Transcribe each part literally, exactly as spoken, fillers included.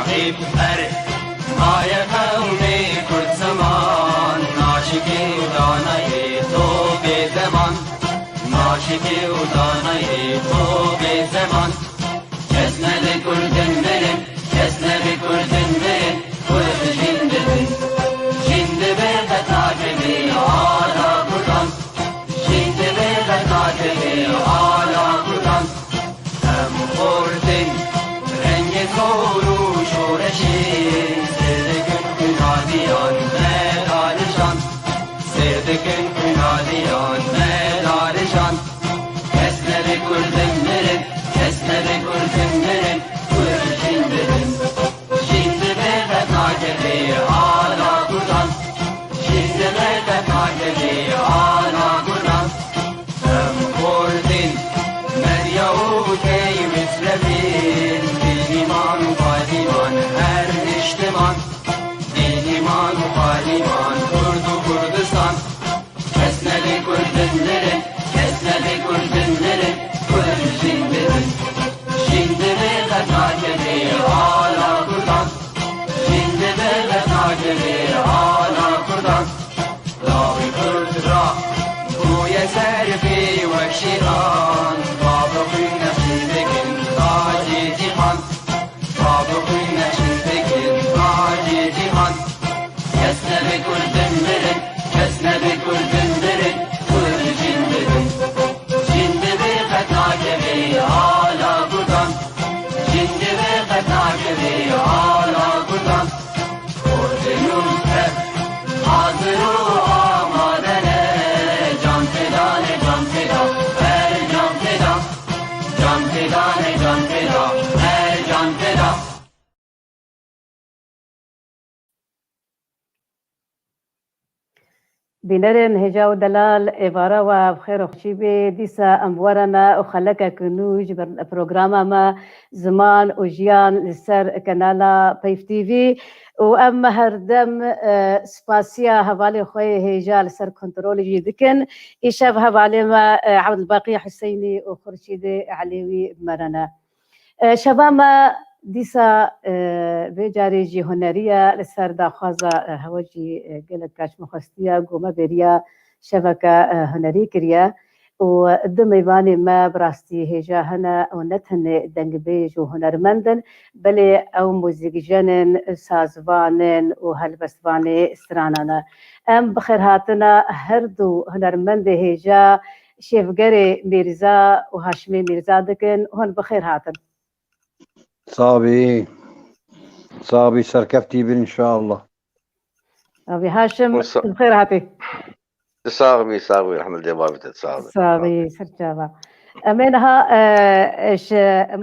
Hep her maye qewmê Kurd ziman, naşikê û danayê to bê zeman, naşikê û danayê to bê zeman. Kes nebe Kurdin mirin, kes nebe Kurdin mirin, Kurd jin dibin. Jin dibe qet nakeve ala Kurdan, jin dibe qet nakeve ala Kurdan. Em xortin rengê kor û şoreşê, sêr dikin xwînaliyan me darijan, sêr dikin xwînaliyan me darijan. Kes nebe Kurdin mirin, kes nebe Kurdin mirin, Kurd jin dibin. Jin dibe qet nakeve ala Kurdan, jin dibe qet nakeve ala Kurdan. Em xortin, medya û key mislevin, bînîman û payîman her niştiman, bînîman û payîman Kurd û Kurdistan. Kes nebe Kurdin mirin, kes nebe Kurdin mirin, Kurd jin dibin. Jin dibe qet nakeve ala Kurdan, jin dibe qet nakeve ala Kurdan. Lawê Kurd ra bûye ser pê wek şêran, bavê xwîn nexşîn dikin tacê cîhan, bavê xwîn nexşîn dikin tacê cîhan. Kes nebe Kurdin mirin, kes nebe Kurdin mirin, Kurd jin dibin. Jin dibe qet nakeve ala Kurdan, jin dibe qet nakeve ala Kurdan. Kurdin û Kurd hazir û amade ne, can feda ne, can feda, her can feda. Can feda ne, can feda, her can feda. Bînerên hêja û delal, êvara we bi xêr û xweşî bê. Dîsa em bi we re ne û xelekek nû ji ber programa me Ziman û Jiyan li ser kanala Peyv T V. Û em her dem, e, spasiya hevalê xwe yê hêja li ser kontrolê jî dikin. Îşev hevalê me, e, Ebdulbaqî Huseynî û Xurşîdê Elêwî bi me re ne. E, şeva me dîsa, e, vê carê jî hunerî ye, li ser daxwaza, e, hewe jî, e, gelek kaş me xwestiye, ku me bêriya şeveke, e, hunerî kiriye. Û du mêvanê me bi rastî hêja hene û ne tenê dengbêj û hunermend in, belê ew muzîkjen in, sazvan in û helbestvanê stranan e. Em bi xêrhatina her du hunermendê hêja Şêvgerê Mîrza û Haşimê Mîrza dikin. Hûn bi xêr hatin. Sax bî. Sax bî, serkeftî bin înşallah. Abi Haşim, Wisa- bi xêr hatî. Sax bî, sax bî, rehmet lê bavê te, sax bî. Sax bî, serçava. Em ê niha, e, ji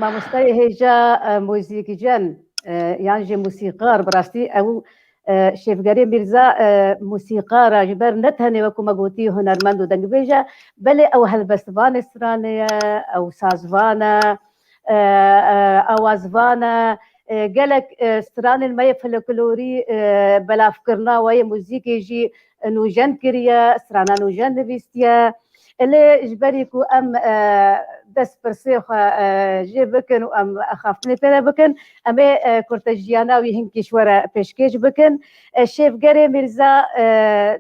mamosteyê hêja, e, muzîkjen, e, yan jî musîkar, bi rastî ew, e, Şêvgerê Mîrza, e, musîkar e, ji ber ne tenê wekû me gotî hunermend û dengbêj e, belê ew helbestvanê stranê ye, ew sazvan e, e, e, awazvan e, e, gelek, e, stranên me yê folklorî, e, belavkirina we yê muzîkê jî nûjen kiriye, strana nûjen nivîstiye. Lê ji berî ku em, e, dest pirsê xwe, e, jê bikin û em axaftinê pê re bikin, em ê, e, kurtejiyana wî hinkî ji we re pêşkêş bikin. E, Şêvgerê Mîrza, e,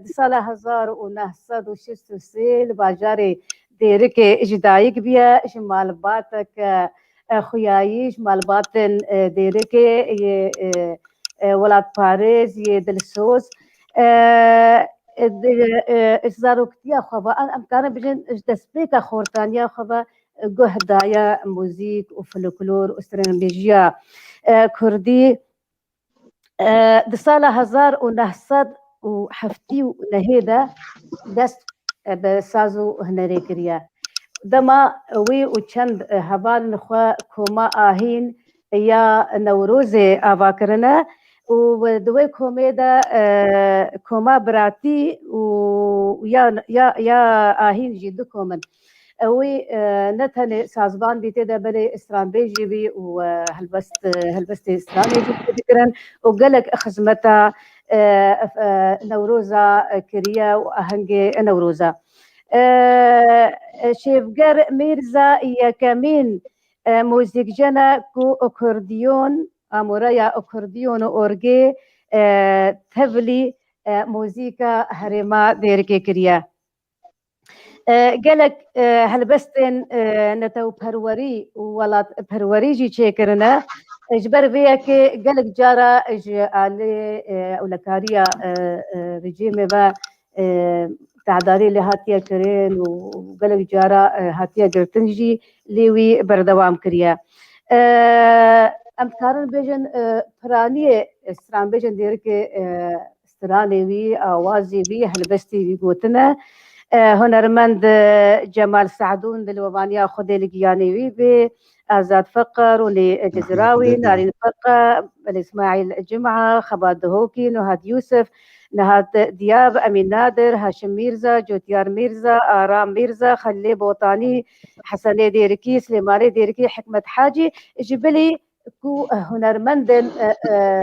di sala hezar û neh sed û şêst û sê li bajarê Dêrikê ji dayik bûye, ji malbateke, e, xuyayî, ji malbatên, e, Dêrikê yê, e, e, welatparêz, yê dilsoz. E, e, di, e, ji zaroktiya xwe ve, em, em karin bijin ji destpêka xortaniya xwe ve, e, guh daye muzîk û folklor û stranbêjiya, e, kurdî. E, di sala hezar û neh sed û heftê û nehê de dest, e, bi saz û hunerê kiriye. Dema wî û çend, e, hevalên xwe koma ahîn ya Newrozê ava kirine û di wê komê de, e, koma biratî û ya, ya, ya ahîn jî du kom in. Ew wî, e, ne tenê sazvan bî tê de, belê stranbêj jî bî û, e, helbest, e, helbestê stranê jî tê dikirin û gelek xizmeta, e, e, Newroza, e, kiriye û ahengê Newroza. E, e, Şêvger Mîrza yekemîn, e, muzîkjen e ku akordeon, amoreya akordeon û orgê, e, tevlî, e, muzîka herêma Dêrikê kiriye. E, gelek, e, helbestên, e, netewperwerî û welatperwerî jî çêkirine. E, ji ber vê yekê gelek cara ji alê, e, ewlekariya, e, e, rejîmê ve, e, tedarî lê hatiye kirin û gelek cara, e, hatiye girtin jî lê wî berdewam kiriye. E, em dikarin bêjin, e, piraniyê stranbêjên Dêrikê, e, stranê wî, awazê wî, helbestê wî gotine. E, hunermend, e, Cemal Se'dûn dilwevaniya Xwedê li giyanê wî bê, Azad Feqe, Rûnê Cizrawî, Narîn Feqe, Belê Îsmaîl Cima, Xebat Dihokî, Nuhat Yûsif, Nihat Diyab, Emîn Nadir, Haşim Mîrza, Cotiyar Mîrza, Aram Mîrza, Xelîlê Botanî, Hesenê Dêrikî, Silêmanê Dêrikî, Hikmet Hacî, ji bilî ku, eh, hunermendên, eh, eh,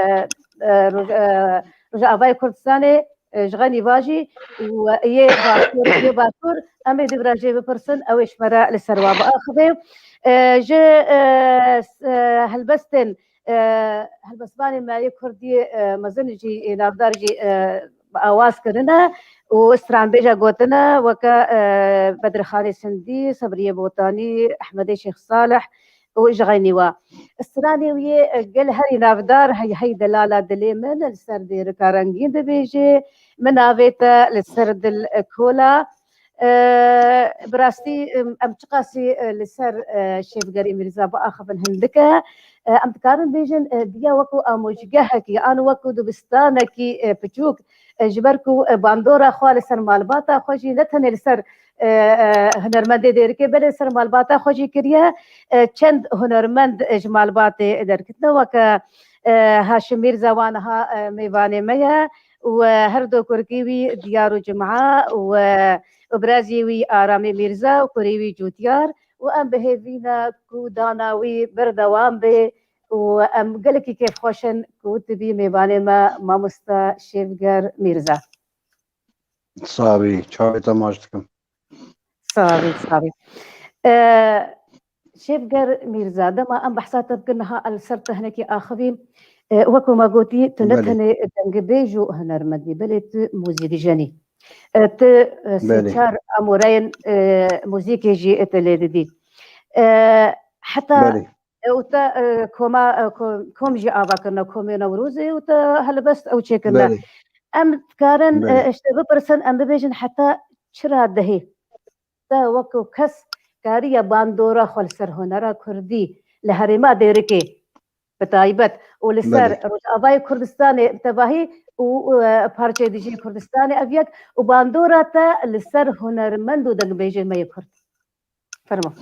eh, eh, Roj-, eh, Rojavayê Kurdistanê, eh, ji xeynî va jî û yê Bakur, yê Bakur, em ê di vira jê bipirsin, ew ê ji me re li ser wa biaxive. Eh, ji, eh, s-, eh, helbestên, eh, helbestvanê me yê Kurdî, eh, mezin jî, ê navdar jî, eh, bi awaz kirine û stranbêja gotine, weke, eh, Bedirxanê Sindî, Sebriyê Botanî, Ehmedê Şêx Salih, û ji xeynî wa. Stranê wî yê gel herî navdar, Hey Hey Delala Dilê Min, li ser Dêrika Rengîn dibêje, Min Navê Te li ser Dil Kola. E, bi rastî, em, em çiqasî, e, li ser, e, Şêvgerê Mîrza biaxivin hindik e. E, em dikarin bêjin, e, diya wekû amojgehekî, an wekû dibistanekî, e, piçûk, e, ji ber ku, e, bandora xwe li ser malbata xwe jî ne tenê li ser, e, e, hunermendê Dêrikê, belê li ser malbata xwe jî kiriye. E, çend hunermend, e, ji malbatê derketine, weke, e, Haşim Mîrza wa niha, e, mêvanê me ye û, e, her du kurkî wî Diyar û Cuma û, e, û birazî wî Aramê Mîrza û kurê wî Cûtiyar û em bi hêvî ne ku dana wî berdewam bê û em gelekî kêfxweş in ku tu bî mêvanê me mamoste Şêvger Mîrza. Sabî, çavê te maç dikim. Sabî, sabî. E, Şêvger Mîrza, dema em behsa te bikin niha li ser te hinekî axivî. E, wekû me gotî, tu ne Belê. tenê dengbêj û hunermend î, belê tu muzîkjen î. E, tu, e, sê Belê. çar amoreyên, e, muzîkê jî tu lê didî. E, heta Belê. E, û te, e, koma, e, ko-, kom jî ava kirine, komê Newrozê û te helbest ew çêkirine. Belê. Em dikarin, e, Belê. işte bipirsin, em bibêjin heta çira dehê te wekû kes kariye bandora xwe li ser hunera kurdî li herêma Dêrikê bi taybet û li ser Belê. Rojavayê Kurdistanê bi tevahî û, e, parçeyê dijî Kurdistanê ev yek û bandora te li ser hunermend û dengbêjên me yê Kurd. Fermo.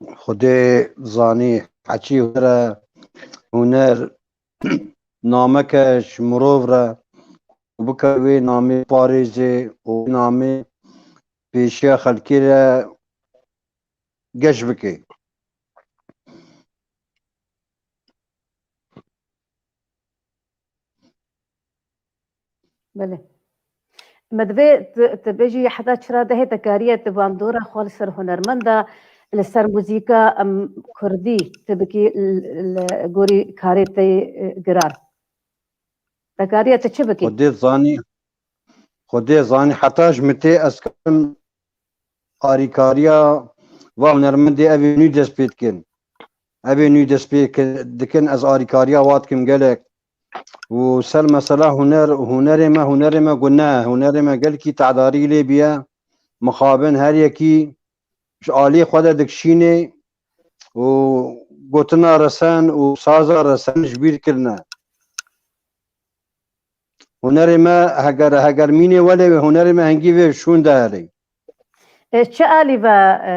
Xwedê zanî heçî huner e, huner nameke ji mirov re û bikare wê namê parêzê û wê namê pêşiya xelkê re geş bike. Belê. Me divê tu, tu bêjî heta çira dehê te kariye tu bandora xwe li ser hunermenda, li ser muzîka, em, kurdî tu bikî l-, li gorî karê te, e, giran. Te kariye tu çi bikî? Xwedê zanî, Xwedê zanî heta ji min tê ez karim arîkariya va hunermendê ev ê nû dest pê dikin. Ev ê nû dest pê ki-, dikin, ez arîkariya wa dikim gelek. Û ser mesela huner, hunerê me, hunerê me got ne, hunerê me gelkî tedarî lê biye. Mixabin her yekî ji aliyê xwe de dikişînê û gotina resen û saza resen ji bîr kirine. Hunerê me heger, heger mînê welê wê hunerê me hingî vê şûn de herê. E, çi alî ve, e,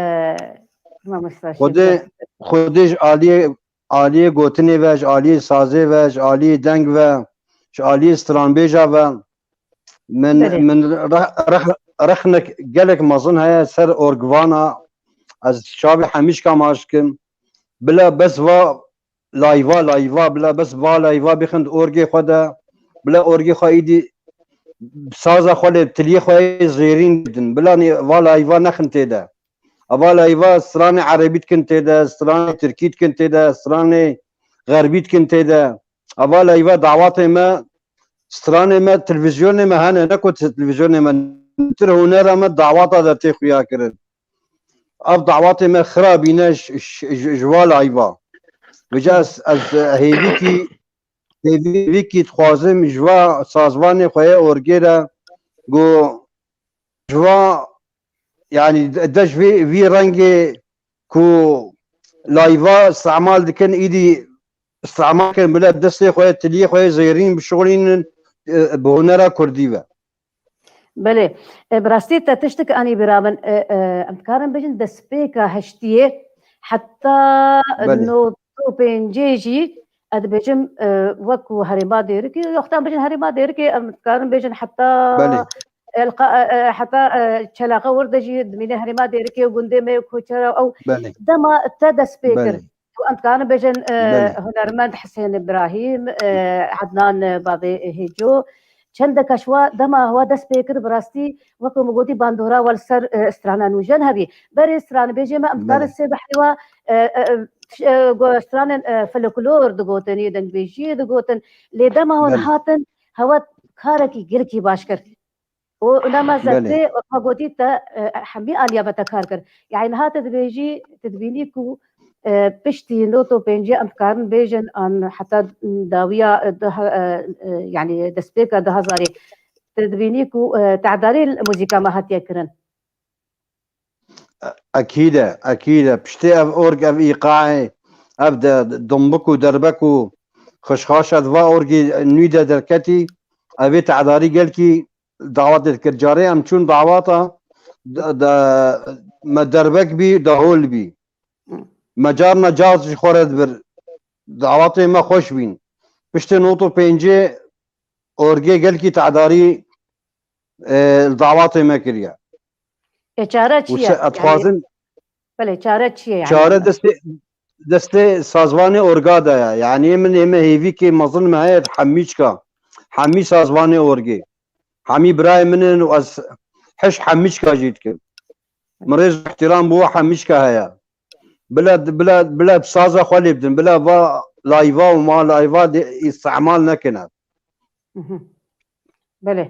mamosta Xwedê, Şevket? Xwedê ji aliyê, aliyê gotinê ve, ji aliyê sazê ve, ji aliyê deng ve, ji aliyê stranbêja ve. Min, Belê. min reh-, reh-, rexnek gelek mezin heye ser orgvana. Ez çavê hemîşka maç dikim. Bila bes va layva, layva, bila bes va layva bixin di orgê xwe de. Bila orgê xwe îdî saza xwe lê tiliyê xwe yê zêrîn bidin. Bila nê-, va layva nexin tê de. Ava layva stranê erebî dikin tê de, stranê tirkî dikin tê de, stranê xerbî dikin tê de. Eva layva dawatê me, stranê me, televîzyonê me hene, ne ku televîzyonê me, tir hunera me dawata de tê xuya kirin. Ev dawatê me xirabîne ji, ji, ji, ji va layva. Vêca ez, ez hêvîkî, hêvîkî dixwazim ji va sazvanê xwe yê orgê re ku ji va, yanî de ji vî, vî rengê ku layva îstemal dikin, îdî îstemal kirin, bila destê xwe, tiliyê xwe zêrîn bişixulînin, e, bi hunera kurdî ve. Belê. E, bi rastî te tiştik anî bira min. E, e, em dikarin bêjin destpêka heştiyê heta Belê. nod û pêncê jî, ez dibêjim, e, wekû herêma Dêrikê, yoxtan bêjin herêma Dêrikê, em dikarin bêjin heta Belê. Elqa, e, e, heta, e, Çelaxa wir de jî dimîne herêma Dêrikê û gundê me û koçera ew Belê. dema te dest pê kir. Belê. Û em dikarin bêjin, e, Belê. hunermend Hisên Îbrahîm, e, Ednan, e, bavê Hêco, çendeka ji wa dema wa dest pê kir, bi rastî, wekî min gotî, bandora we li ser, e, strana nûjen hebî. Berê stranbêjê me, em dikarin Belê. sê behrê wa, e, e, e, ş-, e, go-, stranên, e, folklor digotin, yê dengbêjiyê digotin. Lê dema hûn Belê. hatin, hewa karekî gelkî baş kir. Û nema Belê. zertê, wek me gotî te, e, hemî aliya ve te kar kir. Yani niha te dibêjî, te dibînî ku, e, piştî nod û pêncî em dikarin bêjin, an heta dawiya, e, du he-, e, e, yani destpêka du hezarê, te dibînî ku, e, tehdarî li muzîka me hatiye kirin. Ekîd e, ekîd e. Piştî ev org, ev îqaê, ev de dumbik û derbek û xweşxaşa di va orgî nû de derketî, ev ê te'darî gelkî dawetê dikir. Carê em çûn dawata, de, de, me derbek bî, de hol bî. Me carna caz ji xwe re dibir. Dawetê me xweş bîn. Piştê nod û pêncê orgê gelkî te'darî, e, li dawetê me kiriye. E, çare çi Û ye? se-, ez Yani, dixwazim belê, çare çi ye yani? Çare destê, destê sazvanê orga de ye. Yani, min ê me hêvîkê mezin me heye hemî çika. Hemî sazvanê orgê. Hemî birayê min in û ez hiş hemî çika jî dikim. Min rêz û ihtiram bo hemî çika heye. Bila, bila, bila bi saza xwe lê bidin. Bila va layva û ma layva de îstemal nekin ev. Mhm. Belê.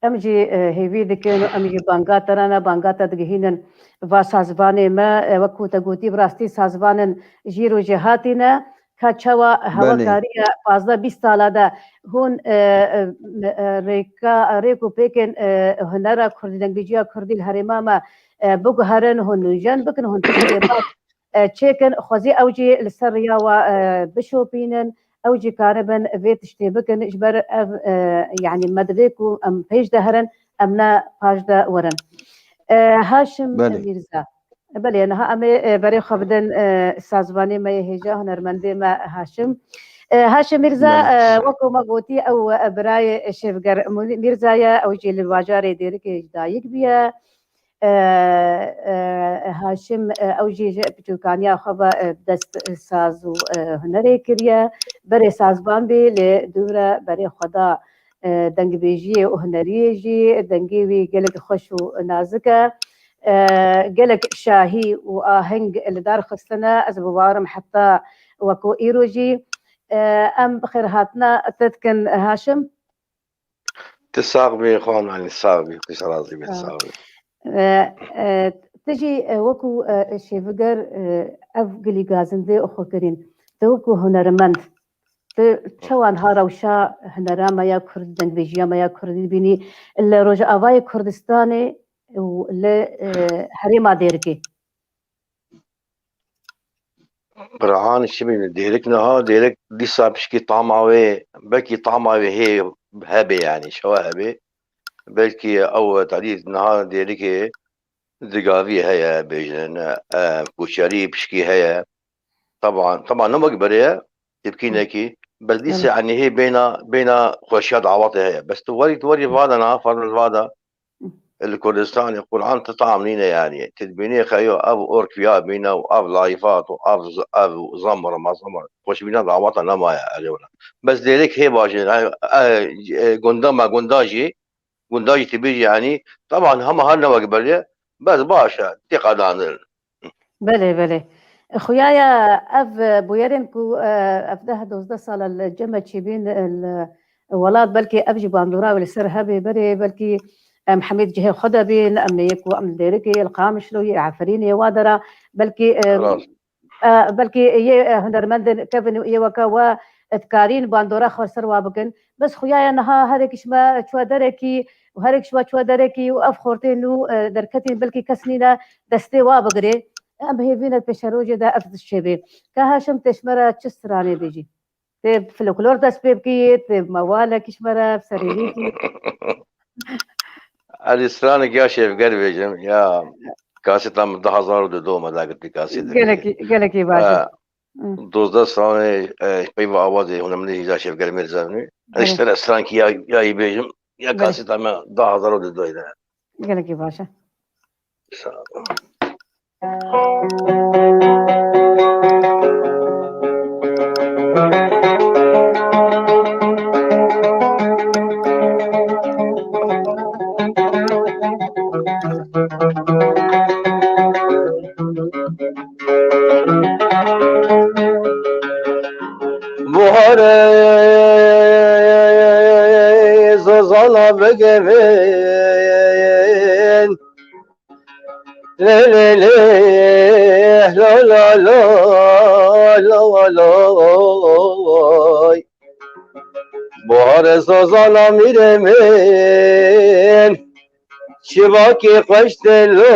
Em jî, e, hêvî dikin û em jî banga te re ne, banga te digihînin va sazvanê me, e, wek ku te gotî, bi rastî sazvanên jî rojê hatî ne, ka çawa hewa Belê. kariye pazdeh bîst sala de hûn, e, e, e, rêka, rêk û pêkên, e, hunera kurdî, dengbêjiya kurdî li herêma me, e, biguherin, hûn nûjen bikin, hûn tiştê baş e, çêkin, xwezî ew jî li ser riya we, e, bişopînin, ew jî karibin vê tiştê bikin, ji ber ev, e, yanî me divê ku em pêş de herin, em ne paş de werin. E, Haşim Belê. Mîrza. Belê, niha em ê, e, berê xwe bidin, e, sazvanê me yê hêja, hunermendê me Haşim. E, Haşim Mîrza, Belê. e, wek ku me gotî, ew, e, birayê Şêvger Mîrza ye, ew jî li bajarê Dêrikê ji dayik bûye. E, e, Haşim, e, ew jî ji piçûkaniya xwe ve, e, dest, e, saz û, e, hunerê kiriye. Berê sazvan bî, lê dû re berê xwe da, e, dengbêjiyê û huneriyê jî. Dengê wî gelek xweş û nazik e. E, gelek şahî û aheng li dar xistine. Ez bi bawer im heta weko îro jî. E, em bi xêrhatina te dikin, Haşim. Tu sax bî, xwan Elî, sax bî, tu razî bî, Sağ ol. sax bî. E, e, tu jî, e, wekû, e, şêviger, e, ev gilî gazindê û xwekirîn. Tu wekû hunermend, tu çawa niha rewşa hunera me ya Kurd, dengbêjiya me ya Kurdî dibînî li Rojavayê Kurdistanê û li, e, herêma Dêrikê? Birhan, çi bîne, Dêrik niha, Dêrik dîsa pişkî tama wê, belkî tama wê hê hebe, yanî, şewa hebe. Belkî ew tadî niha Dêrikê digavî heye, bêjin, e, koçerî pişkî heye. Taban, taban ne wek berê ye, tepkînekî. Bes dîsa, Evet. yanî, hê bêna, bêna xweşiya dawetê heye. Bes tu werî, tu werî vada niha, fermil vada, li Kurdistanê Quran tu tam nîne, yanî. Tu dibînî xeyo ev ork viya bîne û ev layfat û ev z-, ev zamir, mazamir. Xweşbîna dawata nemaye, erê wina. Bes Dêrek hê bajin, e, e, e, gunda me, gunda jî, gunda jî tu bêjî, yanî, taban hema her ne wek berê, bes baş e, tê qedanir. Belê, belê. Xuya ya ev, e, bûyerên ku, e, ev deh dozdeh sala li cem me çêbîn, e, li welat, belkî ev jî bandora wê li ser hebe berê, belkî em hemî di cihê xwe de bîn, em ê yê ku em li Dêrikê, li Qamişlo, yê Eferînê, yê wa dera, belkî, e, Rast. e, belkî yê, e, hunermendên kevin yê weke we, e, dikarîn bandora xwe li ser wa bikin. Bes xuya ya niha herek ji me çûye derekî û herek ji we çûye derekî û ev xortên nû, e, derketîn, belkî kes nîne destê wa bigirê. Em hêvî ne pêşerojê de ev tişt çêbê. Ka Haşim, tê ji me re çi stranê bêjî? Tê folklor dest pê bikî, tê mewalekî ji me re, serîrîkî? Erê, stranek ya Şevger bêjim, ya kaseta min du hazar û du me dagirtî kaseta. Gelekî, gelekî baş e. E, Hı. Dozdeh stranê, e, peyva awazê hunermendê Hîza Şevger Mîrza bû. Belê. Ji te re strankî ya, ya yî bêjim, ya Belê. Kaseta me du hazar û du de. Gelekî baş e. Sağ ol. Buharê zozana bigevin. Lê, lê, lê, lo, lo, lo, lo, lo. Buhar zozana mîrê min, şivakî xweş tê lo.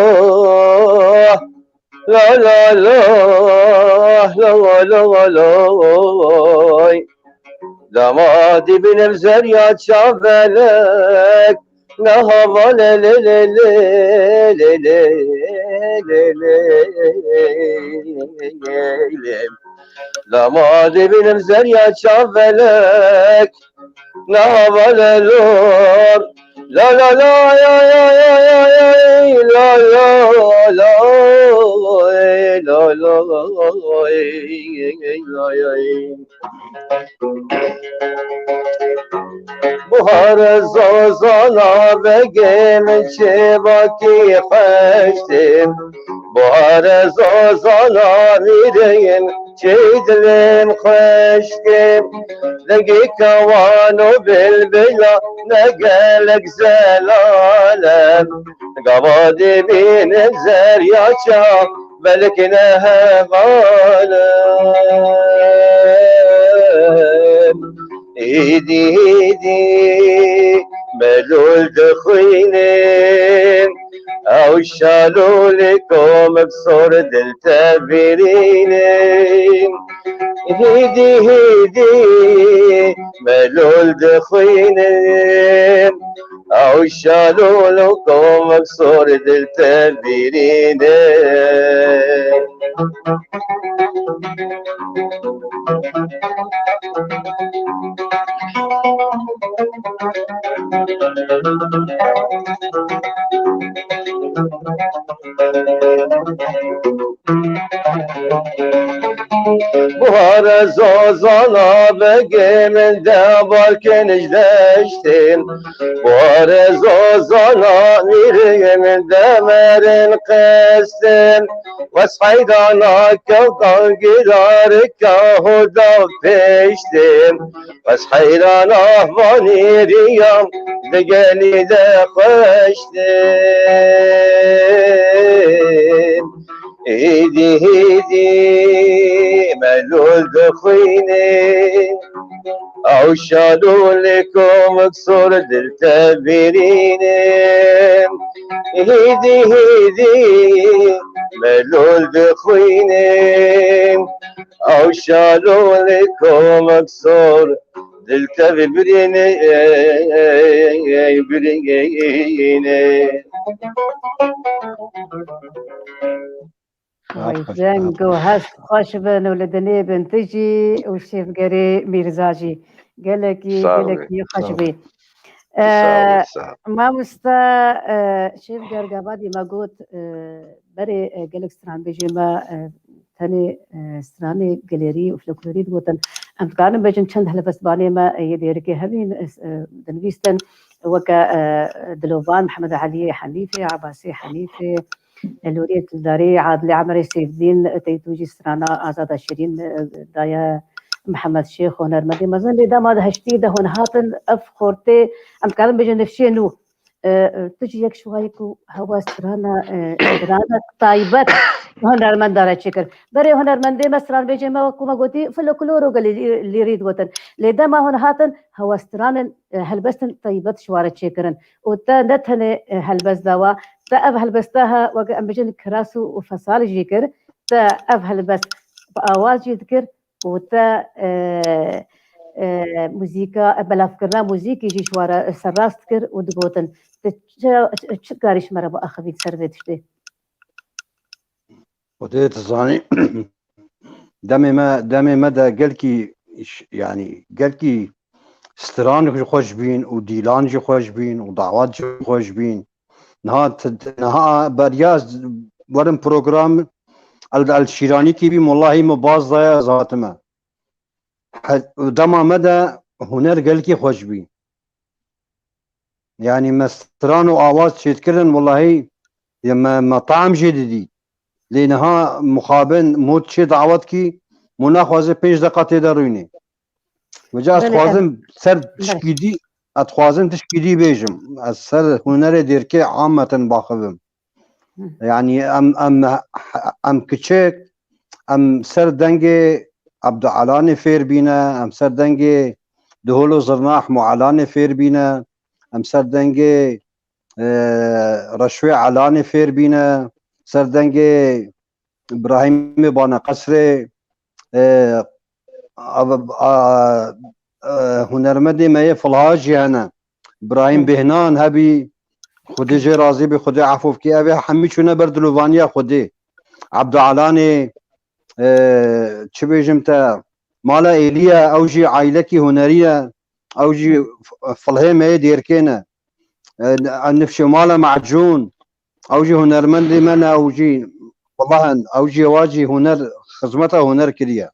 La, la, la, la, la, la, la. Dema dibînim zerya çavelek, ne hava le, le, le, le, le, le, le, le, le. Dema dibînim zerya çavelek, ne hava le lor. La, la, la, ya, ya, ya, ya, ya, la, la, la, la, la, la, la, la. Buhar zozana begê min çêvakî xweştê. Buhar zozana mîrê min çê dilê min xweştê. Dengê kewan û bilbila ne gelek zelal e. Gava dibînim zerya çav belkî ne heval e. Hîdî, hîdî, melûl dixwînim. Ew şalûlê komik sor dil tevîrînim. Hîdî, hîdî, melûl dixwînim. Ew şalûl û komik sor dil tevîrîne. Buhare zozana begê min de balkên ji deştê. Buhare zozana mîrê min de merên qestê. Wes heydana kewkan girarika hoda pêştê. Wes heyrana vanîriya digelî de xweştê. Hîdî, hîdî, melûl dixwîne. Ew şalûlê komik sor dil tevîrîne. Hîdî, hîdî, melûl dixwîne. Ew şalûlê komik sor dil tevî birîne, birîne. Vay, Xweş, deng û hest xweş bin û li dinê bin tu jî û Şêvgerê Mîrza jî. Gelekî, Sağ ol, gelekî xweş sağ ol. Bî. Sağ ol, Ee, sağ ol. Mamoste, e, Şêvger Gavadî me got, e, berê, e, gelek stran bêjê me, e, tenê, e, stranê gelêrî û folklorî digotin. Em dikarin bêjin çend helbestvanê me, e, yê Dêrikê hebîn, e, e, dinivîstin, weke, e, Dilovan, Mihemed Eliyê Henîfê, Ebasê Henîfê, Loriyê Dildarî, Adilê Emerê Sêfdîn, tey tu jî strana Azada Şirîn, e, daye Mihemed Şêx, hunermendê mezin. Lê dema di heştî de hûn hatin, ev xortê, em dikarin bêjin nifşê nû. E, e, tu jî yek ji wa yî ku hewa strana, e, strana taybet hunermenda re çêkir. Berê hunermendê me, stranbêjê me, wek ku me gotî, folklor û gelî lîrî digotin. Lê dema hûn hatin, hewa stranên, e, helbestin taybet ji wa re çêkirin. Û te ne tenê, e, helbest dawa, te ev helbesta he, weke em bijin kiras û, û fesal jî kir, te ev helbest bi awaz jî dikir û te, e, e, muzîka, e, belavkirina muzîkî jî ji wa re serrast dikir û digotin. Te çi, çi karî ji me re biaxivî li ser vê tiştê? Xwedê dizanî. Demê me, demê me de gelkî ş-, yanî gelkî stran jî xweş bîn û dîlan jî xweş bîn û dawat jî xweş bîn. Niha t-, t-, niha beriya ez werim program El, El Şîranî T V, wellahî min baz daye, ez hatime. He, dema me de huner gelkî xweş bî. Yanî me stran û awaz çêdikirin, wellahî, ya me, me taem jê didî. Lê niha mixabin, mot çê dawet kî, mo naxwaze pênc deqa tê de rûnê. Vêca ez Belê, dixwazim ser belê. tişkî dî, ez dixwazim tişkî dî bêjim. Ez ser hunerê dêrkê ameten baxivim. Hı. Yanî em, em, em kiçik, em ser dengê Abdüalanê fêr bîne, em ser dengê Dihol û Zirna Hemo Alanê fêr bîne, em ser dengê, e, Reşwê Alanê fêr bîne, ser dengê Îbrahîmê Bane Qesrê, e, a, a, e, hunermendê me yê Filha jî hene. Îbrahîm Hı. Bêhnan hebî, Xwedê jê razî bî, Xwedê efû bikî. Ev ê hemî çûne ber dilovaniya Xwedê. Abdüalanê, e, çi bêjim te, mala êlî ye, ew jî aîlekî hunerî ye. Ew jî f-, filhê me yê dêrkê ne. E, e, nifşê mala Macûn, ew jî hunermendê me ne, ew jî, wellahî, ew jî wa jî huner, xizmeta huner kiriye.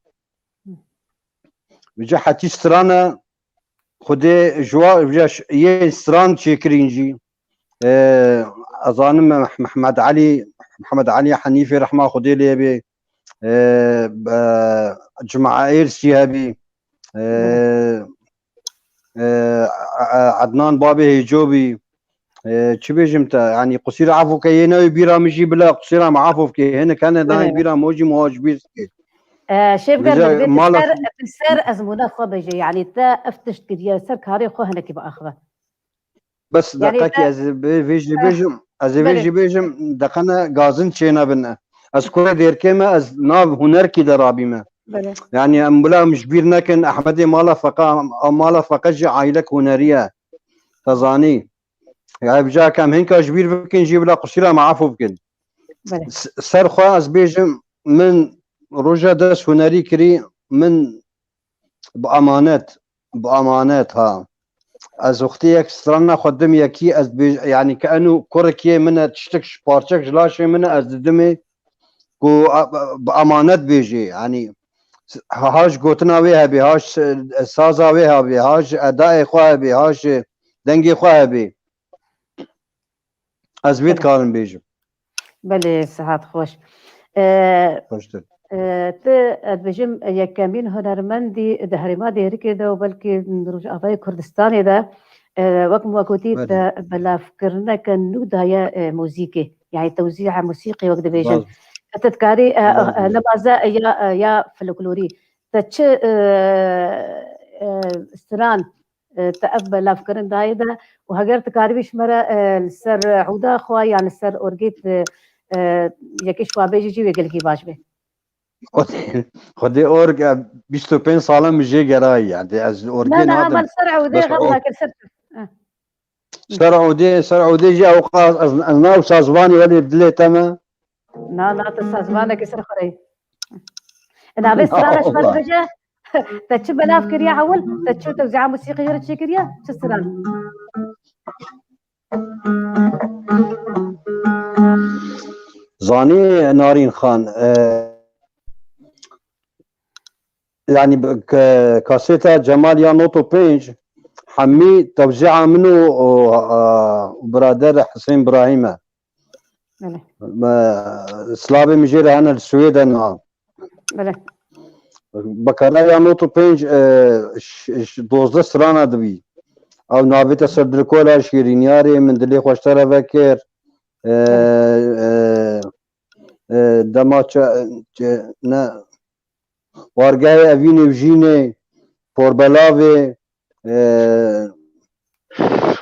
Vêca hetî strana Xwedê ji wa, vêca ş-, yên stran çêkirîn jî. E, ez zanim Meh-, Mehmed Elî, Mehmed Elî Henîfê rehma Xwedê lê bê. E, e, Cuma Êrsî hebî. E, e, e, Ednan Babê Hêco bî. E, çi bêjim te? Yanî qusîra efû ke yê newê bîra min jî bila qusîra me efû bike. Hinek hene nayê Belê. bîra min jî min ji bîr dike. E, Şêvger Vêca min, vê mala ser, vê ser ezmûna xwe bêje. Yanî te ev tişt kiriye, ser karê xwe hinekî biaxive. Bes Yanî deqekî te ez vê, vê jî Eh, bêjim, ez ê vê belê. jî bêjim, deqene gazin çênebin. Ez kurê dêrkê me, ez nav hunerkî de rabîme. Belê. Yanî em bila em ji bîr nekin, Ehmedê mala Feqa, mala Feqa jî aîlek hunerî ye. Te zanî. Ya vêca ke em hinka ji bîr bikin jî bila qusîra me efû bikin. Belê. S-, ser xwe ez bêjim, min roja dest hunerî kirî, min bi emanet, bi emanet ha. Ez wextê yek strana xwe dim yekî, ez dibêj-, yanî ke eno kurik yê min e, tiştek ji parçek ji laşê min e, ez didimê ku a-, bi emanet bêjê. Yanî ha, ha ji gotina wê hebê, ha ji saza wê hebê, ha ji edayê xwe hebê, ha ji dengê xwe hebê. Ez vê Belê. dikarim bêjim. Belê, sihat xweş. E, Xweştir. e, tu, ez dibêjim, yekemîn hunermendî di herêma Dêrikê de û belkî di Rojavayê Kurdistanê de, e, wek min we gotî, Belê. te belavkirineke nû daye, e, muzîkê. Yani tewzîa musîqê wek dibêjin. Baz. Te dikarî, e, Baz e, dibêjin. nebaze ya, e, ya folklorî. Te çi, e, e, stran e, te ev belavkirin dayê de û heger tu karibî ji me re, e, li ser ûda xwe yan li ser orgê tu, e, yekê ji xwe bêjî jî wê gelkî baş be. Xwedê, Xwedê org, e, bîst û pênc sal e min jê gerayî, yani ez orgê Ne, ne, nadim. Ama li ser ûdê Bes xem o- nake, li ser tu. Eh. Ser ûdê, ser ûdê jî ewqas ez, ez nav sazvanî welê dilê te me. Na, na, tu sazvanekî ser xwe re yî. Navê strana ji me Allah. dibêje, te çi belav kiriye ewil? Te çi tewzîa musîqî jê re çêkiriye? Çi stran? Zanî Narîn Xan, e, yanî bi-, ke-, kaseta Cemal ya not û pênc, hemî tewzîa min û, û, e, û birader Hisên Birahîm e. Belê. Me, silavê min jê re hene li Swêden ha. Belê. Bekaraya nod û pênc, e, ş-, ş-, dozdeh strana dibî. Ew navê te ser dilkola şêrîniyarê min dilê xweştera vekir. E, Belê. e, e, dema ça-, çi-, ne, wargehê evînê û jînê, porbelavê, e,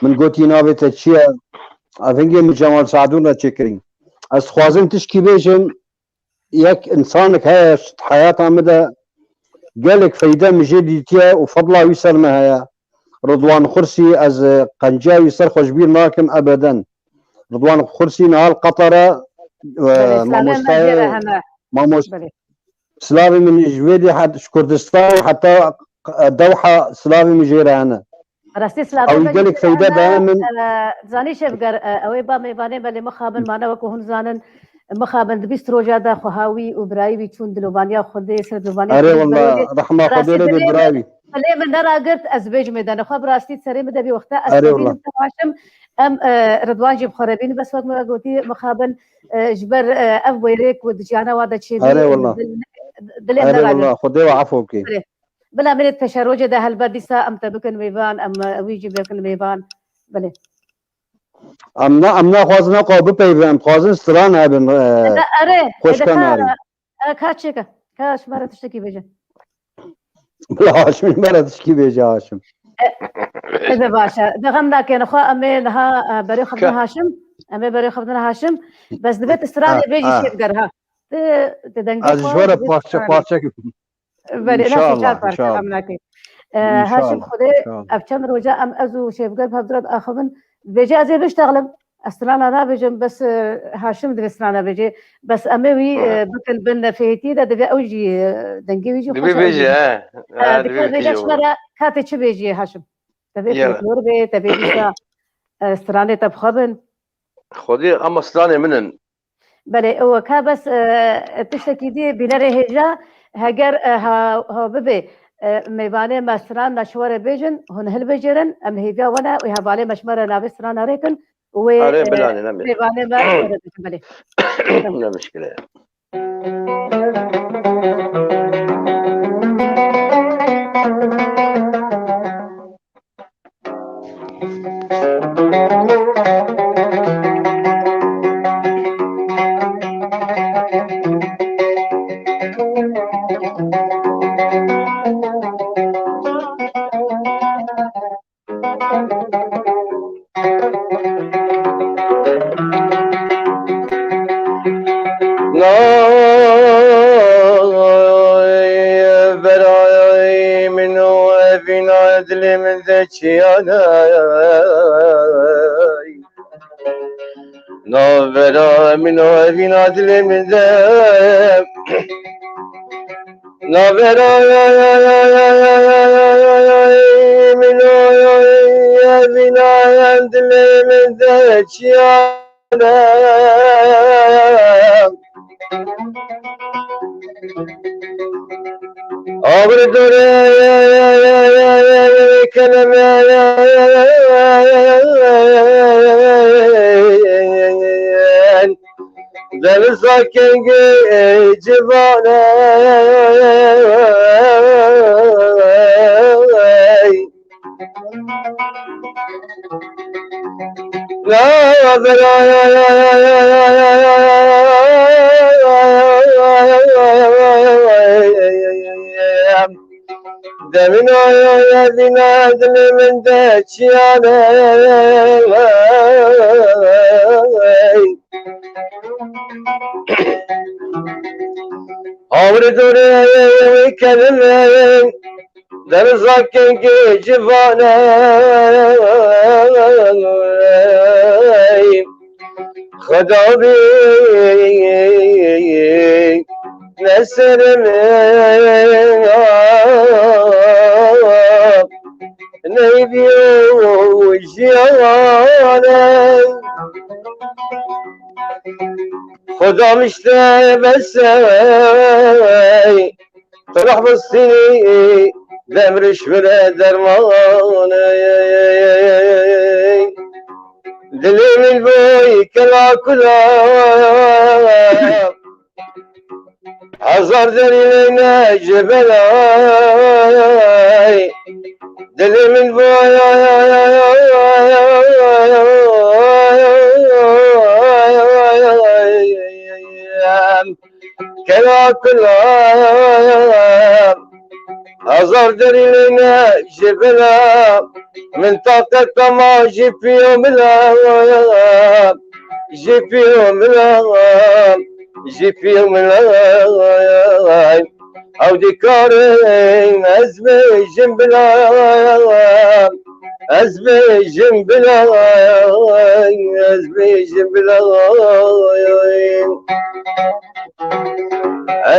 min gotî navê te çi ye? Ev hingê min Cemal Sadûn re çêkirî. Ez dixwazim tişkî bêjim, yek însanek heye heyata min de gelek feyde min jê dîtiye û fedla wî ser me heye. Ridwan Xursî, ez, e, qenciya wî ser xwe ji bîr nakim ebeden. Ridwan Xursî niha li Qetar e, e, Belê, silavê me jê re mamostayê, hene. mamos-, Belê. Silavê min ji vê dê het-, ji Kurdistan heta Dewha silavê min jê re hene. Rastî silavê Ew me gelek jê re feyde hene. daye min. E, zanî Şevger, e, ew ê ba mêvanê me lê mixabin, mane weke hûn zanin, mixabin di bîst roja de xweha wî û birayî wî çûn dilovaniya Xwedê, ser dilovaniya Erê Xwedê, wela, berê wê. rehma Xwedê Rastî re bê dilê min, birayî. dilê min neragirt, ez bêjim êdane xwe, bi rastî serê min de bî wexta ez Erê xwe wela. bînim tev Haşim, em, e, Ridwan jî bi xwe re bînin, bes wek me gotî mixabin, e, ji ber, e, ev wêrê ku di jiyana wa de çêbî, Erê wela. dil-, dilê min Erê neragirt. wela, Xwedê we efo bike. Erê. Bila min ê teşerocê de helbet dîsa em te bikin mêvan, em, e, wî jî bikin mêvan. Belê. Em na, em naxwazin ew qew bipeyivin, em dixwazin stran hebin, e, Ede, erê, ede xweşka ka, narî. e, ka çêke. Ka ji me re tiştekî bêje. Bila Haşim ji me re tişkî bêje Haşim. E, ede baş e. De xem nake, nixwe em ê niha, e, berê xwe bidin Ka- Haşim. Em ê berê xwe bidin Haşim. Bes divê tu stranê Ha, bêjî ha. Şevger ha. Tu, tu dengê Ez ji xwe we re divê tu parçe stranê. parçe Belê, nasî çar İnşallah, parçe inşallah. Em nake. E, Haşim İnşallah, Xwedê, inşallah. ev çend roja em ez û Şevger bi hev dira diaxivin. Dibêje ez ê biştexlim. Ez strana nabêjim, bes, e, Haşim divê strana bêje. Bes em ê wî, e, bikin bin fêhîtî de divê ew jî, e, dengê wî jî Divê xweş e, ew bêje, jî. he. E, Ha, dikare divê bêje bêje ji me were. re, ka tê çi bêjiyê Haşim? Te vê Ya. folklor bê, te vê dîsa, e, stranê te bi xwe bin. Xwedê ama stranê min in. Belê, ew ka bes, e, tiştekî dî bînerê hêja, heger, e, ha, ha bibe, e, mêvanê me stran me ji we re bêjin, hûn hilbijêrin, em li hêviya we ne, wê hevalê me ji me re navê strana rêkin, wê, Are e, bilanê, ne mêvanê me ji we re bêjin, belê. Ne mişkile ye. Navberayê min û evîna dilê min de çiyanay. Navbera min û evîna dilê min de. Navbera min û evîna dilê min de çiyanay. Abri dore keleme deniza kengê civane. Demina ya ya vîna dilê min de çiyane. Awri dore kelime. Derza kengê civane. Xweda bî ne ser min, neybiyo jiyane. Xweda mişte bese. Ferah bistînî demriş bire dermanê. Dilê min boy kela kula. Hezar derî leyne ji belay. Dilê min boy kela kula. Hezar derî leyne ji bila. Min taqet ma ji piyo bila. Ji piyo bila. Ji piyo bila. Ew dikarin ez bêjim bila. Ez bêjim bila. Ez bêjim bila.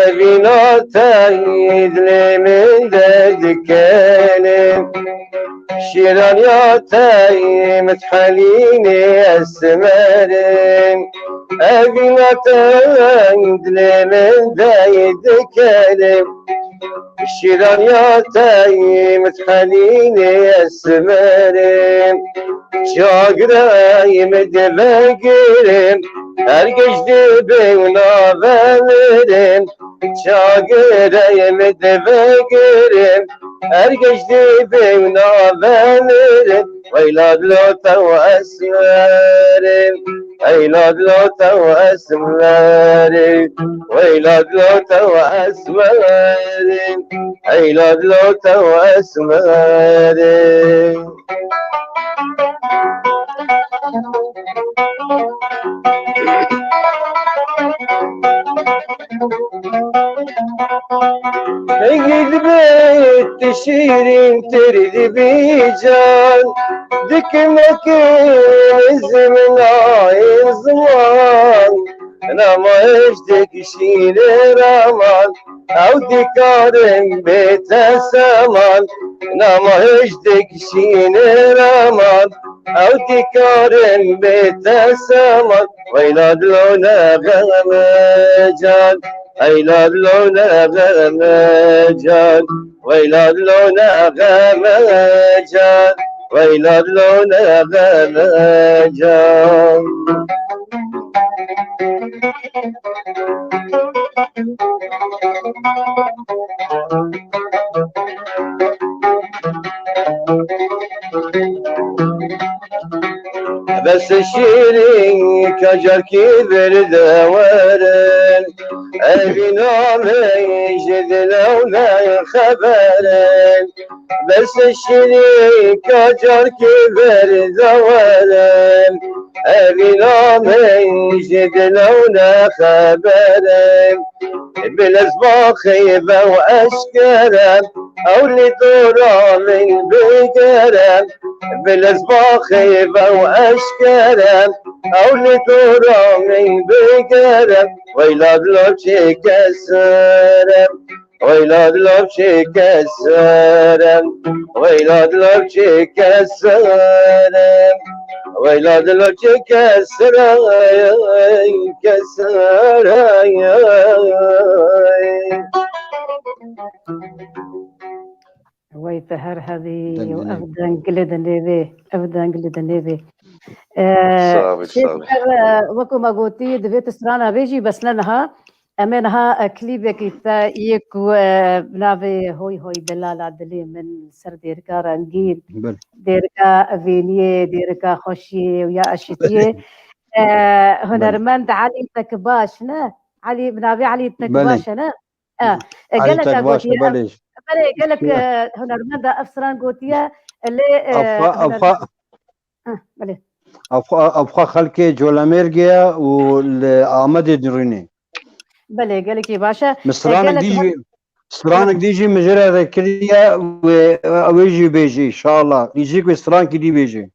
Evîna te dilê min derdikene. Şîraniya te min dihelîne esmerim. Evîna te dilê min derdikene. Şîraniya te min dihelîne esmerim. Çagireyê min divegirim. Her giş dibê û navemirim. Çagireyê min divegirim. Her giş dibê û navemirim. Weyla dilo te û esmerim. Weyla dilo te û esmerim. Weyla dilo te û esmerim. Weyla dilo te û esmerim. Hingî dibe tu şîrîn tir dibî can. Dikim nekim zimnayê ziman. Nama hêj dikişîne raman. Ew dikarin bê te seman. Nama hêj dikişîne raman. Ew dikarin bê te seman. Weyla dilo ne xeme can. Weyla dilo ne xeme can. Weyla dilo ne xeme can. Weyla dilo ne xeme can. Bes şîrîn ka carkî vir de werin. Evîna min ji dilo ne xeberin. Bes şîrîn ka carkî vir de werin. Evîna min ji dilo ne xeberin. Bi lezbaxê ve û eşkere. Ew li dora min bigere. Bi lezbaxê ve û eşkere. Ew li dora min bigere. Weyla dilo çê kesere. Weyla dilo çê kesere. Weyla dilo çê kesere. Weyla dilo çê kesere. Kesere. Wey te her hebî û ev deng li dinê bê, ev deng li dinê bê. Sağ ol, sağ ol. Şêxser, e, wekî me gotî, divê tu strana bêjî, bes ne niha. Em ê niha, e, klîbekî te yê ku, e, bi navê Hoy Hoy Delala Dilê Min ser dêrika rengîn, dêrika vêniyê, dêrika xweşiyê û ya eşîtiyê. E, hunermend Elî Tekbaş ne? Elî, bi navê Elî Tekbaş e ne? E, e, Elî gelek e Tekbaş, gotiye, belê. Belê, gelek, e, hunermenda ev stran gotiye, e, lê, e, Ev xwe, ev huner-, xwe, Heh, belê. Ev xwe, ev xwe xelkê Colemêrgê ye û li Amedê dirûnê. Belê, gelekî baş e. Min E, stranek gelek dî jî, stranek dî jî min jê re rekiriye wê, wê jî bêjî, inşallah. Îjî ku strankî dî bêjî.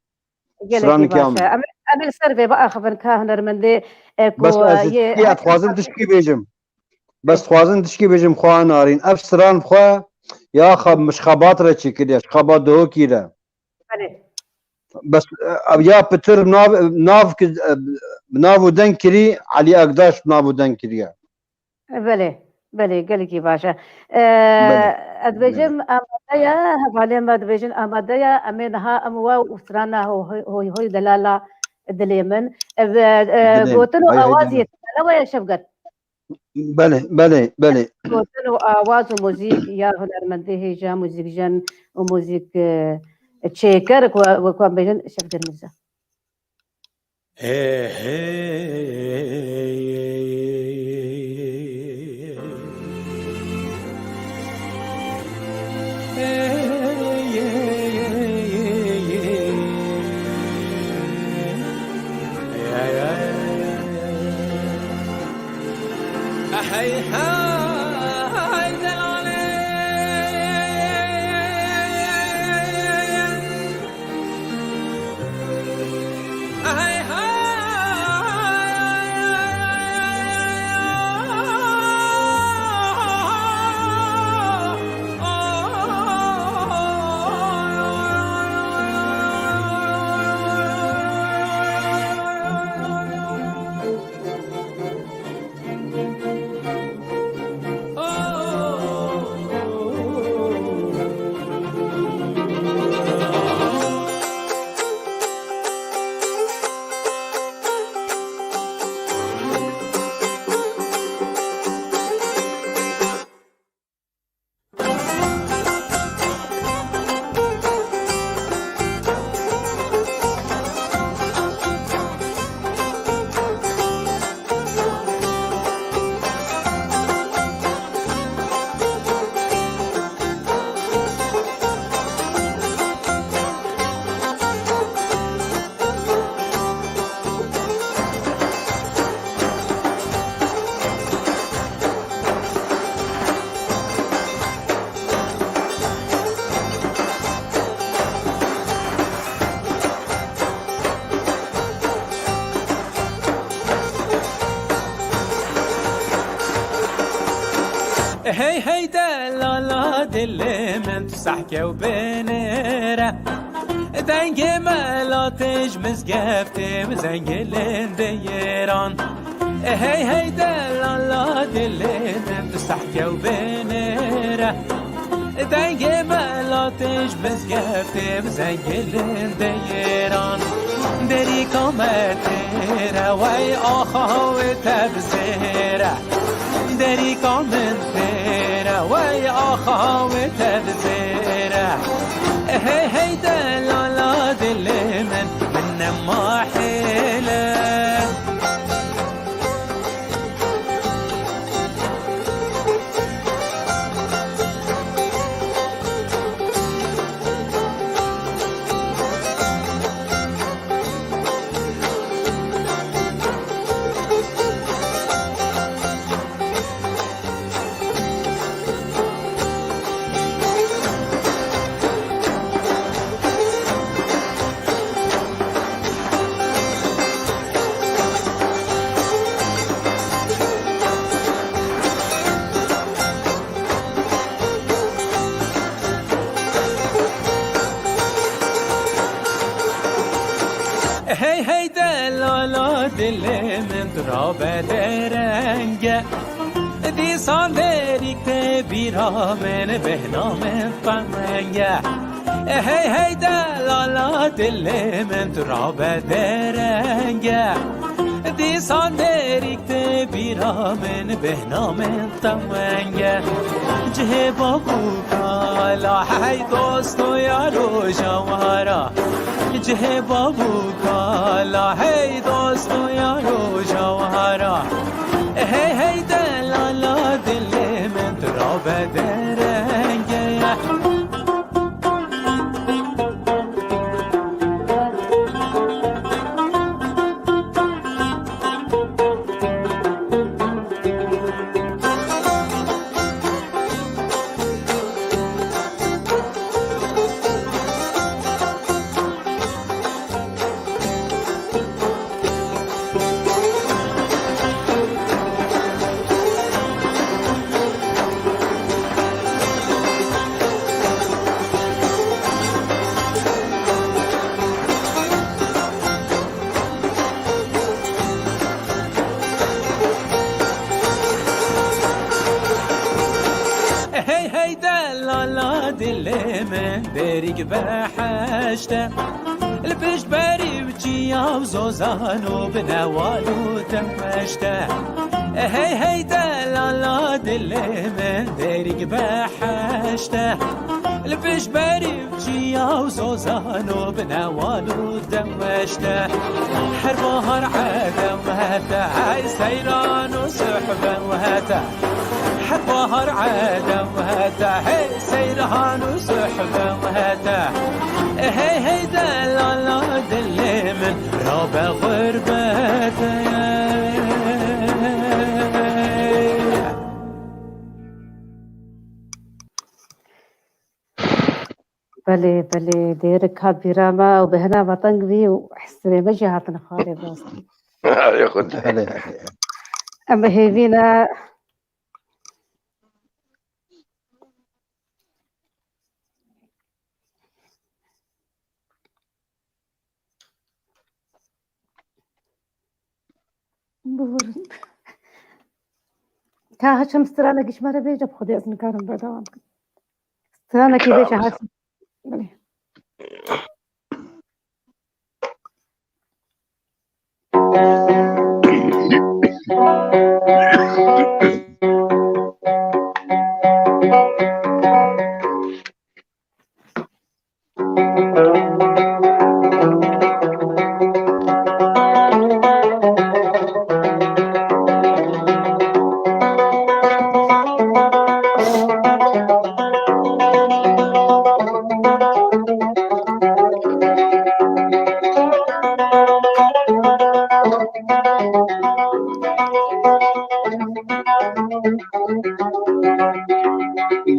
Gelekî stranek baş e. Em, em ê li ser vê biaxivin ka hunermendê, e, ku, Bes ez e, yê tişkî, ez dixwazim tişkî bêjim. Bes dixwazim tişkî bêjim xwe Narîn. Ev stran xwe ya xwe min ji xebat re çêkiriye, ji xebat Duhokî re. Belê. Bes, e, ev ya pitir nav, nav ki, e, nav û deng kirî, Elî Ekdaş nav û deng kiriye. Belê, belê, gelekî baş e. E, Belê. ez dibêjim Belê. amade ye, hevalê me dibêjin amade ye, em ê niha em we û strana ho-, hoy, hoy delala, dilê min. Ev, e, e, Dilê min. Gotin û Ay, ay, awazê dilê min. Te ne weye Şevger? Belê, belê, belê. Gotin û awaz û muzîk ya hunermendê hêja muzîkjen û muzîk, e, çêker ku, wek wan bêjin Şevger Mirza. Hey hey delala dilê min, tu sehke û binêre. Dengê melatê ji mizgeftê bi zengilên deyêran. Hey hey delala dilê min, tu sehke û binêre. Dengê melatê ji mizgeftê bi zengilên deyêran. Derîka me têre wey axa wê te bizêre. Derîka min têre wey axa wê te bizêre. Hey hey delala dilê min, min nema hêle. Hey hey delala dilê min, tu rabe derenge. Dîsan derîk tê bîra min, bêhna min teng e. Hey hey delala dilê min, tu rabe derenge. Dîsan derîk tê bîra min, bêhna min teng e. Cihê bav û kala hey dost û yar û jawara. Cihê bav û kala hey dost û yar û jawara. Hey hey delala dilê min, tu rabe derenge. Hey hey delala dilê min, derîk behişt e. Li piştberî û çiya û zozan û binewal û demeşte. Hey hey delala dilê min, dêrîk behişte. Li piştberî û çiya û zozan û binewal û demeşte. Her bahar edem hete, hey seyran û suhbem hete. Her bahar edem hete, hey seyran û suhbem hete. Hey hey delala dilê min, rabe xurbete. Belê, belê, dêrik hat bîra me û bêhna me teng bî û hestirê me jî hatin xalê, rast. Erê xwe de. Belê. Em bi hêvî ne. Biborin. Ka hiçim stranekî ji me re bêje, bi Xwedê ez nikarim berdewam kim. Stranekî bêje, her. Belê.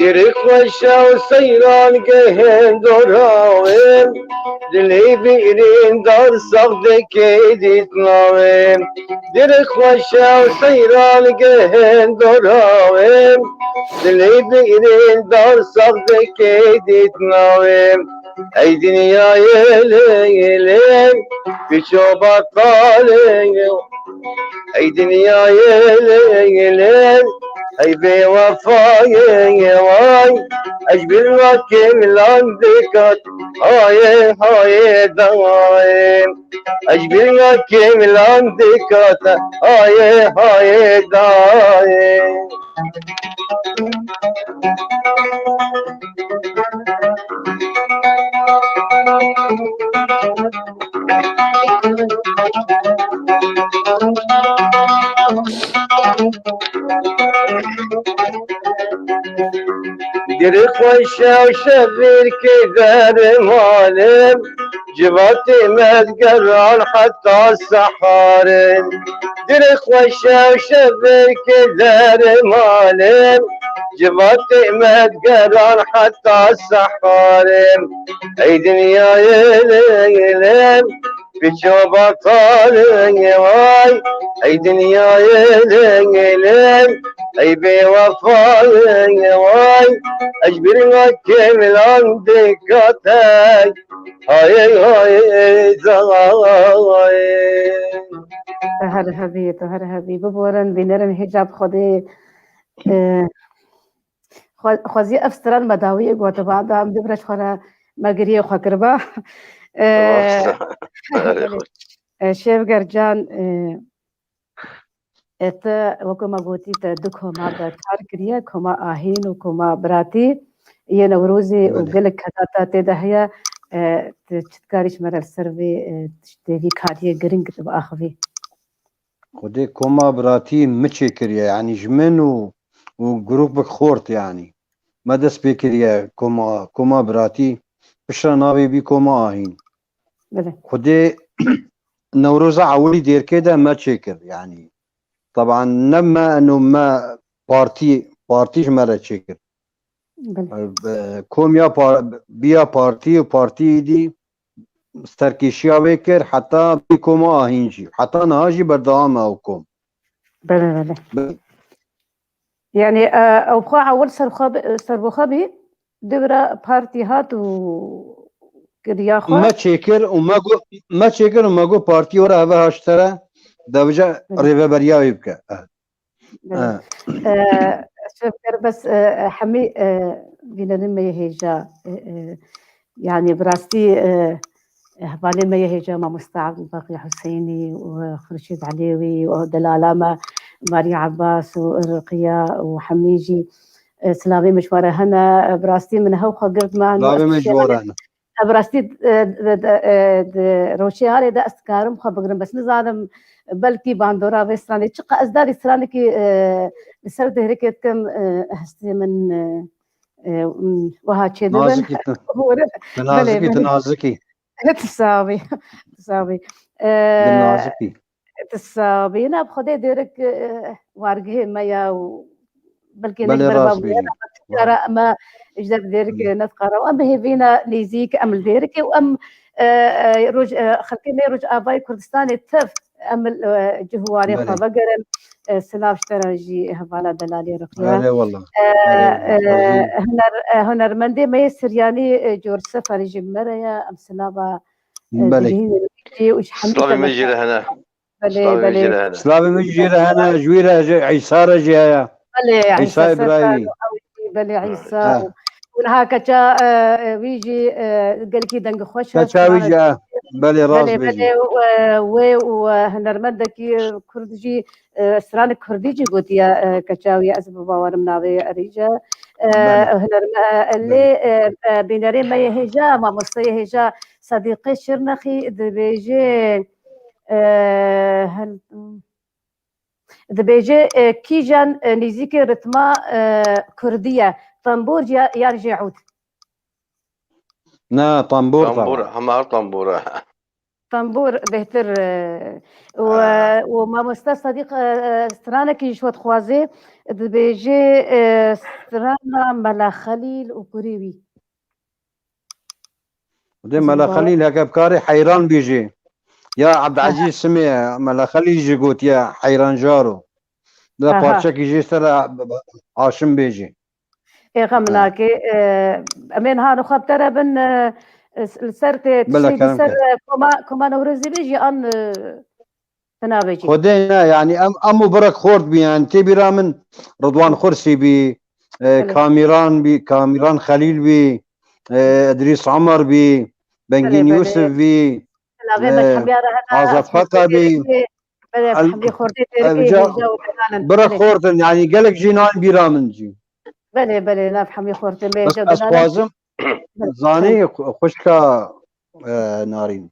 Girê xweşa û seyran gehên dora wê, dilê bîrîndar sax dikê dîtina wê. Girê xweşa û seyran gehên dora wê, dilê bîrîndar sax dikê dîtina wê. Ey dinyayê lê lê, piço batalê. Ey dinyayê lê lê, ey bêwefayê way. Ez ji bîr nakim lan dikat, hayê hayê dayê. Ez ji bîr nakim lan dikat, hayê hayê dayê. Girê xweşa şevêrkê derê malê, civatê me digeran heta seharê. Girê xweşa şevêrkê derê malê, civatê me digeran heta seharê. Ey dinyayê lê lê, piço batalê way. Ey dinyayê lê lê, ey bêwefayê way. Ez ji bîr nakim lan dikat, ey. Hayê hayê dayê. Tu her hebî, tu her hebî. Biborin, bînerin hêja bi Xwedê, e, Xwe-, xwezî ev stran me dawiyê gotiba, da em du bira ji xwe re me giriyê xwe kiriba. E, Rast. Erê belê. Xwe. E, Şevger Can, e, e, te wekî me gotî te du koma bi kar kiriye, koma Ahîn û koma Biratî yê Newrozê û Belê. gelek keda te tê de heye, e, tu çi dikarî ji me re li ser vê, e, tiştê vî kariyê giring tu biaxivî? Xwedê koma biratî min çêkiriye, yanî ji min û, û grûpek xort, yanî me dest pê kiriye koma, koma biratî, piştre navê bî koma Ahîn. Belê. Xwedê Newroza ewilî Dêrkê de me çêkir, yanî teban ne me eno me partî, partî ji me re çêkir. Belê. E, komiya par-, biya partî û partî îdî serkêşiya wê kir, heta bî koma Ahîn jî. Heta niha jî berdewam e ew kom. Belê, belê. Be- Yanî, e, ew xwe ewil serxwe bi-, serboxwe bî, dibira partî hat û kiriya xwe. Me çêkir û me got, me çêkir û me got partî were heve haştere, devija Belê. rêveberiya wê bike. Evet. Belê. Ha. E, Şevker, bes, e, hemî, e, bînerên me yê hêja, e, e, yanî bi rastî, e, Hevalê me yê hêja mamoste Ebdulbaqî Husênî û Xurşîd Elêwî û delala me Marî Ebas û Riqiya û Hemî jî, e, silavê min ji we re hene. E, bi rastî min hew xwe girt me. Silavê min ji we re hene. E, bi rastî, e, di, di, e, di roşê halê de ez dikarim xwe bigirim, bes nizanim belkî bandora vê stranê. Çiqa ez dadî stranekî, e, li ser dêrikê dikim, e, hestê min, e, e, m, wiha çêdibin. Nazikî tu. Hûr. Tu Belê, nazikî, tu belê. Nazikî. Tu savî. Tu savî. Di E, nazikî. Tu savî. Na, bi Xwedê dêrik, e, wargihê me ya û belkî ne Belê, ji ber rast bavê bêjî. Cara me ji der dêrik, Belê. E, nedixara. Em bi hêvîna nêzîk, em li dêrikê û em, e, e, roj, e, xelkê me Rojavayê Kurdistanê tev, em, e, cih û warê xwe Belê. vegerin. E, silav ji te re jî hevala delalê Riqiya. Erê wala. E, Erê wala. e, Razî. Huner, e, hunermendê me yê Siryanî, e, Cor Sefer jî bi me re ye. Em silava, e, Belê. digihînin wî jî û ji hemî Silavê me jî re hene. Belê, Silavê me jî belê. re hene. Silavê min jî re hene, ji wî re, ji Îsa re jî heye. Belê, Îsa Îsa Sefer, Îbrahîmî. ew jî, belê, Îsa. Ha. Û niha keça, e, e, wî jî, e, gelkî dengê xweş e, Keça wî strana jî, e, belê, rast Belê, bêjî. belê, e, wê û, e, hunermendekî, e, Kurd jî, e, stranek Kurdî jî gotiye, e, keça wî, ez bi bawerim navê erî jî. E, Belê. hunerme-, e, lê, Belê. e, e, bînerê me yê hêja, mamosteyê hêja Sedîqê Şirnexî dibêje, e, hel-, dibêje, e, kîjan, e, nêzîkê ritma, e, Kurdî ye? Tembûr ya, yan jî ûd? Na, tembûr Tembûr, tabii. hema her tembûr e. Tembûr bêhtir, e, û, Ha. e, û mamoste Sedîq, e, e, stranekî ji we dixwaze, dibêje, e, strana Mela Xelîl û kurê wî. Dê Mela Xelîl heke bikarî heyran bêjî. Ya Aha. Ebdezîz Simê, Mela Xelîl jî gotiye heyran jaro. Da Aha. parçekî jê ser Haşim bêjî. Ê, xem He. nake, e, em ê niha nixwe bi te re bin, e, e, li ser tê Bila tiştê di kerem ser, ke. e, koma, koma Newrozî bêjî an, e, Tenavê jî. Xwedê ne, yanî em, em û birek xort bî, yanî tê bîra min Ridwan Xursî bî, e, Belê. Kamîran bî, Kamîran Xelîl bî, e, Idrîs Omer bî, Bengîn Belê, belê. Yusuf bî, Tenavê e, me hemiya re hene, Azad ez Feka xortê bî. dêrikê, belê, Ez, hemî xortê ez dêrikê ca hêja û benanin. Birek Belê. xort in, yanî gelek jî nan bîra min jî. Belê, belê, nav hemî xortê me Bes hêja ez benanin. xwazim Belê. zanî xu-, xwişka, e, Narîn.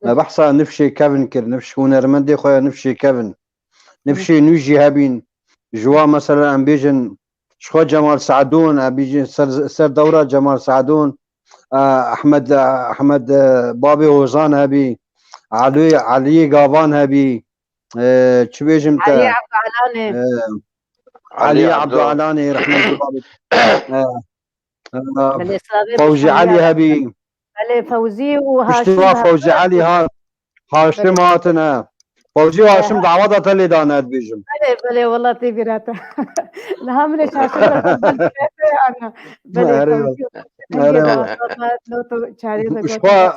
Me Hı. behsa nifşê kevin kir, nifş hunermendê xwe ya nifşê kevin. Nifşê nû jî hebîn. Ji wa mesela em bêjin, ji xwe Cemal Sadûn, em bêjin ser, ser dewra Cemal Sadûn, e, Ehmed, Ehmed, e, Babê Hozan hebî, Elî, Elî Gavan hebî, e, çi bêjim te? Elî Abdûalanê. E, Elî Elî Abdû- Abdûalanê, rehmetullah. E, Belê, slavê Fewzî Elî hebî. Belê, Fewzî û Piştî Haşim wa Fewzî hebî. Elî hat. Haşim Belê. hatine. Fewzî û He, Haşim he. dawada te lê dane, ez bêjim. Belê, belê, wela tê bîra te. Niha min ê şaşir de ana. Belê, Erê Fewzî û Haşim Erê hebî. Noto çarê de Ji gotin. xwe,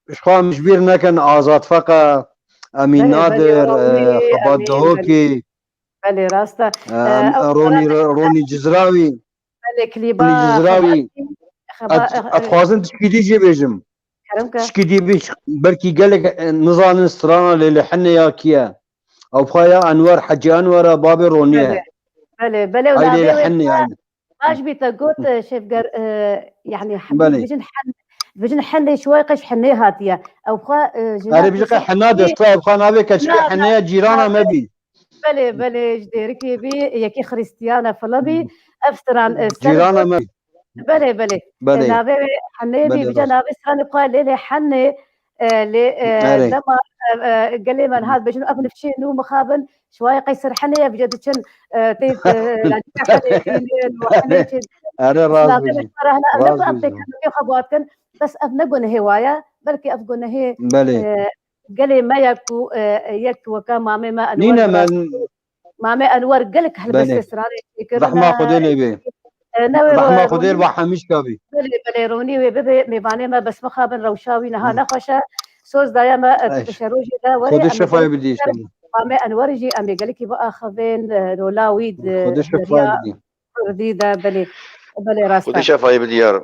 ji xwe em ji bîr nekin Azad Feka, Emîn Belê, belê, Nadir, Ronî, e, Xebat Emîn, Dihokî. Belê, rast e. Em, Ee, ew Ronî, strana Ronî Cizrawî. Belê, klîba Ronî Cizrawî. Xebatî, xeba-, Ez, eh, ez eh, dixwazim tişkî dî jê bêjim. Kerem ke. Tişkî dî bêj, belkî gelek, eh, nizanin strana Lêlê Hinê ya kî ye. Ew xwe ya Enwer, Hecî Enwer e, babê Ronî ye. Belê. Belê, belê, ew Ay navê Lêlê wê Hinê yani. Baş bî te got, eh, Şevger, eh, yani, Belê. Bijin Hen-, bijin Hendê şiway qeş Henê hatiye. Ew xwe, eh, ji Erê, bijin qe Hena de, ew xwe navê keçikê Henê ya cîrana me bî. Belê, belê, ji Dêrikê bî, yekî Xrîstiyan e, fila bî. Ev stran, e, ser Cîrana me. Belê, belê. Belê. E, navê wê Henê bî, Belê, vîca baş. Navê stranê xwe Lêlê Henê, e, lê, e, Erê. Dema, e, e, gelê me niha dibêjin, ev nifşê nû mixabin, şiwayê qey ser Henê ye, vîca diçin, e, tê, e, lacîka Henê tînin, û Henê çê. Erê, rast Navê bêjî. me xwe re hene, ev ne Rast ku em bêjî. Pêkengê xwe bi wan dikin, bes ev ne gunehê wa ye, belkî ev gunehê, Belê. e, gelê me ye ku, e, yek weke mamê me Enwer Nîne Miras, men Mamê Enwer gelek helbestê Belê. Stranê çêkirine. Rehma Xwedê lê bê. E, ne wê Rehma we Xwedê Ronî, ba hemîşka bî. Belê, belê, Ronî wê bibe mêvanê me, bes mixabin rewşa wî niha Eş. nexweş e. Soz daye me, e, Eş. pişerojê de werê Xwedê em ê şefayê gelekî bidî ser inşallah. Mamê Enwer jî em ê gelekî biaxivin, e, rola wî di Xwedê şefayê huriya bidî. Kurdî de, belê. Belê, rast e. Xwedê şefayê bidî yarim.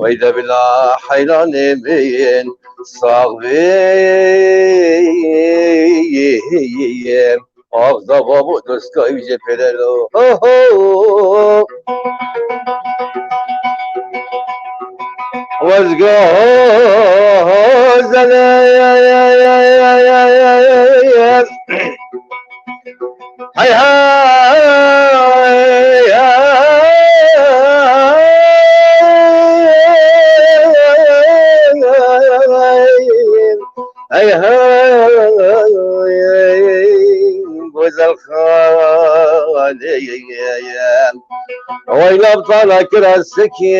Wey de bila heyranê min sax bê. Ax da babo doska wî jê pêre lo. Ho ho. Wezga zele. Hey hey hey. Hey hey, gozel xalê. Oy labtala kira sikî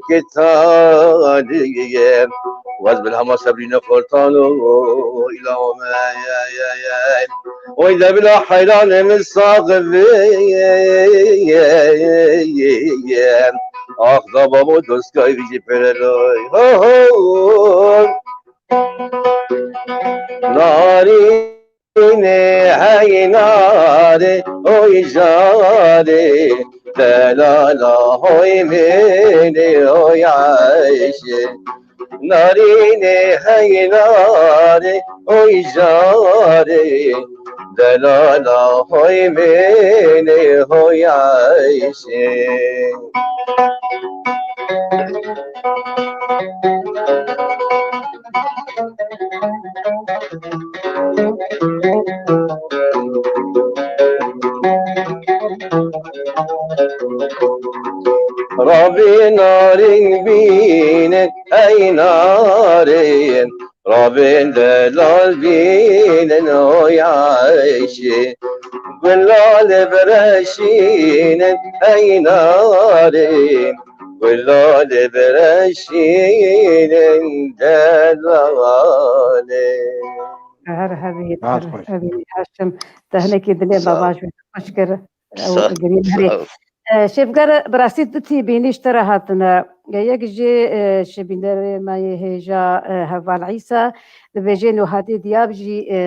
kitalî. Wez bil hema sebrîne xortan û îlawme. Oy de bila heyranê min sax bê. Ax da babo doskay vî jî pêre loy. Ho ho. Narînê hey narê, oy jarê, delala hoy mênê, oy Eyşê. Narînê hey narê, oy jarê, delala hoy mênê, hoy Eyşê. Rabî narîn bînin, ey narîn. Rabên delal bînin oy Eyşê, gulalê bireşînin ey narîn, gulalê bireşînin delalê. Her hebî, Rahat her xweş. Hebî Haşim. Te hinekî dilê Sağ ol. Baba ji xweş kir. Ew Sağ ol. girîn herê. Sağ ol. E, Şêvger, bi rastî du tî bînî ji te re hatine. E, yek jî, e, ji bînerê me yê hêja, e, Heval Îsa, dibêje Nûhadî Diyab jî, e,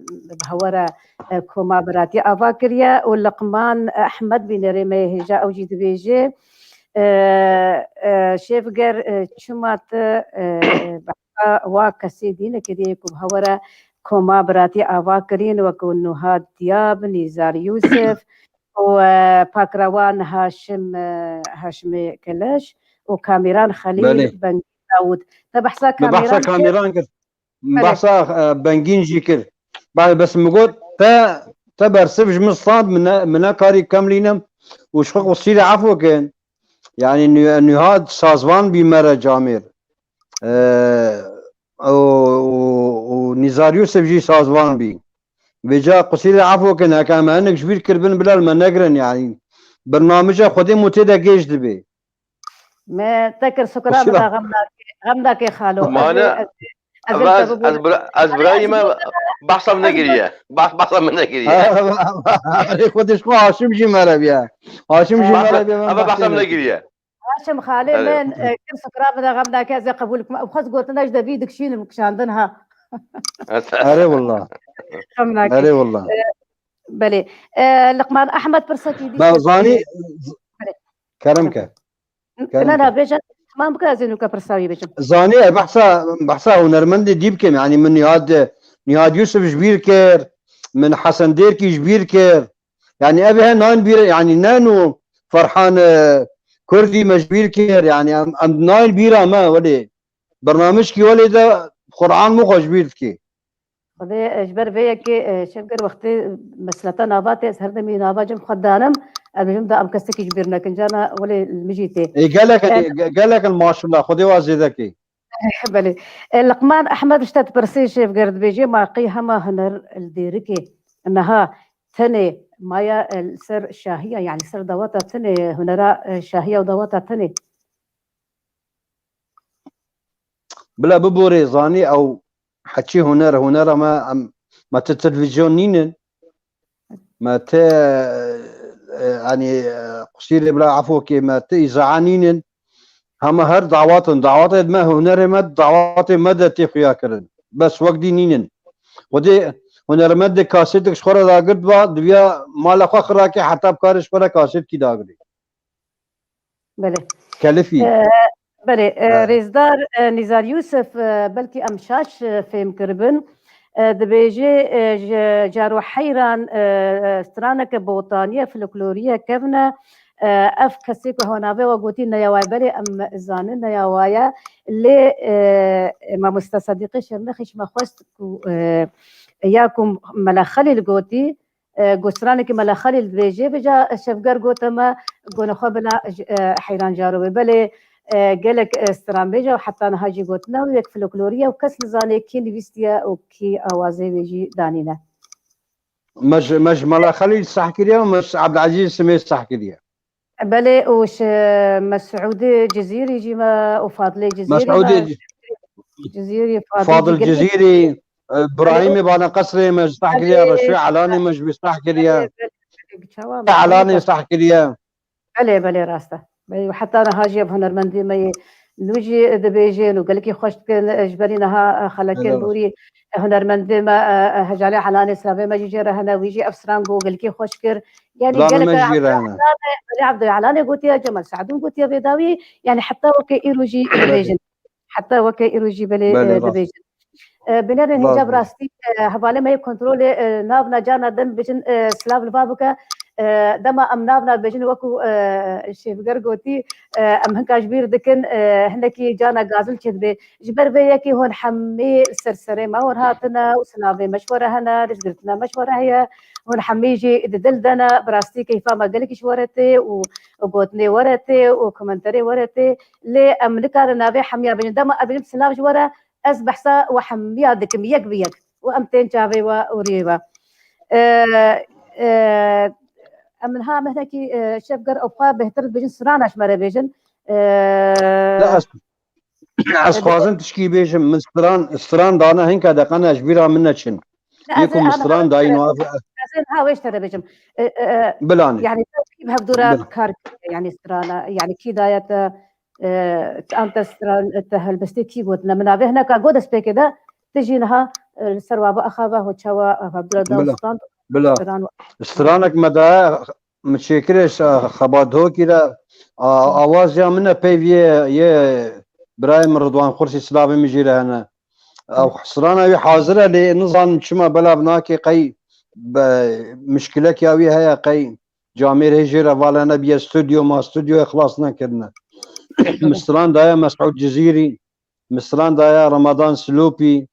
bi hewe re, e, koma biratî ava kiriye û Liqman Ehmed bînerê me yê hêja ew jî dibêje, e, e, Şêvger, e, çima tu, e, behsa wa kesê dî nekiriye ku bi hewe re koma biratî ava kirîn wekî Nûhad Diyab, Nîzar Yûsif, û, e, Pakrewan Haşim, e, Haşimê Keleş û Kamîran Xelîl Belê. Bengî Dawûd. Te behsa Min behsa Kamîran kir. Kamîran kir. Min Belê. behsa, e, Bengîn jî kir. Belê, bes min got, te, te bersiv ji min stand, min ne, min nekarî kemlînim û ji xwe qusîrê efo kin. Yanî nû-, nûha sazvan bî me re camêr. E, û, û, û Nîzar Yûsif jî sazvan bî. Vêca qusîrê efo kin, heke em hinek ji bîr kiribin bila li me negirin, yanî bernamija Xwedê mû tê de gêj dibê. Me te kir sukra Qusîra. Min da xem nake, xem nake xalo. Ez Mane. ê, ez ê, Ama ez, ez, bira, ez birayî me behsa min nekiriye. Bah, behsa min nekiriye. Erê xwe dişko Haşim jî mereviye. Haşim jî mereviye. Ama behsa min nekiriye. Haşim xalê min, e, kir sifra min de xem nake, ez ê qebûl kim. Ew xwest gotina ji devî dikişînim, kişandin ha. Erê willa. Xem nake. Erê willa. E, belê. E, Liqman Ehmed pirsekî dî. Ba zanî, kerem ke. Kerem ke. Na, na, bêje, tamam bike, ez ê nûke pirsa wî bêjim. Zanî, e, behsa, behsa hunermendê dî bikim. Yanî min Nihad, Nihad Yusuf ji bîr kir, min Hesen Dêrkî ji bîr kir. Yanî ev he nan bîr, yanî ne nû Ferhan, e, Kurdî me ji bîr kir, yanî em, em nayên bîra me welê. Bernamijkî welê de Quran min xwe ji bîr dikî. Xwedê, e, ji ber vê yekê, e, Şevger wextê mesleta nava tê, ez her demî nava cem xwe danim, ez bêjim da em kesekî ji bîr nekin, cana welê li min jî tê. Ê, gelek, e, ge-, gelek in maşallah, Xwedê wa zêde kê. Belê. E, Liqman Ehmed ji te dipirsê, Şevger dibêje, ma qey hema huner li Dêrikê niha tenê maya, e, li ser şahiya, yani li ser dawata tenê hunera, e, şahiya û dawata tenê? Bila biborê zanî ew heçî huner, hunera me, em, me ti televîzyon nînin. Me ti, e, yanî, e, qusîrê bila efokê me ti îzaa nînin. Hema her dawat in. Dawatê me, hunerê me, dawatê me de tê xuya kirin. Bes wek dî nînin. Xwedê hunermendê kasêtek ji xwe re dagirt ba, diviya mala xwe xirakê heta bikarê ji xwe re kasêtkî dagirê. Belê. Kelifî. E, belê, e, rêzdar, e, Nîzar Yûsif, e, belkî em şaş, e, fêm kiribin. E, dibêje, e, ji caro heyran, e, straneke botaniye, folkloriye kevne. E, ev kesê ku hewa navê we gotî neya waye, belê em zanin neya waye. Lê, e, Mamoste Sedîqê Şirnexî ji me xwest ku, e, ya ku Mela Xelîl gotî, e, got stranekî Mela Xelîl dibêje, vêca Şevger gote me, gone xwe bila, e, heyran caro be. Belê, e, gelek, e, stranbêj e û heta niha jî gotina wî yek folklorî ye û kes nizane kî nivîstiye û kî awazê wê jî danîne. Me ji, me ji Mela Xelîl seh kiriye û me ji Ebdilezîz Simê seh kiriye. Belê, û ji Mesûdê Cizîrî jî me û Fadilê Cizîrî Mesûdê me. Ci-, Cizîrî, Fadil Fadil Cizîrî, e, Birahîmê Bana Qesrê me ji seh kiriye, Reşû Elanê me ji wî seh kiriye. Belê, belê, belê, çawa me Elanê seh kiriye. Belê, belê, rast e. Belê, heta niha jî ev hunermendê me yê nû jî dibêjin û gelekî xweş dikin, e, ji berî niha, e, xelekên Belê. Borî, e, hunermendê me, e, e, Hecalê Elanê silavê me jî jê re hene, wî jî ev stran got gelekî xweş kir. Yanî Silavê gelek me e jî re hene. Belê, Ebdullah Elanê gotiye, Cemal Seedûn gotiye vê dawî, yanî heta weke îro jî Belê. Dibêjin. Heta weke îro jî belê, Belê, e, rast. Dibêjin. E, binêrin Rast hînca bi be. Rastî, e, hevalê me yê kontrolê, e, navna carna dem bijin, e, silav li va bike. E, dema em navna bijin wekû, e, Şêvger gotî, e, em hinka ji bîr dikin, e, hinekî carna gazil çêdibe. Ji ber vê yekê hûn hemî li ser serê me hûn hatine û silavê me ji we re hene, rêzgirtina me ji we re heye. Hûn hemî jî di dil de ne, bi rastî keyfa me gelekî ji we re tê û, û gotinê we re tê û komenterê we re tê. Lê em nikarin navê hemiya bijin. Dema ez bijim silav ji we re, ez behsa we hemiya dikim, yek bi yek. Û em tên çavê we û riyê we. E, e, em niha em hinekî, e, Şevger û xwe bêhtir dibêjin, strana ji me re bêjin. E, Ne, ez, ez e, xwazim tişkî bêjim. Min stran, stran dane hinka deqene ji bîra min neçin. Ne, Yê ez ku ê min ana stran dayîn û ev Ez ê niha wê ji te re bêjim. E, e, e, Bilanê. Yani, te kî bi hevdû re Bila. Kar kiriye, yani, strana, yani, kî daye te, e, an te stran, te helbestê kî gotine? Min navê hineka got destpêkê de, tu jî niha, e, li ser wa biaxive, ho çawa, e, hevdû re da Bila. Stran, Bila. Stran. Stranek me daye, min çêkirê, e, Xebat Hokî re, a, awaziya min e peyv yê, yê birayê min Ridwan Xursî silavê min jê re hene. Ew strana wî hazir e, lê nizanim çima belav nake, qey be, mişkilek ya wî heye, qey camêr hê jê re vala nebiye stûdyo, ma stûdyoyê xilas nekirine. Min stran daye Mesûd Cizîrî, min stran daye Remadan Silopî,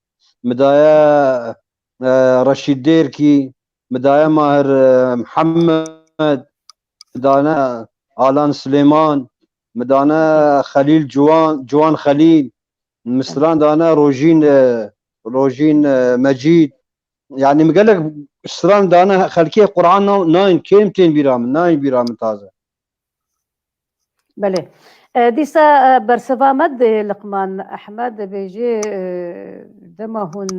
min daye, e, Reşîd Dêrkî, min daye Mahir, e, Mihemed, min dane Alan Silêman, min dane Xelîl Ciwan, Ciwan Xelîl, min stran dane Rojîn, e, Rojîn, e, Mecîd. Yani min gelek stran dane xelkê Quran na-, nayên kêm tên bîra min, nayên bîra min taze. Belê. E, dîsa, e, bersiva me dê Liqman Ehmed dibêjê, e, dema hûn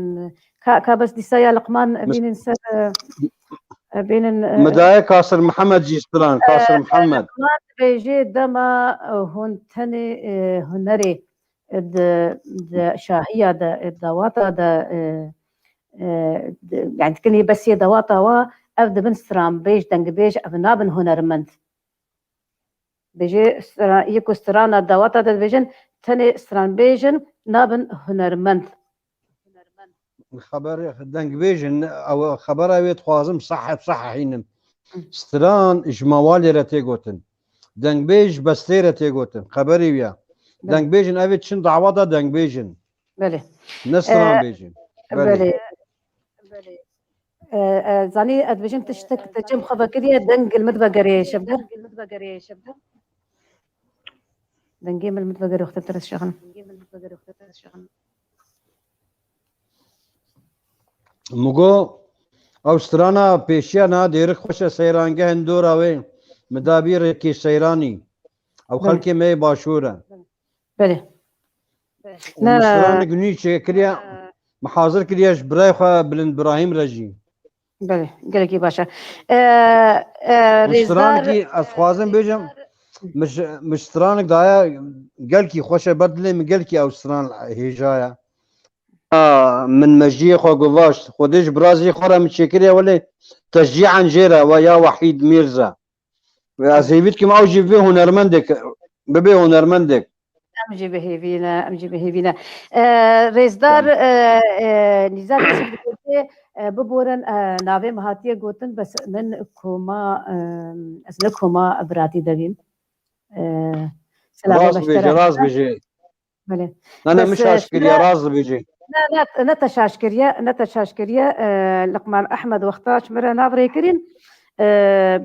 ka, ka bes dîsa ya Liqman bînin ser, e, e, bînin, e, Midayê Kasir Mihemed jî stran, e, Kasir e, Mihemed. Liqman dibêjê dema, e, hûn tenê, e, hunerê, e, di, di şahiya de, e, dawata de, e, e, di, yani dikinê besiyê dawata wa, ev dibin stranbêj, dengbêj, ev nabin hunermend. Bêjê stra-, yê ku strana dawata de dibêjin, tenê stranbêj in, nabin hunermend. Xeber dengbêj in, ew xebera wê dixwazim sehhet sehehînim. Hı. Stran ji mewalê re tê gotin. Dengbêj ji bestê re tê gotin. Xeberê wî ye. Belê. Dengbêj in, ev ê çin dawata dengbêj in. Belê. Ne stranbêj in. E, belê. Belê. E, e, zanî, ez dibêjim tiştek te cem xwe vekiriye, deng li min vegerê şevder. Dengê min li min vegerê wextê te şexin. Min got, ew strana pêşiya na dêrik xweş e, seyrangehin dora wê, min dabî rêkê seyranî. Ew Belê. Xelkê me yê başûr e. Belê. Û Ne. min stranek nû çêkiriye, min hazir kiriye ji birayê xwe Bilind Birahîm re jî. Belê, gelekî baş e. E, e, Û Rêzdar, stranekî ez dixwazim bêjim, min ji, min ji stranek daye, gelkî xweş e, ber dilê min gelkî ew stran hêja ye. A, min mejiyê xwe guvaşt. Xwedê ji birazî xwe re min çêkiriye, welê teşcîan jê re, we ya Wehîd Mîrza. Wê ez hêvî dikim, ew jî bibê hunermendek, bibê hunermendek. Em jî bihêvî ne, em jî bihêvî ne. E, Rêzdar, Tamam. e, e, Nîzar Yusuf dibêje, e, biborin, e, navê min hatiye gotin, bes min koma, e, ez ne koma biratî de bîm. E, selamê Rast beştera bêje, rast bêje. Belê. Ne, ne, Bes, min e, şaş kiriye, şûre rast dibêjî. Ne, ne, ne te şaş kiriye, ne te şaş kiriye. E, Liqman Ehmed wexta ji min re nav rêkirîn, e,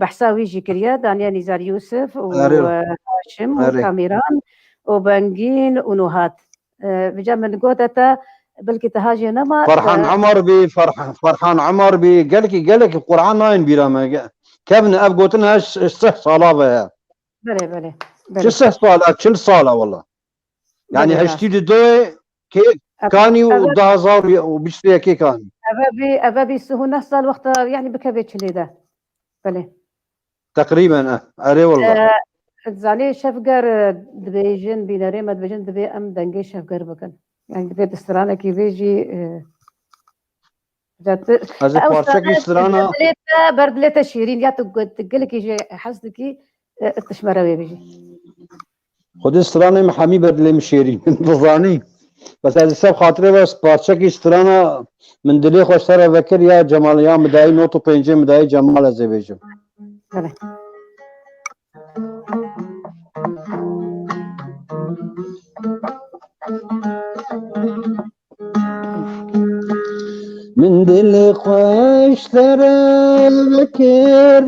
behsa wî jî kiriye, daniye Nîzar Yûsif û, Erê. e, Haşim û Erê. Kamîran û Bengîn û Nuhat. E, vêca min gote te, belkî te hajê nema, Ferhan te Umar bî, Ferhan, Ferhan Umar bî, gelekî, gelekî Qur'an nayên bîra me. Ge-, kevin ev gotin her ş-, sih sala ve ye. Belê, belê, Çi belê. sih sala, çil sala wala. Yani Belê, heştî rast. di doyê kê Ev-, kanî û ev-, du hezar û bîst û yekê kanî. Eve bî, eve bî sih û neh sal wexta, yani bikeve çilê de. Belê. Teqrîben, eh, erê wala. Ee, zanî Şevger, e, dibêjin, bînerê me dibêjin, divê em dengê Şevger bikin. Yani divê di stranekî vê jî, e, Zat-, Ez ê ew parçekî strana, strana ber dilê te, ber dilê te şêrîn ya tu got, tu gelekî jê hez dikî, e, tu ji me re wê bijî. Xwedê stranê min hemî ber dilê min şêrîn. Dizanî. Bes ez ê ser xatirê ve parçekî strana min dilê xwe ser re vekir ya Cemal ya Midayî not û pêncê Midayî Cemal ez ê bêjim. Belê. Min dilê xwe ji te re vekir,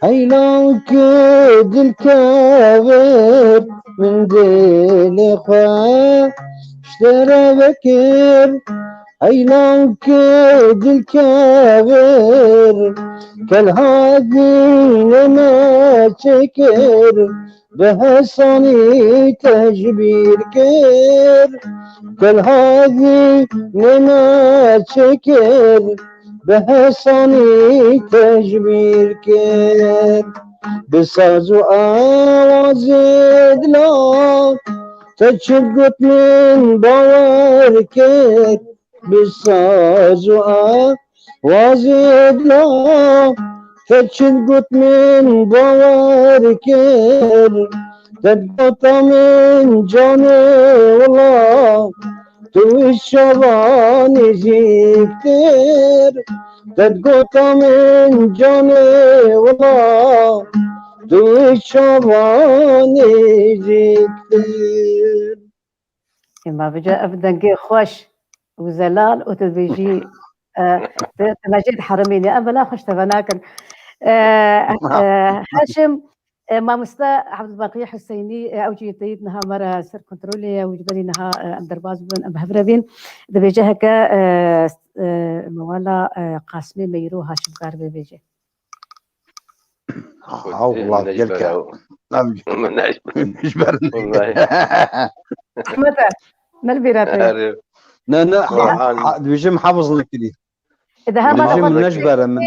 heyla û ku dil kevir. Min dilê xwe ji te re vekir, heyla û ku dil kevir. Kelha dînê me çêkir, bi hesanî te ji bîr kir, telhazî nême çêkir, bi hesanî te ji bîr kir. Bi saz û awazê dila te çi got min bawer kir, bi saz û awazê dila te çi got min bawer kir. Te gota min canê wila, tu ji çava nêzîktir. Te gota min canê wila, tu ji çava nêzîktir. Ema vêca ev dengê xweş û zelal û tu dibêjî, e, tu, tu me jê diherimînî. Em bila xwe ji te venakin. E, e, Haşim, e, mamoste Abdulbaqî Huseynî, e, ew jî teyîd niha me re ser kontrolê ye û ji berî niha, e, em derbas bibin, em bi hev re bîn. Dibêje heke, e, e, mewala, e, Qasimê Meyro Haşim kar bê bêje. Ha, wala, gelek. Min ne ji ber ew. Min ne ji ber. Wallahî. Ehmed e. Min li bîra te. Erê. Ne, ne, ha, Qur'an. Ha, dibêjim hefiz nekirî. Ê, de heval Dibêjim heval min ne ji ber e, min.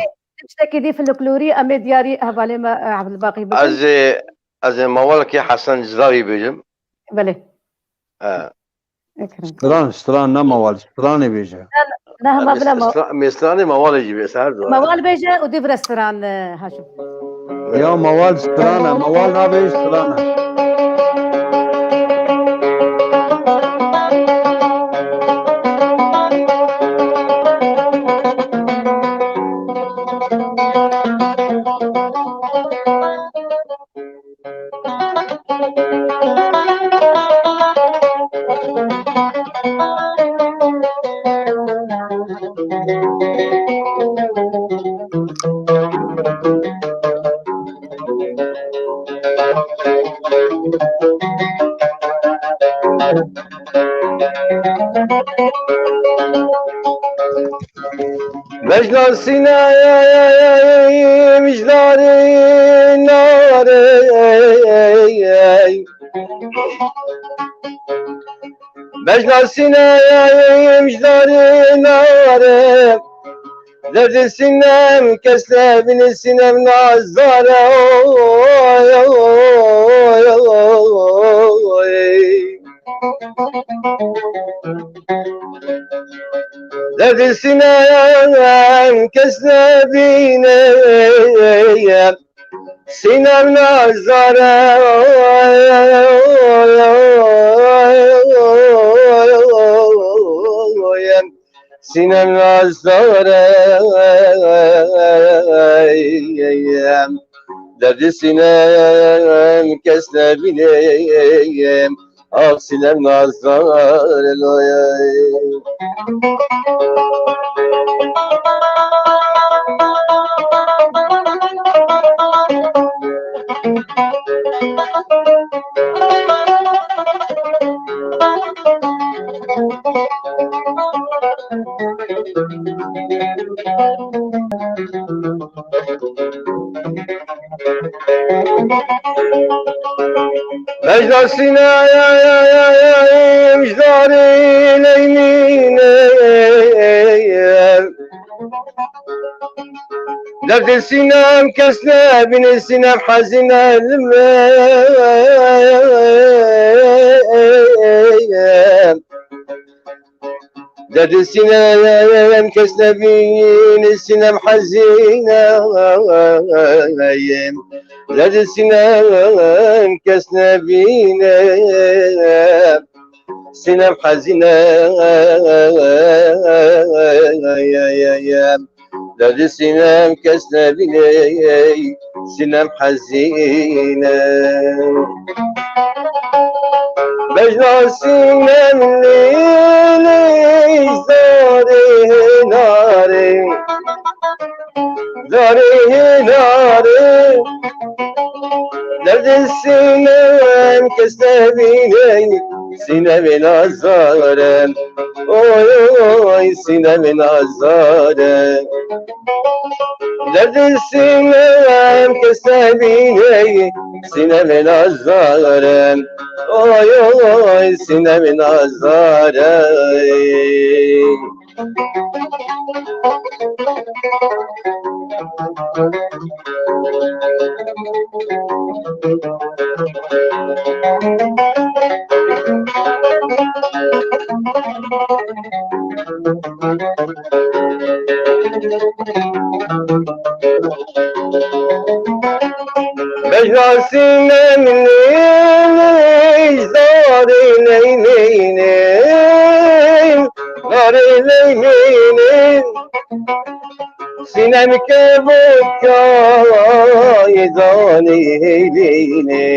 Tiştekî dî folklorî em ê diyarî hevalê me, e, Ebdulbaqî bikin. Ez ê, ez ê mawalekê Hesen Cizawî bêjim. Belê. E. Ekrem. Stran, stran, ne mawal, stranê bêje. Ne, ne, hema Em bila ma- stra-, em stranê mawalê jî bêse her zaman. Mawal bêje û dî vire stran, e, Haşim. Ya mawal stran e, mawal nabêj stran e. Vejna sîneyê mijdarê narê. Vejna sîneyê mijdarê narê. Derdê sînem kes nebîne sînem nazare. Oy, oy, oy, oy. Derdê sînem kes nebîne, sînem nazare. Sînem nazare. Derdê sînem kes nebîne. Ah sînem nazare loye. Vejna sîneyê mijdarê leymînê. Derdê sînem kes nebîne sînem hezîne li me. Derdê sînem kes nebîne sînem hezîne. Derdê sînem kes nebîne sînem hezîne. Derdê sînem kes nebîne sînem hezîne. Bejna sînem lê lê zarê hênarê. Zarê hênarê. Derdê sînem kes nebîne sînemê nazare. Oy, oy, sînemê nazare. Derdê sînem kes nebîne sînemê nazare. Oy, oy, sînemê nazare. Bejna sînem lê lê zarê leymînê. Zarê leymînê. Sînem kevok kayê zanî hêlînê.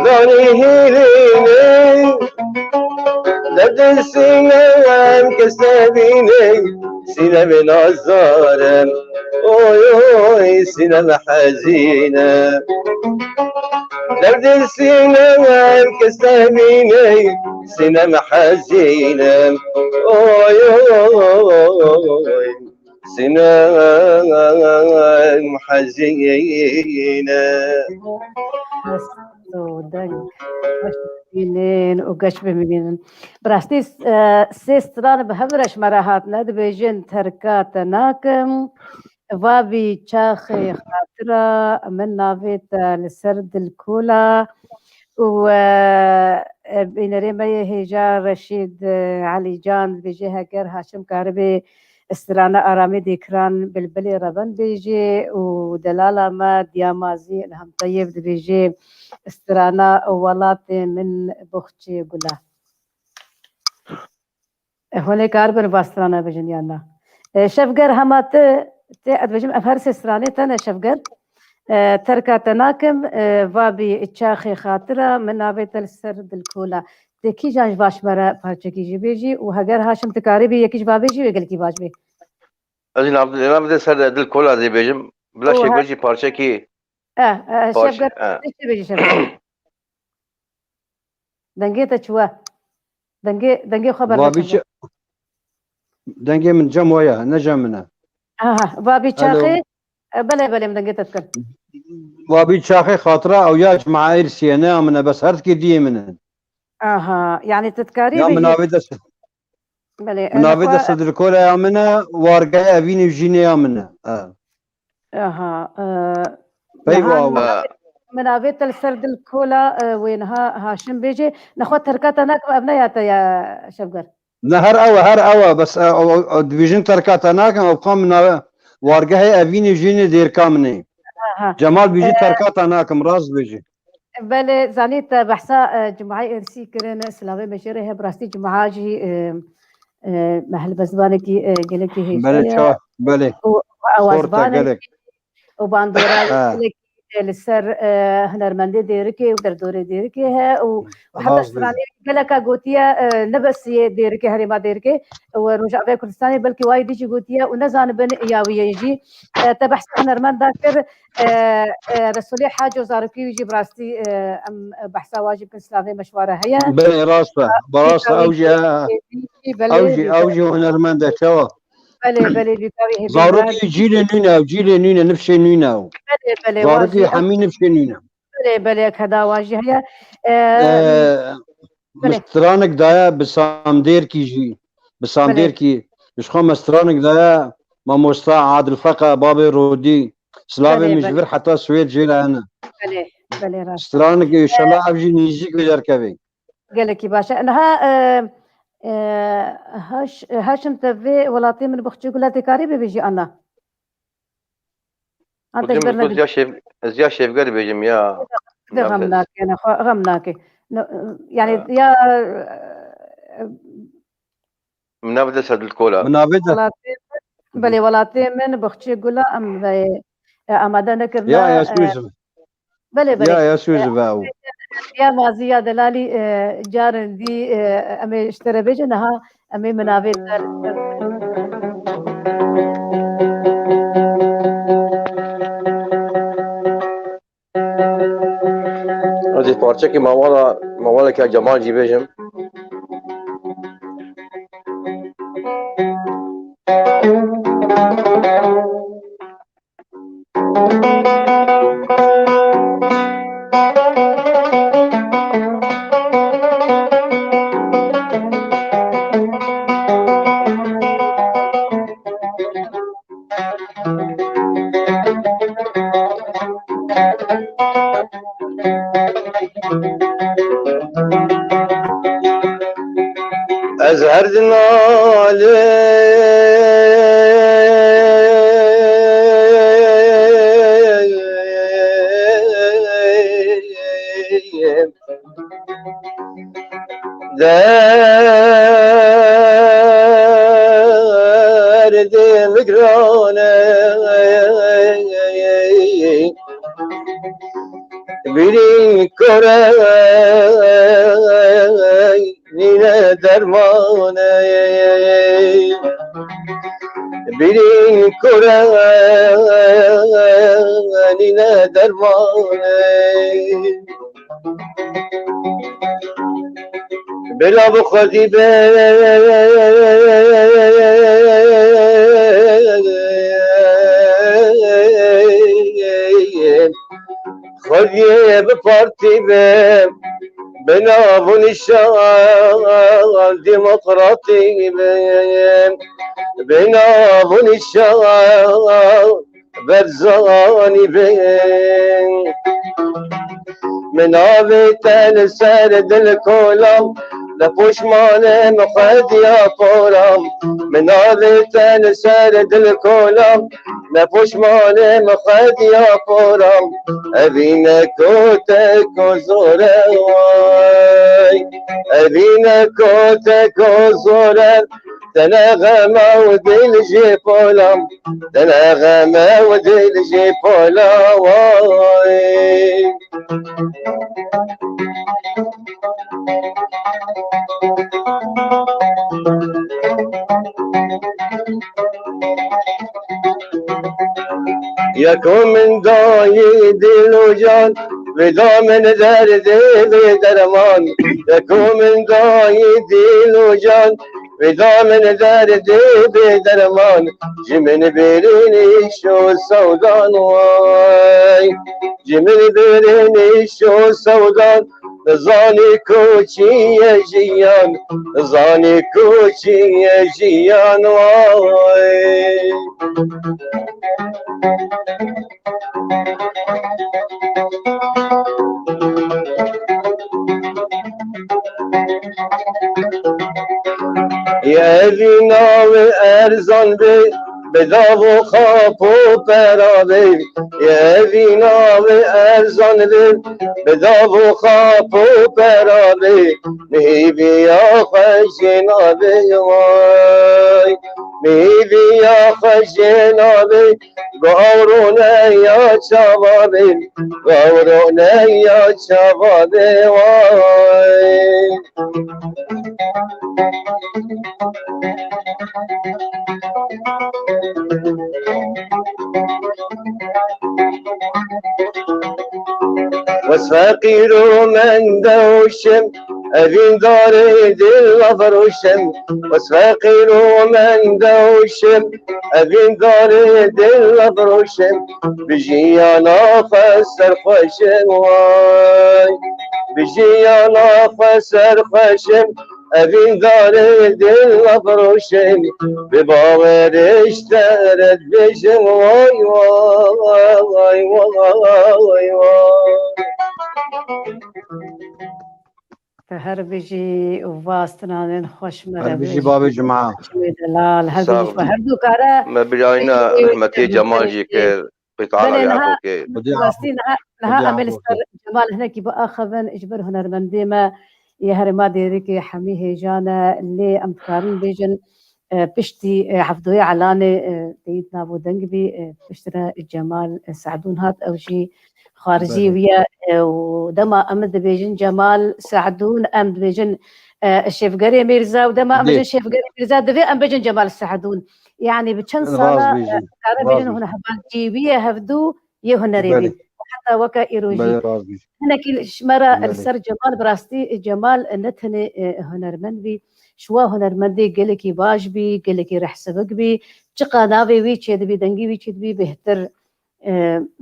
Zanî hêlînê. Derdê sînem kes nebîne. Sînemê nazare. Oy, oy, sînemê hezîne. Derdê sînem kes nebîne. Sînemê hezîne. Oy, oy. Sinem hezîne. Dest û deng. Geş bimînin û geş bimînin. Bi rastî, e, sê stran bi hev re ji me re hatine, dibêjin terka te nakim. Vabî çaxê xatira min navê te li ser dilkola û, e, e, bînerê me yê hêja Reşîd, e, Elîcan dibêje heger Haşim karibê strana Aramê Dêkiran Bilbilê Reven bêjê û delala me Diyamazî Ilham Teyeb dibêje strana Welatê Min Boxçê Gula. E, hûn ê karibin va strana bijin yan na? E, Şevger hema tu, tê ez dibêjim, ev her sê stranê te ne Şevger. E, terka te nakim, e, vabî çaxê xatira, min navê te li ser dilkola. Tê kîjan ji va ji me re parçekî jî bêjî û heger Haşim tu karîbî yekî ji va bêjî wê gelkî baş bê. Ez jî nav, nav de ser dilkola dê bêjim. Bila Û Şevger her jî parçekî E, e, parç-, Şevger, e. Tê çi bêjî Şevger? Dengê te çi we? Dengê, dengê xwe berde Vabî çi-, dengê min cem we ye, ne cem min e. Aha, vabî Alo. çaxê. E, belê, belê, min dengê te dikim. Vabî çaxê xatira ew ya cemaê îrsî ye, ne ya min e, bes her tikê diyê min in. Aha, yani tu dikarî Ya bêjî min navê dest, Belê, min e, navê nexwe dest dilkola ya min e, wargehê evînê jînê ya min e. E. Aha, e, Peyva niha wa. min navê, min navê te li ser dilkola, e, wê niha Haşim bêjê. Nexwe terka te nakim, ev ne ya te ya Şevger. Ne, her ew e, her ew e. Bes, e, o, o, o, dibêjin terka te nakim, ew kam nave wargehê evînê jînê dêrka min ê. Aha. Cemal bêjî E, terka te nakim, rast bêjî. Belê, zanî te behsa, e, cumahê êrsî kirin, silavê me jê re heye, bi rastî cumaha jî, e, e, me helbestvanekî, e, gelekî hêja Belê, ye. ça, belê. Û Xorta awazvanekî gelek. û bandora Ha. gelekî, e, li ser, e, hunermendê Dêrikê û derdorê Dêrikê he û heta Rast bêjî. stranê geleka gotiye, e, ne bes yê Dêrikê, herêma Dêrikê û Rojavayê Kurdistanê, belkî wayî dî jî gotiye û nezanibin ya wî yê jî. E, te behsa hunermenda kir, e, e, Resulê Haco zarokî wî jî bi rastî, e, em, e, behsa wa jî bikin, silavê me ji wa re heye. Belê, rast e. E, Bi rast e, ew jî, e, Belê, ew jî, ew jî hunermend e, çawa? Belê, belê, lîka wî hêvî Zarokî cîlê nû ne ew, cîlê nû ne, nifşê nû ne ew. Belê, belê, Zarokî wazî. hemî nifşê nû ne. Belê, belê, keda wa jî heye. E, E, belê. Mistranik daye bi Samdêrkî jî. Bi Belê. Samdêrkî. Ji xwe mistranik daye mamosta Adil Feqa, babê Rodî. Silavê Belê, min ji belê. vir heta Swêd jê re hene. Belê, belê, rast. Stranik, e, înşallah ev jî nêzîk wê derkevê. Gelekî baş e. Niha, e, e, Haş-, Haşim te vê welatê min Boxçê Gula tê karî bibêjî ana? An te ji Hocam, ber ez ya şev-, ez ya şevger bêjim ya. De xem nake, ne xwe xem nake. No, yani Ha. ya, e, Min navê te ser dilkola. Min navê te. Welatê min, belê, welatê min Boxçê Gula em, e, e, amade nekirine, Ya, ya, e, Sûz. Belê, belê. Ya, ya, Sûz E, ve ew. Ya mazî ya delalî, e, carin dî, e, em ê ji te re bêjin, niha em ê min navê te. Ez ê parçekî mawala, mawaleke Cemal jî bêjim. Ez her dinalim Derdim giran e, bîrî kore nîne derman e. Bîrî kore nîne derman e. Bela bi xwedî be Partî be, bi nav û nîşan demokratî be, bi nav û nîşan Berzanî be. Min navê te li ser dil kolam, ne poşmanim xwediya poram. Min navê te li ser dil kolam, ne poşmanim xwediya poram. Evî ne kotek û zor e way. Evî ne kotek û zor e. Te ne xema û dil jê polam. Te ne xema û dil jê polam way. Ya ku min dayî dil û can, vêda min derdê bê derman. Ya ku min dayî dil û can, vêda min derdê bê derman. Ji min bêrî nîş û sewdan way. Ji min bêrî nîş û sewdan. Nizanî ku çi ye jiyan, nizanî ku çi ye jiyan way. Ye evîna wê erzan be, bi dav û xap û pera be. Ye evîna wê erzan be, bi dav û xap û pera be. Min hêviya xwe jê nabe way. Min hêviya xwe jê nabe. Gawrone ya çava be. Gawrone ya çava be way. Wes feqîr û mende û şim, evîndarê dil afroşim. Wes feqîr û mende û şim, evîndarê dil afroşim. Bi jiyana xwe serxweşim way. Bi jiyana xwe serxweşim. Evîndarê dil afroşim. Bi bawerê ji te re dibêjim way, way, way, way, way. Te her bijî û va stranên xweş me re bijî. Her bijî babê Cuma. Her bijî Sağ ol. Her du kare. Me birayîna rehmetiyê Cemal jî kir. Belê, niha, rastî niha, niha em ê li ser Cemal hinekî biaxivin, ji ber hunermendê me yê herêma Dêrikê hemî hêja ne, lê em dikarin bêjin, e, piştî, e, Hevdoyê Elanê, e, teyîd nav û deng bî, e, piştre Cemal, e, Se'dûn hat, ew jî xwarizî wî ye, e, û dema em dibêjin Cemal Se'dûn, em dibêjin, e, Şevgerê Mîrza, û dema em dibêjin Şevgerê Mîrza, divê em bêjin Cemal Se'dûn. Yanî bi çend sala, e, dikarin bêjin hûn hevalcî wî ye, hevdû yê hunerê bî. Heta weke îro jî. Hinekî ji me re li ser Cemal, bi rastî Cemal ne tenê, e, hunermend bî, ji wa hunermendê gelekî baş bî, gelekî rehsivik bî, çiqa navê wî çêdibî, dengî wî çêdibî, bêhtir, e,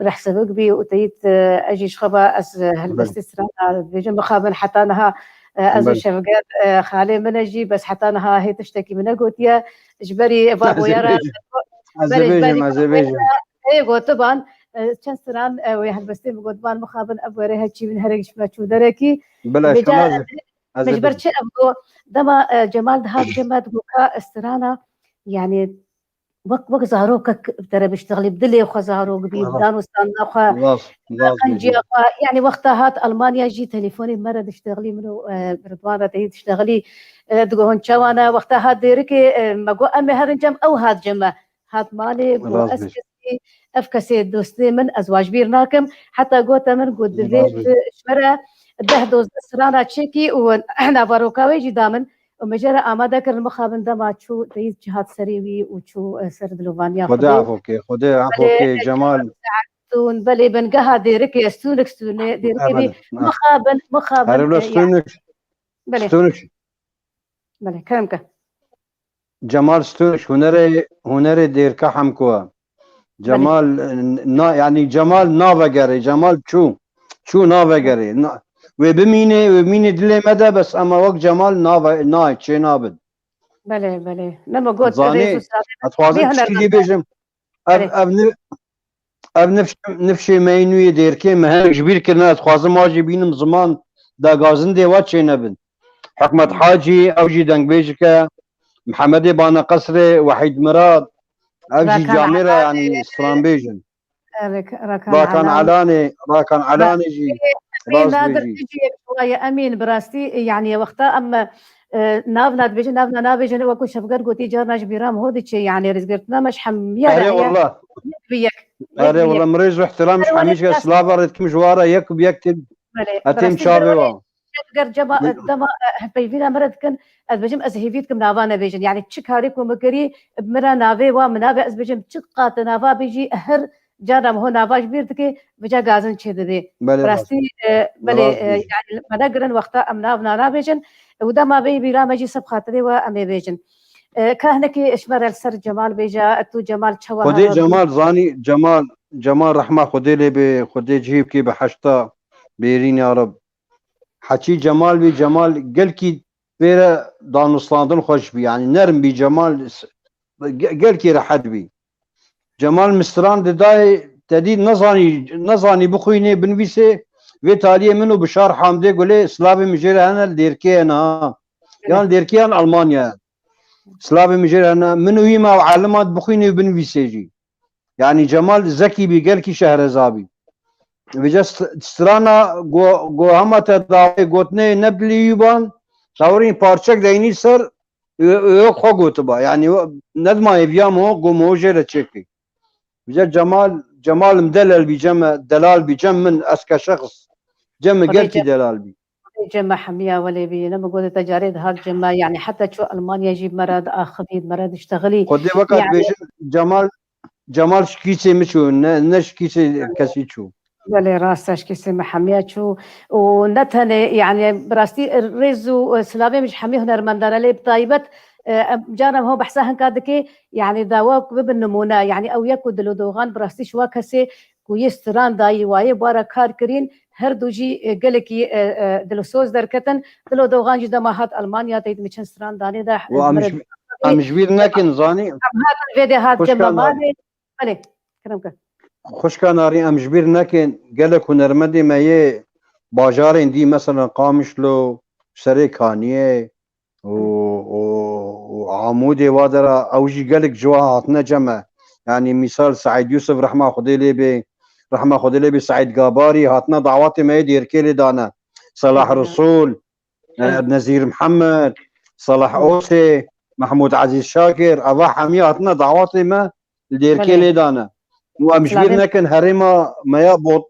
rehsivik bî û teyît, e, ez jî ji xwe ve ez, e, helbestê strana dibêjim, mixabin heta niha, e, ez û Şevger, e, xalê min e jî, bes heta niha hê tiştekî min negotiye, ji berî va boya re. Ez ê bêjim, ez ê bêjim. Ê gotiban, e, çend stran, e, wê helbestê min gotiban, mixabin ev were heçî min herek ji me çû derekî. Bila, ez ê bêjim. Ji ber çi ev got, dema, e, Cemal dihat cem me digot ka strana, yanî wek, wek zarokek te re biştexilî, bi dilê xwe zarok bî, bi dan û standa xwe, bi qenciya xwe. Yanî wexta hat Almanya jî telefonê me re diştexilî, min û, e, Ridwan re teyî diştexilî, e, digot hûn çawa ne, wexta hat Dêrikê, e, me got em ê herin cem, ew hat cem me. Hat malê, got ez kesî, ev kesê dostê min, ez wa ji bîr nakim. Heta gote min, got divê tu ji me re deh dozdeh strana çêkî û navaroka wê jî da min. Û min jê re amade kirin, mixabin dema çû, teyîd çi hat serê wî û çû, e, ser dilovaniya Xwedê. Xwedê efo ke, Xwedê efo ke, Cemal. Stûn, belê, bingeha Dêrikê, stûnik stûnê, Dêrikê bî. Mixabin, mixabin, e, stûnik, belê. Stûnik. Belê, kerem ke. Cemal Stûniş, hunerê, hunerê Dêrka Hemko. Belê. Cemal, na, yanî Cemal navegere, Cemal çû. Çû navegerê. Na, wê bimîne, wê bimîne dilê me de, bes ema wek Cemal nave-, nayê, çê nabin. Belê, belê. Nema got, Zanî, rêz û silavê ez dixwazim tişkî jî bêjim. Ev, Belê. ev ni-, ev nifş-, nifşê me yê nû yê Dêrkê me hinek ji bîr kirine, ez dixwazim wa jî bînim ziman, dagazindê wa çê nebin. Hikmet Hacî, ew jî dengbêjik e. Mihemedê Bane Qesrê, Wehîd Mirad, ev jî Rakan camêr e, Elanê. yanî stranbêj in. Rakan Rakan Elanê. Elanê, Rakan Ra-, Elanê jî, Emîn, rast Nadir bêjî. Tijî yek ji wa ye, Emîn, bi rastî, yanî wexta em, e, navna dibêjin, navna nabêjin, wekî Şevger gotî, carna ji bîra min ho diçe, yanî rêzgirtina me ji hemiya re Erê heye. wela. Yek bi yek. Yek Erê bi wela, yek. min rêz û ihtiram ji Erê wela hemî ke biraz silava re dikim ji wa re, yek bi yek tê, Belê, bi etêm rastî çavê ger wa. Ger cema, Buyurun. dema, e, hevpeyvîna me re dikin, ez bêjim, ez hêvî dikim nava nebêjin. Yanî çi karê ku min kirî, min re navê wa, min navê, ez bêjim, çi qate nava bêjî, her cara min ho nava ji bîr dike, vêca gazin çê dibê. Belê, Bi rastî, rast. e, Bi belê, rast e, bêjî. yanî me negirin wexta em nav nabêjin. Û dema vê bîra me jî seb xatirê we em ê bêjin. E, ka hinekî ji me re li ser Cemal bêje, tu Cemal çawa Xwedê hera Cemal zanî, Cemal, Cemal rehma Xwedê lê bê, Xwedê cihê bikê bi heşta bêrîn ya Reb. Heçî Cemal bî, Cemal gelkî pê re danûstandin xweş bî. Yanî nerm bî Cemal, s-, ge-, gelkî rehet bî. Cemal min stran didayê, te dî nezanî, nezanî bixwînê, binivîsê, vê taliyê min û Bişar Hamdê Gulê, silavê min jê re hene, li Dêrkê hene ha. Yan Dêrkê yan Almanya. Silavê min jê re hene. Min û wî me ew elima dibixwînê û binivîsê jî. Yanî Cemal zekî bî, gelkî şehreza bî. Vêca st-, strana go, go hema te dawê gotinê ne bilî wî ban, tawirîn parçek deynî ser, ö-, ö-, yok xwe gotiba. Yanî o, nedima hêviya mo, go mo jê re çêkî. Vêca Cemal, Cemal min delal bî cem, delal bî cem min, ez ke şexs, cem min Xwedê gelkî cem delal bî. Cem me hemiya welê bî, ne min gote te carê dihat cem me, yanî heta çû Almanya jî me re diaxivî, me re diştexilî. Xwedê weka Yanî dibêjin, Cemal, Cemal ji kîsê min çû, ne, ne ji kîsê kesî çû. Belê, rast e, ji kîsê me hemiya çû. Û ne tenê, yanî bi rastî rêz û, e, silavê min ji hemî hunermendan e, lê bi taybet, e, em, caran ho behsa hinka dike, yanî dawa ku bibin nimûne, yanî ew yek ku Dilo Doxan bi rastî ji wa kesê ku yê stran dayî, wayê bi wa re kar kirîn, her du jî, e, gelekî, e, e, dilsoz derketin. Dilo Doxan jî dema hat Almanya, teyt min çend stran danê de, Û em ji, em ji bîr nekin, zanî. Em hatin vê de hat Xwişka cem me Narî. malê. Belê, kerem ke. Xwişka Narî, em ji bîr nekin, gelek hunermendê me yê bajarên dî, mesela Qamişlo, Serê Kaniyê, û, û, û Amûdê wa dera ew jî gelek ciwa hatine cem me. Yanî mîsal Seîd Yûsif rehma Xwedê lê bê, rehma Xwedê lê bê Seîd Gabarî hatine dawetê me yê Dêrkê lê dane. Selah Hı hı. Risûl, e, Hı. Nezîr Mihemed, Selah Hı. Osê, Mehmûd Ezîz Şakir, eva hemî hatine dawetê me li Dêrkê Belê. lê dane. Û em ji bîr Silavê nekin herêma me ya Bot-,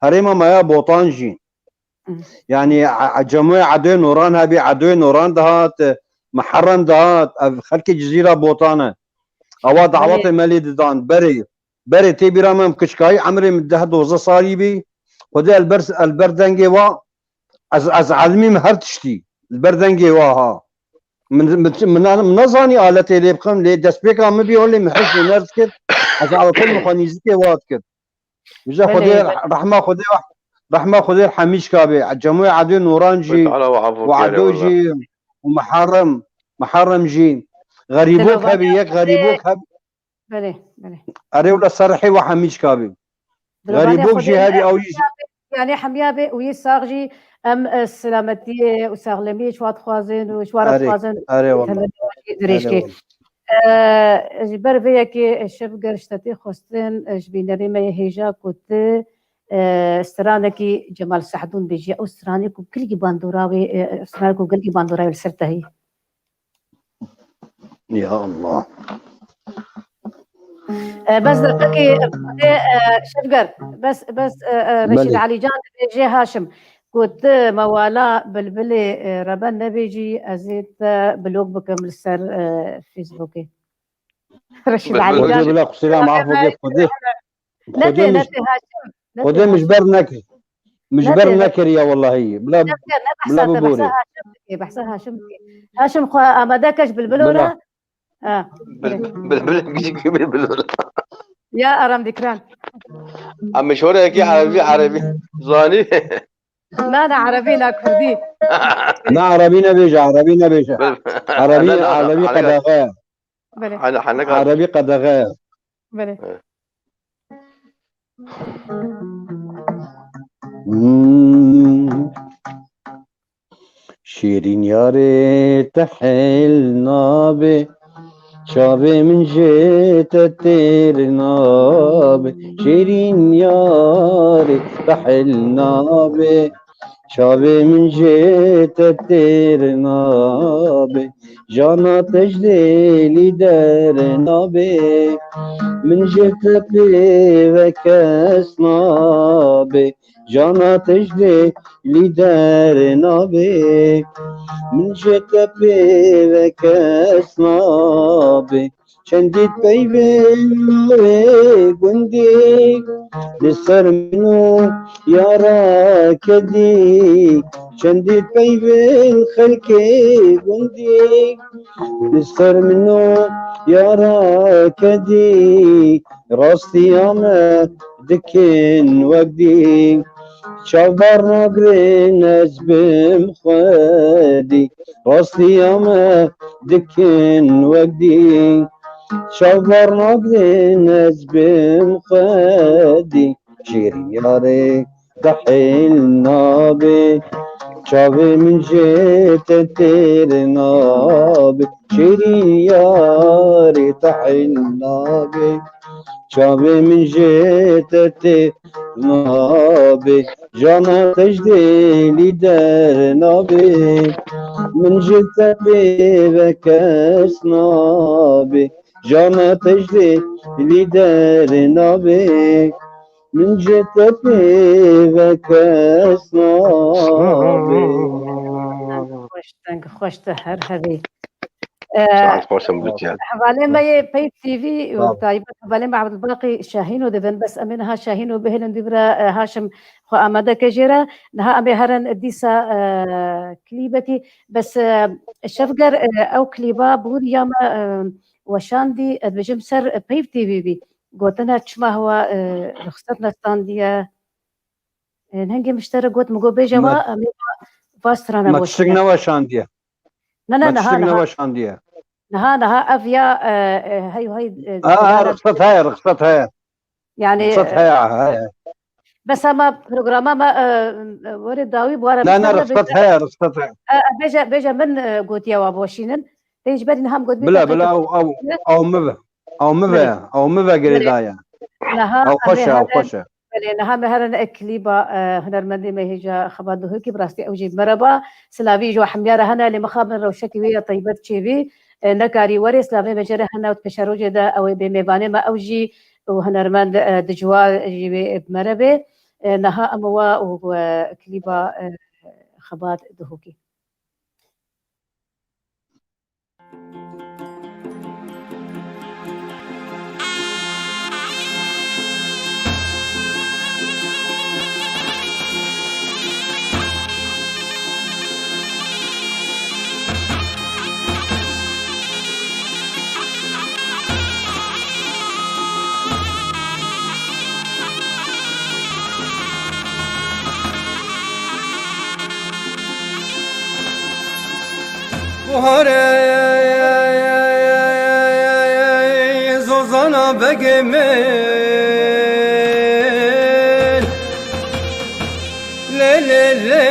herêma me ya Botan jî. Hı. Yanî, e, e, Cemoyê Edoyê Noran hebî, Edoyê Noran dihat, e, Miherrem dihat, ev xelkê Cizîra Botan e. Ewa Belê. dawetê me lê didan, berê, berê tê bîra me em kiçkayî, emrê min deh dozdeh salî bî. Xwedê el ber, el ber dengê wa, ez, ez elmî min her tiştî, li ber dengê wa ha. Min, min, min, min nezanî aletê lê bixim, lê destpêka min bî, holê min hej huner dikir, ez aleta min xwe nîzikê wa dikir. Vêca Belê, Xwedê belê. rehma Xwedê, rehma Xwedê hemî çika bê. Cemoyê Edê Noran jî, Teala we afû û kere Edo wele. jî, û Miherrem, Miherrem jî. Xerîbok Dilovane hebî, yek Xwedê. xerîbok hebî. Belê, belê. Erê wele serhê we hemî çika bê. Dilovane Xerîbok jî Xwedê hebî, me ew jî. Yanî hemiya bê û yê sax jî em, e, selametiyê û saxlemiyê ji wa dixwazin û ji wa re Erê, dixwazin erê wele. Dirêj Erê kê. wele. E, ji ber vê yekê Şevger ji te tê xwestin, e, ji bînerê me yê hêja ku tu, e, stranekî Cemal Sehdûn bêjî, ew stranê ku gilgî bandora wê, e, stranê ku gilgî bandora wê li ser te heyî. Ya Allah. E, bes deqekê, e, Şevger, bes, bes, e, e, Reşîd Belê. Elîcan dibêje Haşim. Ku tu mewala Bilbilê, e, Reben nebêjî, ez ê te blok bikim li ser, e, Facebookê. Reşîd Bilbil. Elîcan. Xwedê bila qusira me afo ke Xwedê. Ne Xwedê tê, ne mij-, tê Haşim. Ne Xwedê tê mij Haşim. ber nekir. Mij Ne ber tê, ne nekir ya wellahî. Bila, Ne tê, ne bila behsa te, biborê. behsa Haşim dike, behsa Haşim dike. Haşim xwe amade ke ji Bilbilo Bila. re. Ha. Bil-, bil-, bil-, bil-, bil-, bil-, bil-. Ya Aram Dikran. Em şorekî erebî, erebî. Zanî? Na, na, erebî, na kurdî. Na, erebî nebêje, erebî nebêje. Erebî, erebî qedexe ye. Belê. Hene, hene Erebî qedexe ye. Belê. Hmm. Şêrîn yarê te hel nabe, çavê min jê te têr nabe. Şêrîn yarê te hel nabe, çavê min jê te têr nabe. Jana te ji dêlî der nabe, min ji te pê ve kes nabe. Jana te ji dêlî der nabe, min ji te pê ve kes nabe. Çendî peyvên navê gundî, li ser min û yara kedî. Çendî peyvên xelkê gundî, li ser min û yara kedî. Rastiya me dikin wek dî, çavdar nagrin ez bim xwedî. Rastiya me dikin wek dî, çavdar nagrin ez bim xwedî. Şêrîn yarê te hêl nabe, çavê min jê te têr nabe. Şêrîn yarê te hêl nabe, çavê min jê te têr nabe. Jana te ji dêlî der nabe, min ji te pê ve kes nabe. Jana te ji dêlî der nabe, min ji te pê ve kes nabe. Xweş, deng xweş, tu her hebî. Saet xweş em bitiye. Hevalê me yê Peyv T V û Sağ ol. Taybet hevalê me Abdulbaqî Şahîno dibin. Bes em ê niha Şahîno bihêlin dû bira, e, Haşim xwe amade ke jê re. Niha em ê herin dîsa, e, klîbekî. Bes, e, Şevger, e, ew klîba bûriya me, e, weşandî, ez dibêjim ser Peyv T V bî. Gotina çima hewa, e, rixset nestandiye. E, hingê min ji te re got, min got bêje Me, wa, em ê va strana me tiştik weşandin. Neweşandiye. Ne, ne, Me niha, tiştik niha. Neweşandiye. Niha, niha, ev ya, e, e, hey, hey, e, A, a, rixset heye, rixset heye. Yani, rixset e, heye, heye. Bes ama programa me, e, e, were dawî bu ara Ne, ne, biştene rixset bêje, heye, rixset heye. E, e, bêje, bêje min, e, gotiye wa boşînin. Tê ji berî niha min got, Bila, bila, ew, ew, ew min ve. Ew min ve, Belê. Ew min ve girêdaye. Niha Ew em ê xweş e, ew herin xweş e. Belê, niha me herin e klîba, e, hunermendê me hêja Xebat Duhokî, bi rastî ew jî mereba. Silavî ji we hemî re hene, lê mixabin rewşekî wê ya taybet çêbî. E, nekarî werê, silavê me jê re hene û di pêşerojê de ew ê bê mêvanê me, ew jî û hunermend, e, Dicwa jî wê bi me re bê. E, niha em wa û, e, klîba, e, Xebat Duhokî. Buhare zozana begê min. Lê lê lê,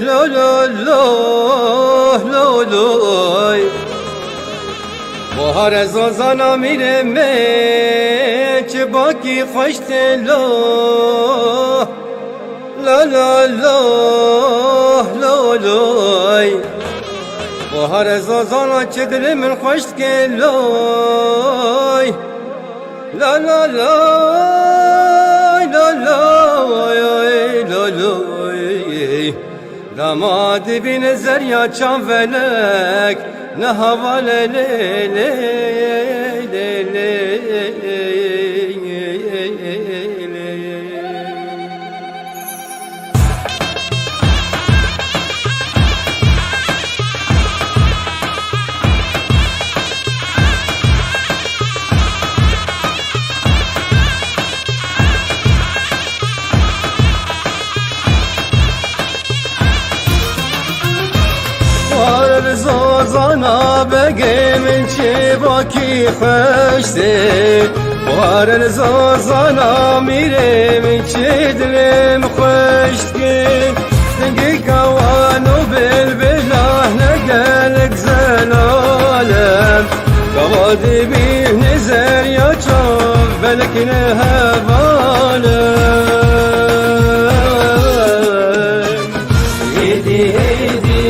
lo lo lo, lo loy. Buhare zozana mîrê me, çi bakî xweş tê lo. La la la, lo loy. Buhare zozana çi dilê min xweş dike loy. La la la, la la, lo loy. Dama dibîne zerya çavelek, niha vale lê lê lê lê. Zozana begê min çi vakî xweştê. Warel zozana mîrê min çi dilê min xweşt kê. Dengê kawan û bilbila ne gelek zelal e. Kawa dibî ne zerya çav belek ne heval e. Hêdî hêdî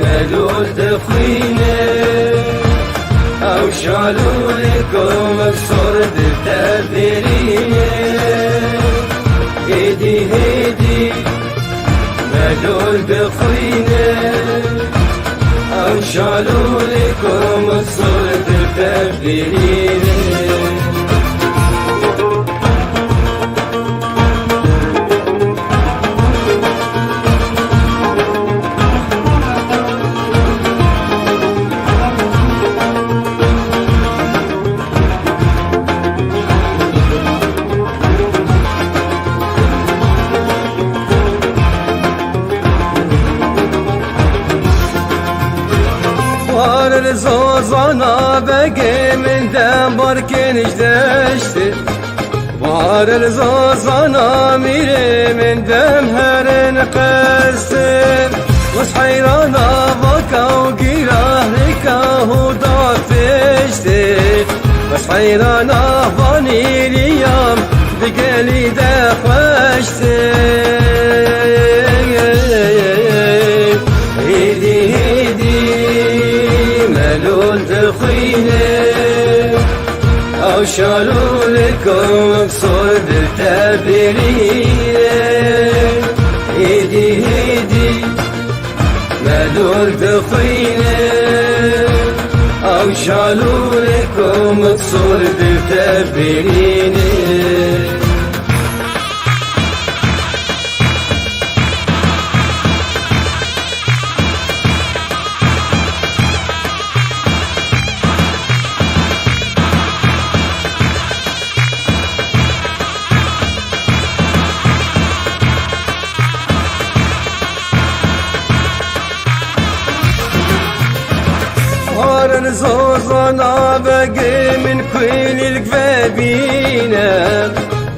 melûl dixwîne, ew şalûlê ku min sor dide birîne. Hêdî hêdî melûl dixwîne, ew şalûlê ku min sor dide birîne. Xwarin zozana begê min dem barkên ji deştê. Baharel zozana mîrê min dem herin qeste. Wes heyrana vaka û gîrahnika huda pêştê. Wes heyrana vanîriyam bi gelî de xweştê. Hêdî hêdî melûl dixwîne. Ew şalûlê ku min sor dide birîne. Hêdî hêdî melûl dixwîne. Ew şalûlê ku min sor dide birîne. Harin zozana begê min kuînî li vebîne.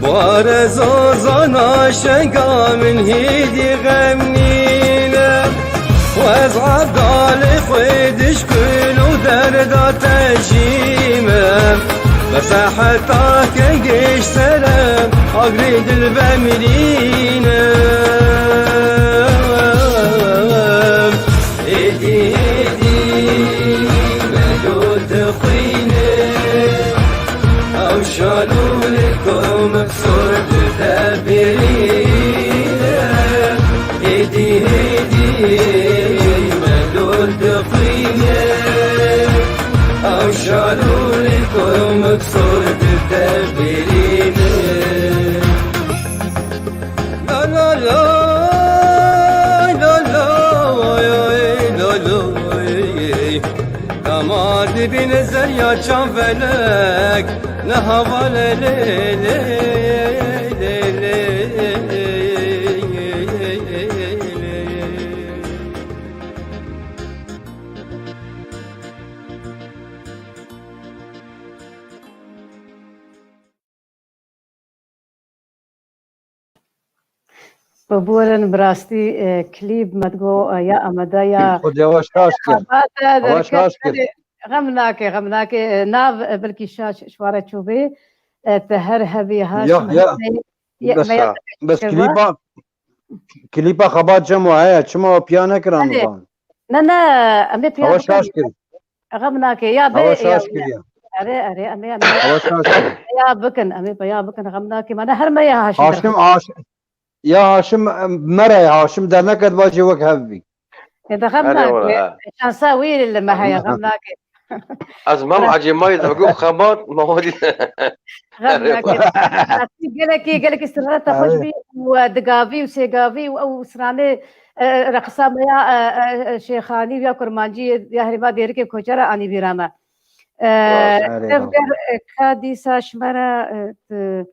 Buhare zozana şenga min hîdî xem nîne. Û ez Evdalê xwe dişkul û derda te jî me. Bese heta kengê ji serem agrê dil vemirîne. Êdî êdî melûl dixwîne. Ew şalûlê ku min sor dide birîne. Êdî êdî melûl dixwîne. Ew şalûlê ku min sor dide birîne. La la la, la la, oy, oy, la la, oy. Dama dibîne zerya çavelek, ne havale lê, lê, lê, lê. Biborin, bi rastî, e, klîp me digo, e, ya amade ya. Xwedê we şaş kir. Xebat e, we derket, şaş kir. Erê, xem nake, xem nake. E, nav, e, belkî şaş, şwara çûbê. E, te her hebî ha. Ya, şima ya. Bes, bes klîpa, klîpa xebat cem we heye. Çima we piya nekiran? Erê. Nivan? Ne, ne, em ê piya bikin. Hewa şaş kir. Xem nake, ya bê, hewa şaş kiriye. Erê, erê, em ê, em ê. Hewa şaş kiriye. Ya bikin, em ê ya bikin, xem nake. Mane her me ya Haşim. Haşim, Haşim, ya Haşim, em, mere ya Haşim derneket bacê wek hev bî. Ya da xem nake. Şansa wî li me heye, xem nake. Ez mam ecêmayî dibigo xebat, ma wadî. Xem nake. Gelekî, gelekî sirreta xweş bî û, e, digavî û sêgavî û ew stranê, e, reqisa me ya, e, e, e, Şêxanî û ya Kurmancî ya herêma Dêrikê Koçera anî bîra me. E, tev ger, e, ka dîsa ji me re, e,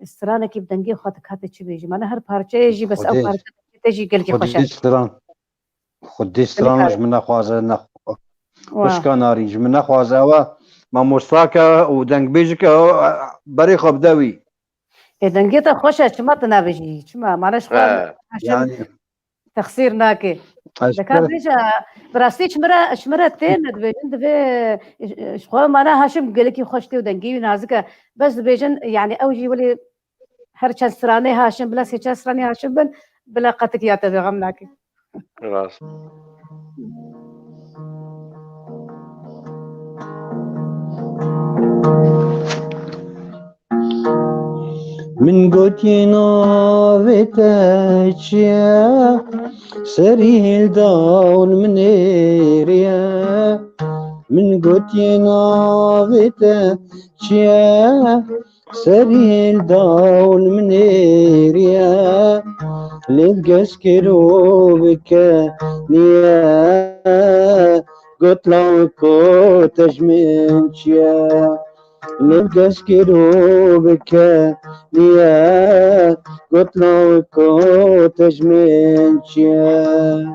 stranekî bi dengê xwe dikate çi bêjî. Mane her parçeyê jî bes ew parçe te jî gelkî xweş e. Stran. Xwedî strana ji min nexwaze, ne xwişka Narîn ji min nexwaze. Ew e mamostake û dengbêjike, ew, e, berê xwe bide wî. Ê, dengê te xweş e, çima tu nabêjî? Çima? Mane ji xwe He. Haşim Yani texsîr nake. Deka bêje, bi rastî ji min re, ji min re tê ne dibêjin, divê, e, ji xwe mane Haşim gelekî xweş tê û dengê wî nazik e. Bes dibêjin, yani ew jî welê her çend stranê Haşim, bila sê çar stranê Haşim bin, bila qetik ya te bêxem nake. Rast. Min gotiye navê te çi ye? Serî li dawin min êriye. Min gotiye navê te çi ye? Serî li dawin min êriye. Lê geskêro bike niye. Got lawiko te ji min çi ye? Lê geskêro bike niye. Got lawiko te ji min çi ye?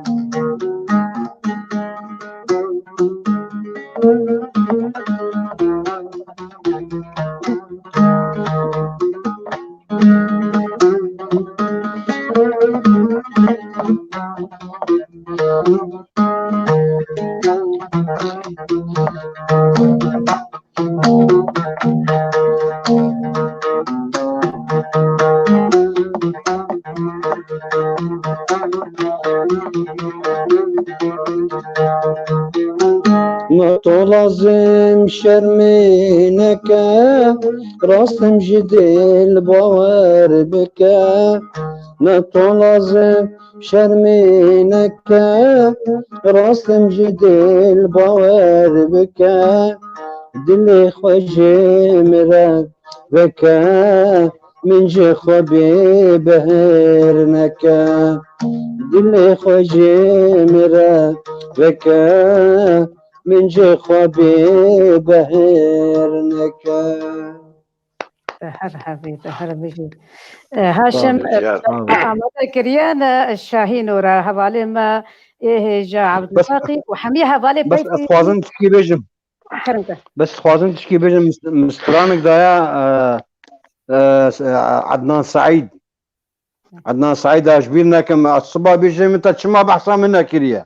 Na to lazim şermê neke, rastim ji dil bawer bike. Na to lazim şermê neke, rastim ji dil bawer bike. Dilê xwe ji min re veke, min ji xwe bê behêr neke. Dilê xwe ji min re veke, min ji xwe bê behêr neke. Te her hebî, te her bijî. E, Haşim, Sağ ol, e, Diyar. Amade kiriye ne Şahîno re, hevalê me ê hêja Bes, Ebdulbaqî û hemî hevalê bes peytî ez xwazim tişkî bêjim. Kerem ke. Bes dixwazim tişkî bêjim, mis-, mistranek daya, e, e, Ednan Saîd. Ednan Saîd, ez ji bîr nekim, ez siba bêjê min, te çima behsa min nekiriye?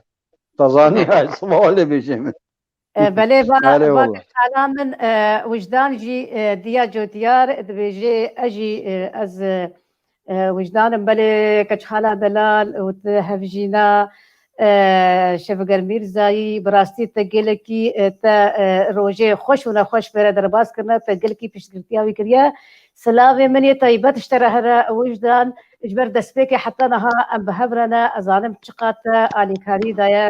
Te zanî, ez siba welê bêjê min. E, belê, va, Erê va wala. Kala min, e, Wijdan jî, e, diya cotiyar dibêjê, ez jî, e, ez, e, e, Wijdan im, belê keçxala delal û tu hevjîna, e, Şevger Mîrzayî, bi rastî te gelekî, e, te, e, rojê xweş û nexweş pê re derbas kirine, te gelekî piştgirtiya wî kiriye. Silavê min yê taybet ji te re here Wijdan, ji ber destpêkê heta niha em bi hev re ne, ez zanim çiqas te alîkarî daye.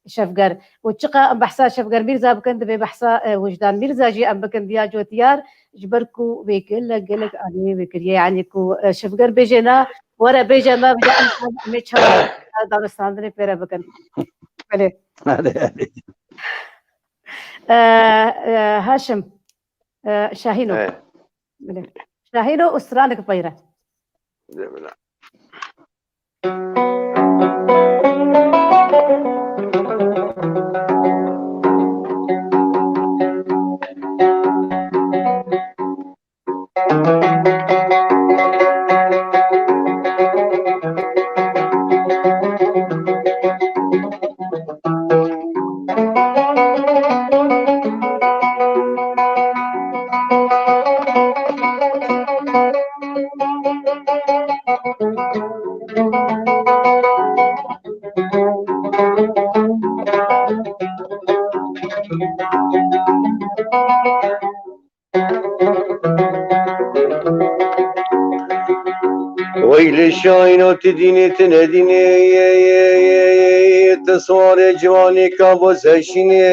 Şevger. Û çiqa em behsa Şevger Mîrza bikin, divê behsa, e, Wijdan Mîrza jî em bikin diya cotiyar, ji ber ku wê gelek, gelek alî wê kiriye. Yanî ku, e, Şevger bêje na, were bêje me, bide em, em ê çawa danûstandinê pê re bikin. Belê. Hadi, hadi. E, e, Haşim, e, Şahîno. He. Belê. Şahîno û stranik peyre. Demine. Wey li şayno ti dînê ti nedînê, ti siwarê ciwanê ka bo seşînê.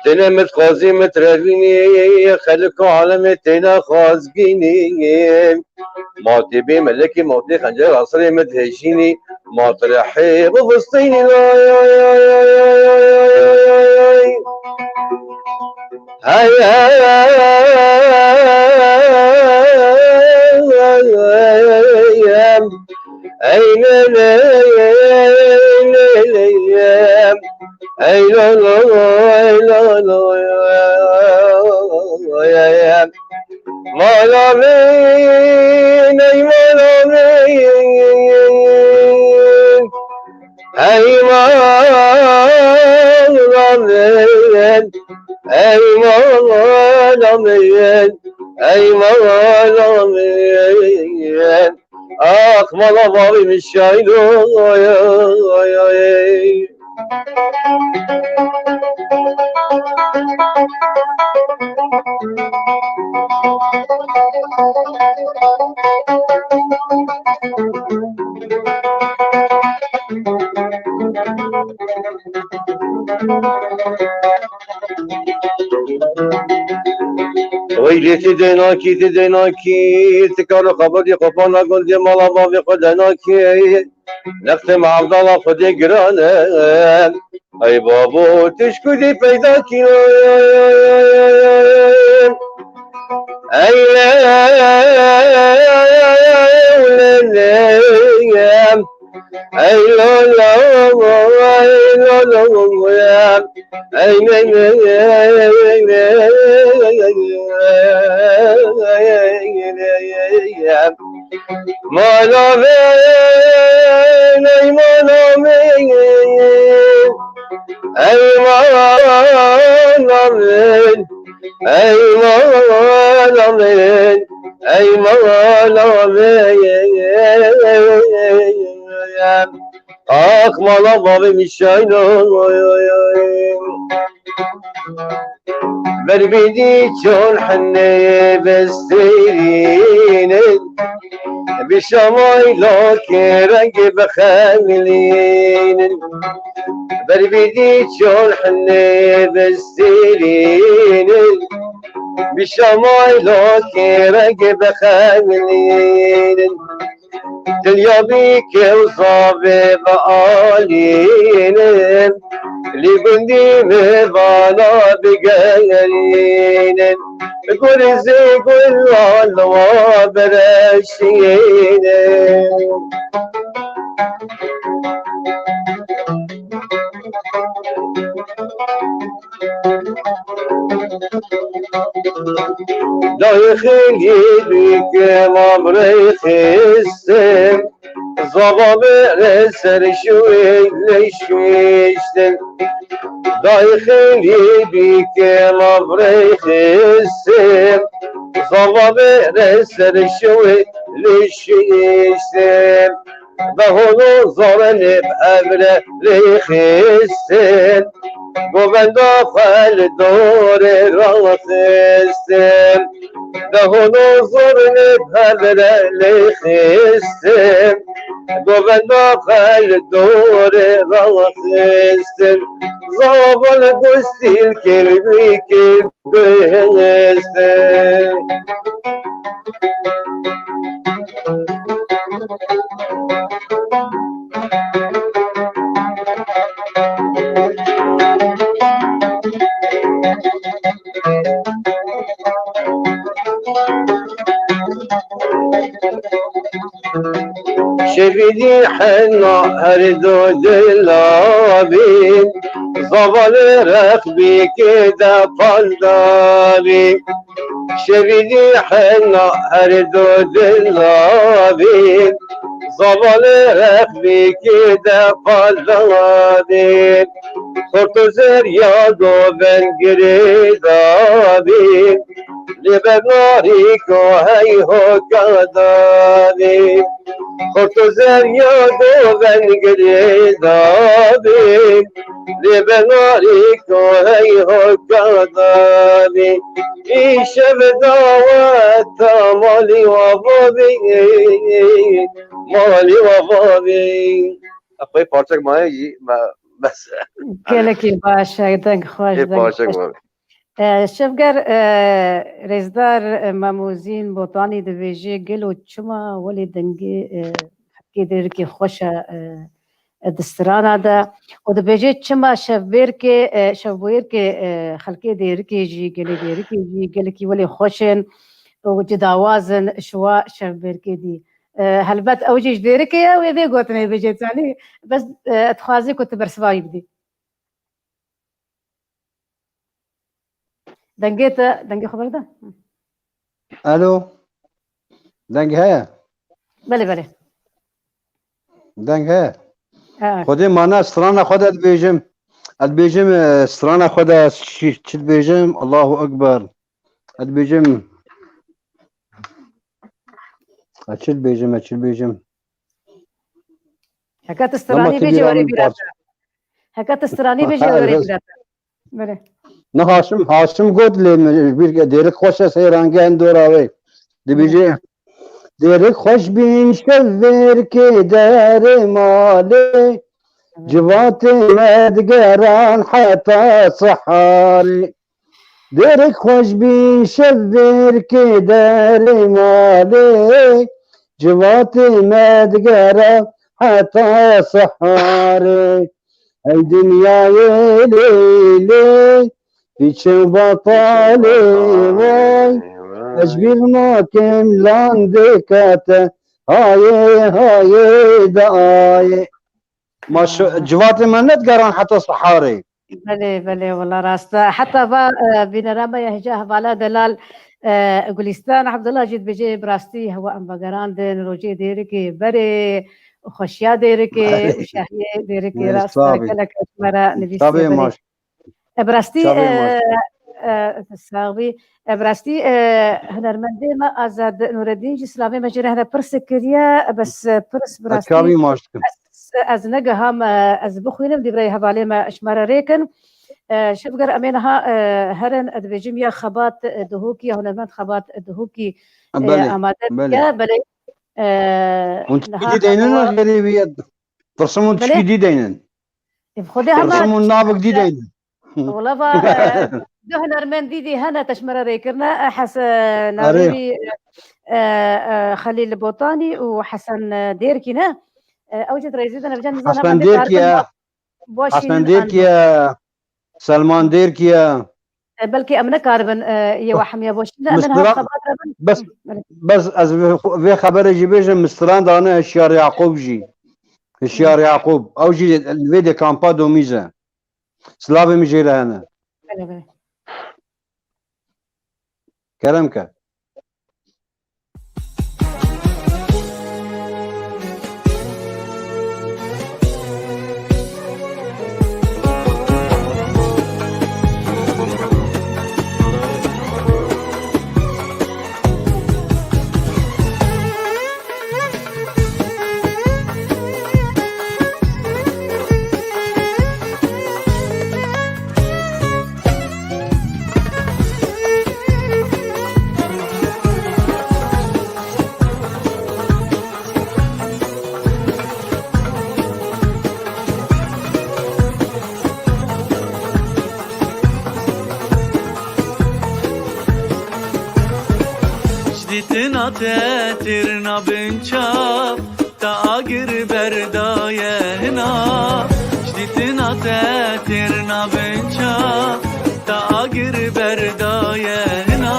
Têne mit xwazî mit revînê, xelko alemê têne xwazgînê. Ma tê bê melekê, ma tê xencer asirê mit hejînê, ma ti rehê bivistînê. Ay, ay, ay. Hey, hey, hey, hey, hey, hey. Ey, ne, ne, Ey lo lo, ey lo lo, ey. Mala min, ey mala min. Ey mala min, ey mala min, ey mala min. Ax mala bavê min şaylo, oy, oy, oy. Weylê ti denakî, ti denakî, ti karo xebatî xwe pana gundê mala bavê xwe denakî. Nextê me Evdala Xwedê giran e. Ey babo, tu ji ku dî peyda kî? Ey lelem. Ey lo lo, ey lo lo, ey me me. Mala min, ey mala min, ey mala min, ey mala min, ey mala min. Ax mala bavê min şayno, oy, oy, oy. Ber bîdî çol hinê bi stêrînin, bi şamayla kê rengê bi xemlînin. Ber bîdî çol hinê bi stêrînin, bi şamayla kê rengê bi xemlînin. Dinya bî kewza vê bialînin, lê gundî min vana bigerînin. Gurzê gulan wa bireşînin. Dayê xêlî bî ke ma bi rê xistin, zava bê rê ser şûê lê şûştin. Dayê xêlî bî ke ma bi rê xistin, zava bê rê ser şûê lê şûştin. Be holo zarenê bi hev re lê xistin, govenda xwe li dorê raxistin. Be holo zarenê bi hev re lê xistin, govenda xwe li dorê raxistin. Zava li gustîl kê li wî kê. Şevîdî hena her du dilavî, zavalê rexbîkê de pal davî. Şevîdî hena her du dilavî, zavalê rexbîkê de pal davî. Xort û zerya govend girê davî, lê bernarî ko hey hoka davî. Xort û zerya govend girê davî, lê bernarî ko hey hoka davî. Îşev daweta malî wa vavî, malî wa vavî. Ev xwey parçek maye jî me, bes. Gelekî baş e, deng xweş, Ê deng parçek xweş. Maye. E, Şevger, e, rêzdar, e, Mamozîn Botanî dibêje, gelo çima welê dengê, e, xelkê Dêrikê xweş e, e, e, di strana de. Û dibêje, çima şevbêrkê, e, şevbêrkê, e, xelkê Dêrikê jî, gelê Dêrikê jî, gelekî welê xweş in û cudawaz in ji wa şevbêrkê dî. E, helbet ew jî ji Dêrikê ye, wê vê gotinê bêje, zanî. Bes, e, dixwaze ku tu bersiva wî bidî. Dengê te, dengê xwe berde. Alo. Deng heye? Belê, belê. Deng heye? Ha. Xwedê mana strana xwe de dibêjim. Ez dibêjim, e, strana xwe de çi, çi dibêjim? Allahu Ekber. Ez dibêjim. Ez çi dibêjim, ez çi dibêjim? Heke tu stranî bêjî werê bîra te. Heke tu stranî bêjî werê bîra te. Belê. Ne Haşim, Haşim got lê min, bir Dêrik xweş e, seyrange em dora wê. Dibêje, Dêrik xweş bîn şev vêrkê derê malê, civatê me digeran heta siharê. Dêrik xweş bîn şev vêrkê derê malê, civatê me digera heta siharê. Ey dinyayê lê lê, piçe batalê vay, ez bîr nakim landê kate, hayê hayê dayê. Ma civatê me nedigeran heta siharê. Belê, belê, wela rast e. Heta va, e, bînera me ya hêja hevala delal, e, Gulîstan Abdullah jî dibêje, bi rastî hewa em vegerandin, rojê Dêrikê berê, xweşiya Dêrikê û şehiyê Dêrikê, rast e, gelek ji me re nivîsiye, belê. E, bi rastî, e, e, sax bî. E, bi rastî, e, hunermendê me Azad Nureddin jî silavê me jê re hene pirsek kiriye. Bes, e, pirs bi rastî ez, ez negiham, e, ez bixwînim, dîvreyê hevalê me ji me re rêkin. E, şevger em ê niha, e, herin, e, dibêjim ya Xebat, e, Duhokî, ya hunermend Xebat, e, Duhokî, e, amade bike. Belê, e, hûn tişkî dî deynin, xêrê wî ye? Pirsim hûn tişkî dî deynin? Xwedê hema pirsim hûn navik dî deynin? Wala va, e, du hunermendî dî hene te ji me re rê kirine. E, Hes-, e, navê wî, e, e, Xelîl Botanî û Hesen, e, Dêrkî ne? E, ew jî di rêzê de ne, nizane Hesen Dêrkî ye. Hesen Dêrkî ye. Selman Dêrkî ye. E, belkî em nekaribin, e, yê we hemiya boşîn de. Em ê niha xebat re bin. Bes, bes ez vê, vê xeberê jî bêjim, Mistiran dane Hişyar Yaqûb jî. Hişyar Yaqûb. Ew jî li vê de kampa domîz e. Silavê min jê re hene. Belê, belê. Kerem ke. Ji dîtina te têr nabin çav, te agir berdaye hina. Ji dîtina te têr nabin çav, te agir berdaye hina.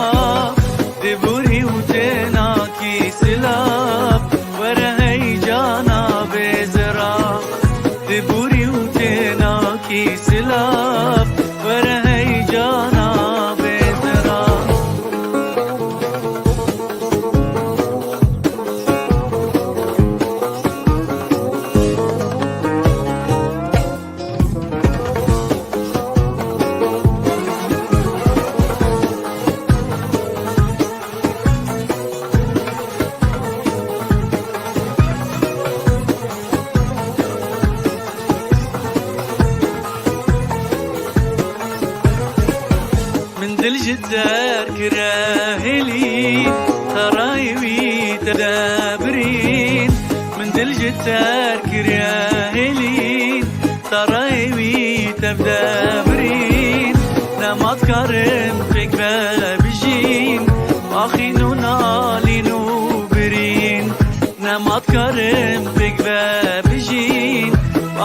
Dibûrî û tênakî silav, were heycana bêzira. Dibûrî û tênakî silav, were heycana bêzira. Min dil ji te kire hêlî, tarayê wî te de birîn. Min dil ji te kire hêlî, tarayê wî tev de birîn. Nema dikarim pêk ve bijîn, axîn û nalîn û birîn. Nema dikarim pêk ve bijîn,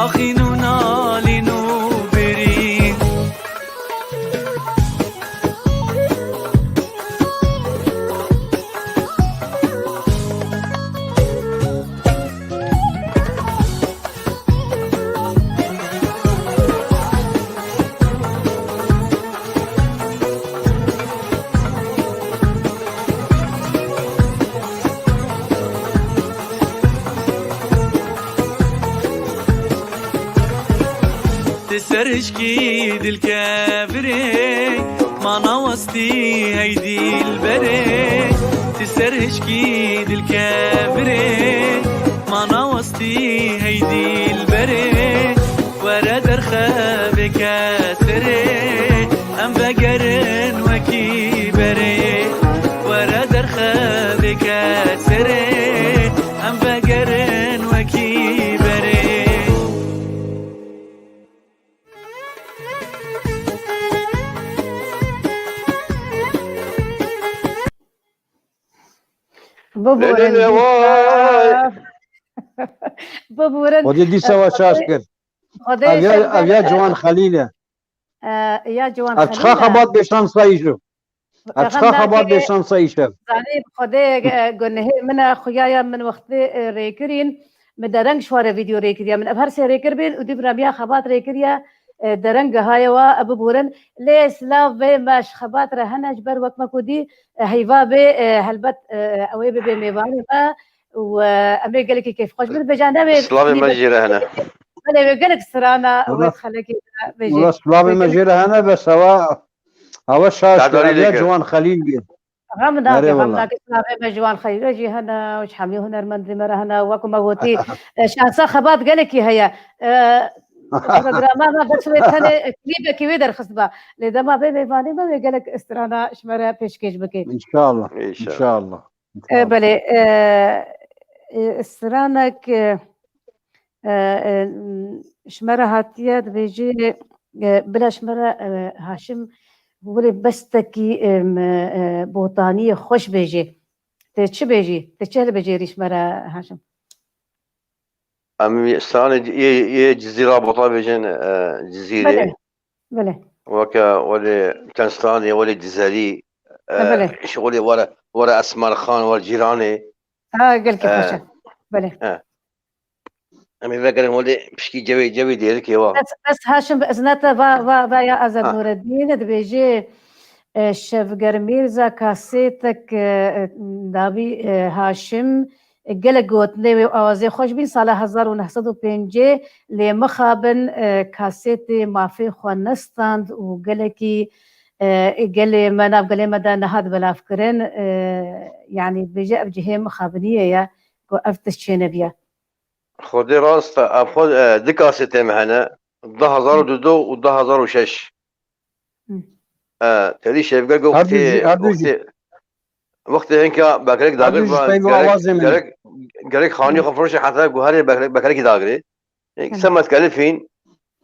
axîn û nalîn û birîn. Ti ser hişkî dilkevirê, mana westî hey dilberê. Ti ser hişkî dilkevirê, mana westî hey dilberê. Were derxevê keserê, em vegerin wekî berê. Were derxevê keserê, em vegerin wekî berê. Biburin Lê, lê, lê, dîsa. Vay. Biburin. Xwedê dîsa we şaş kir. Xwedê Ev ya, şer ev ya be. Ciwan Xelîl e. E, ya Ciwan Ev çiqa Xelîl e. Xebat bê şansa îşo. Ev çiqa Xebat bê şansa îşev. Zanî, Xwedê, e, gunehê min e, xuyaya min wextê, e, rêkirîn, min dereng ji ware vîdeo rêkiriye. Min ev her sê rêkir bên û dî remiya xebat rêkiriye, e, dereng gihaye wa, e, biborin. Lê silavê me ji xebat re hene, ji ber wek me ku dî, e, heyva bê, e, helbet, e, ew ê bibê mêvanê me û, e, em ê gelekî kêfxweş bin. Bêje navê Silavê me jî re hene. Belê wê gelek strana wê Wala, xelekê de bêjê. Wala silavê me jê re hene, bes ewa, ewa şaş kir, Bedarî ev ya lê kir. Ciwan Xelîl bê. Xem nake, Erê xem wala. Nake, silavê me Ciwan Xelîl jî hene, û ji hemî hunermendê me re hene, wek me gotî, e, şansa xebat gelekî heye. E, programa me bes wê tenê klîbekî wê derxist ba. Lê dema bê mêvanê me wê gelek strana ji me re pêşkêş bike. Înşallah. Înşallah. Înşallah. E, belê, e, e, stranek, e, e, e, ji me re hatiye, dibêjê, e, bila ji me re, e, Haşim, were bestekî, e, me, e, botaniyê xweş bêjê. Tê çi bêjî? Tê çi hilbijêrî ji me re, Haşim? Em stranê yê, yê Cizîra Bota bêjin, e, Cizîrê. Belê. Belê. Weke welê çend stranê welê Cizerî, e, Ha, belê. Ji welê were, were Esmer Xan, were Cîranê. Ha, gelkî E, xweş e. Belê. E. Em ê vegerin welê pişkî cewê, cewê dêrikê wa. Bes, bes Haşim, bi iznete va, va, va ya Azad Ha. Nureddin dibêjê, e, Şevger Mîrza kasêtek, e, e, dabî, e, Haşim, Gelek gotinê wê û awazê xweş bîn. Sala hezar û neh sed û pêncî lê mixabin, e, kasetê mafê xwe nestand û gelekî, e, gelê me, nav gelê me de nehat belavkirin. E, yanî dibêje ev cihê mixabiniyê ye ku ev tişt çênebiye. Xwedê rast e, ev xwe, e, di kasetê me hene, du hezar û dudu û du hezar û şeş. Hı. E, tevî Şevger got Her du wextê, jî, her du jî. Wextê, wextê hinka bekelek Her du dagir jî va, peyva gerek, awazê min. Gerek, gerek xanî xwe firoşe heta guherê bekelek, bekelekî dagirê. Hı. Semet kelifîn,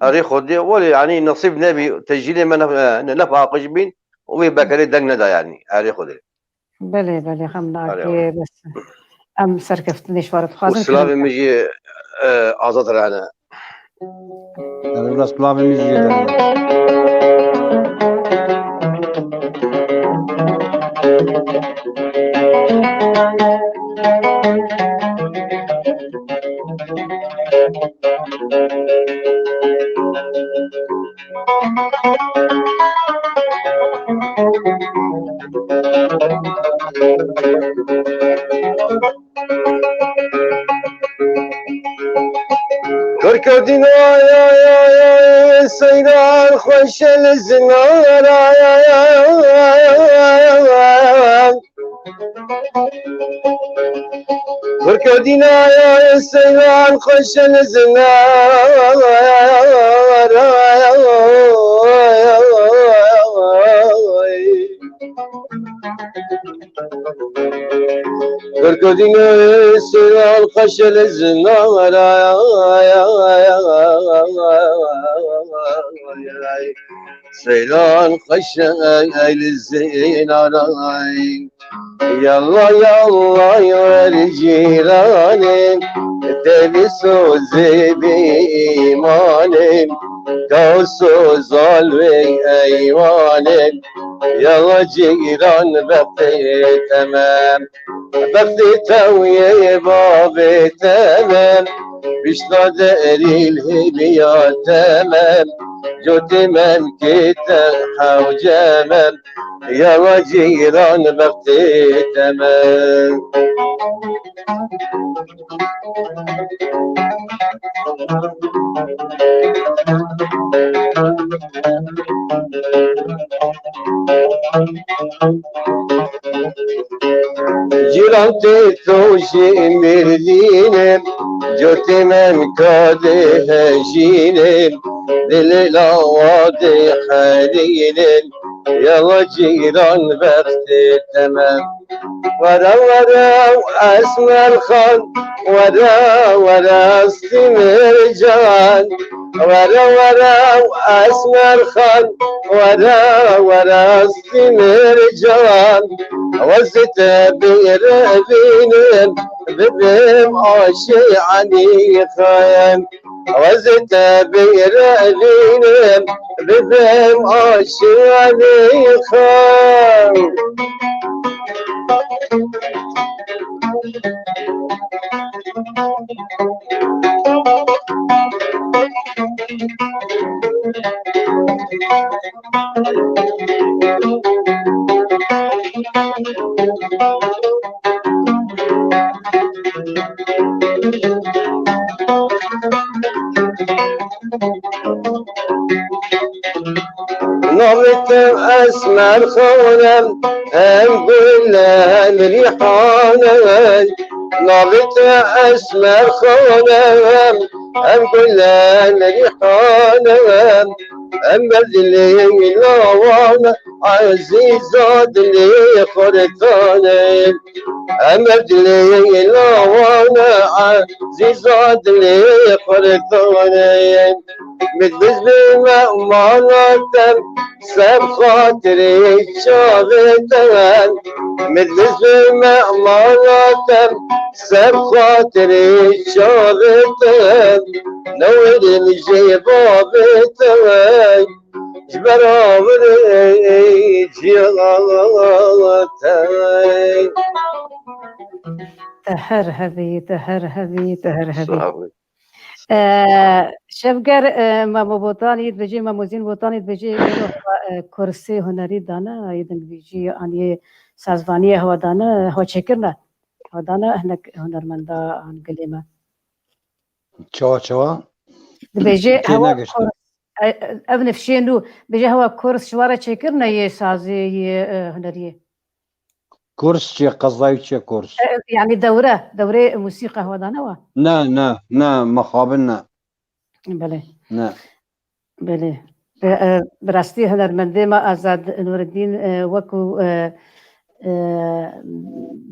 erê Xwedê, welê, yanî, nesîb nebî, tecîlê me ne, ne, ne paqij bîn, û wê bekelê deng neda, yanî, erê Xwedê. Belê, belê, xem Erê nake, Xwedê. Bes em serkeftinê ji we re Û dixwazin. Silavê min jî, e, Azad re hene. Erê, wila silavê min jî hene. Kurkurdîn ay, ay, ay, ay, seyran xweş li zinar, ay, ay, ay, ay. Kurkurdîn ay, ay, seyran xweş li zinar, ay, ay, ay. Kurkurdîn seyran xweş li zinar, ay, ay, ay, ay, ay. Seyran xweş ey li zinar, ay. Yalla, yalla, wer cîranê, tevî sozê bî îmanê, ka soza li wê eywanê. Yalla cîran, bextê te me, bextê te û yê bavê te me, bişta derî li hêviya te me, cotê memkê te hewce me. Yala cîran, bextê te me. Cîran tê to jî Mêrdînê, cotê min kadê hejînê, dilê lawa dê herînê, ya we cîran bextê te me. Were were Esmer Xan, were were Sîmir Can. Were were Esmer Xan, were were Sîmir Can. Ez te bêre bînim, bibim aşê Elî Xan. Ez te bêre bînim, bibim aşê Elî Xan. Navê te Esmer Xan e, hem gul e, hem rîhan e. Navê te Esmer Xan e, hem gul e, hem rîhan e. Em ber dilê lawan e, ezîza dilê xurtan e. Em ber dilê lawan e, ezîza dilê xurtan e. Min biz bê me mala te, ser xatirê çavê te. Min biz bê me mala te, ser xatirê çavê te. Newêrî min jê bavê te, ji ber amirê ciya te. Te her hebî, te her hebî, te her hebî. Sağ ol. E, Şevger, e, Memo Botanî dibêjê, Memo Zîn Botanî dibêjê, gelo, e, kursê hunerî dane, yê dengbêjî, an yê sazvaniyê hewa dane, hewa çêkirine. Hewa dane hinek hunermenda an gilê me. Çawa, çawa? Dibêjê Tê hewa negişt. Kurs, e, e, ev nifşê nû, bêjê hewa kurs ji we re çêkirine yê sazê, yê, e, huneriyê. Kurs çi ye? Qezayî çi ye kurs? E, yani dewre, dewrê musîqe hewa dane wa? Ne, ne, ne, mixabin ne. Belê. Ne. Belê. E, e, bi rastî hunermendê me Azad Nureddîn, e, wekû, e, e,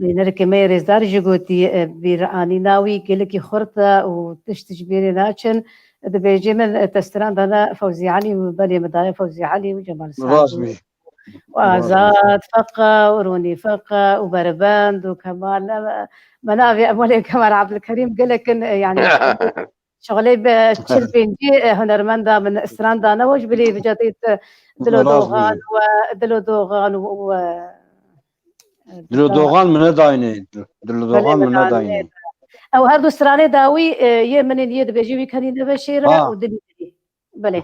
bînerikê me yê rêzdar jî gotî, e, bîranîna wî gelekî xurt e û tişt ji bîrê naçin. Dibêjê min, e, te stran dane Fewzî Elî û belê min daye Fewzî Elî û Cemal Sa'd Rast û bî. û Azad Feqa û Ronî Feqa û Berbend û Kemal, me, me navê Emalê Kemal Abdülkerim gelek in, e, yani, şixulê bi çil pêncî, e, hunermenda min stran dane we ji bilî vêca tê, e, Dilo Rast Dogan bî. we, Dilo Dogan û, û, e, Dilo Dogan min nedayne. Dilo Belê Dogan min min dayne. nedayne. Ew her du stranê dawî, e, yê min ên yê dibêjî wî kenî nebe şêre Ha. û dilî dilî. Belê.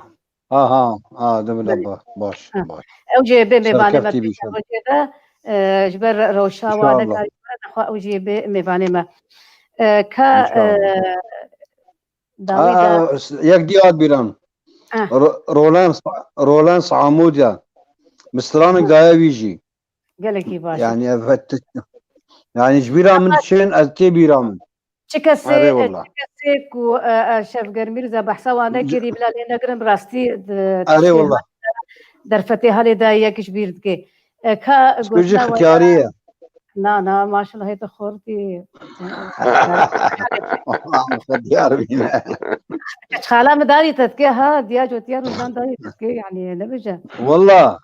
Ha, ha, ha, de bila Belê. ba-, baş, Ha. baş. Ew jê bê mêvanê me Serkevtî bî pêşe şer. rojê de, e, ji ber rewşa wane İnşallah. karî me, nexwe ew jê bê mêvanê me. E, ka, İnşallah. e, dawî de Aa, s-, yek dî hat bîran. Ah. Ro-, Roland, Roland Amûd ya. Bi stranek Ha. daye wî jî. Gelekî baş. Yani evet. Yani ji bîra min çin, ez tê bîra min. Çi kesê, Erê e, wala. çi kesê ku, e, e, Şevger Mîrza behsa wan nekirî, bila lê negirin, bi rastî di Erê tiştê wala. derfetê halê dayî yek ji bîr dike. E, ka Çiku jî gotina we xitiyarî ya. ye. Na, na, maşallah, hê te xortî. Xitiyar bîne. Çixala min darî te dike, ha, diya cotiyar û jan darî te dike, yani, ne bêje. Wala.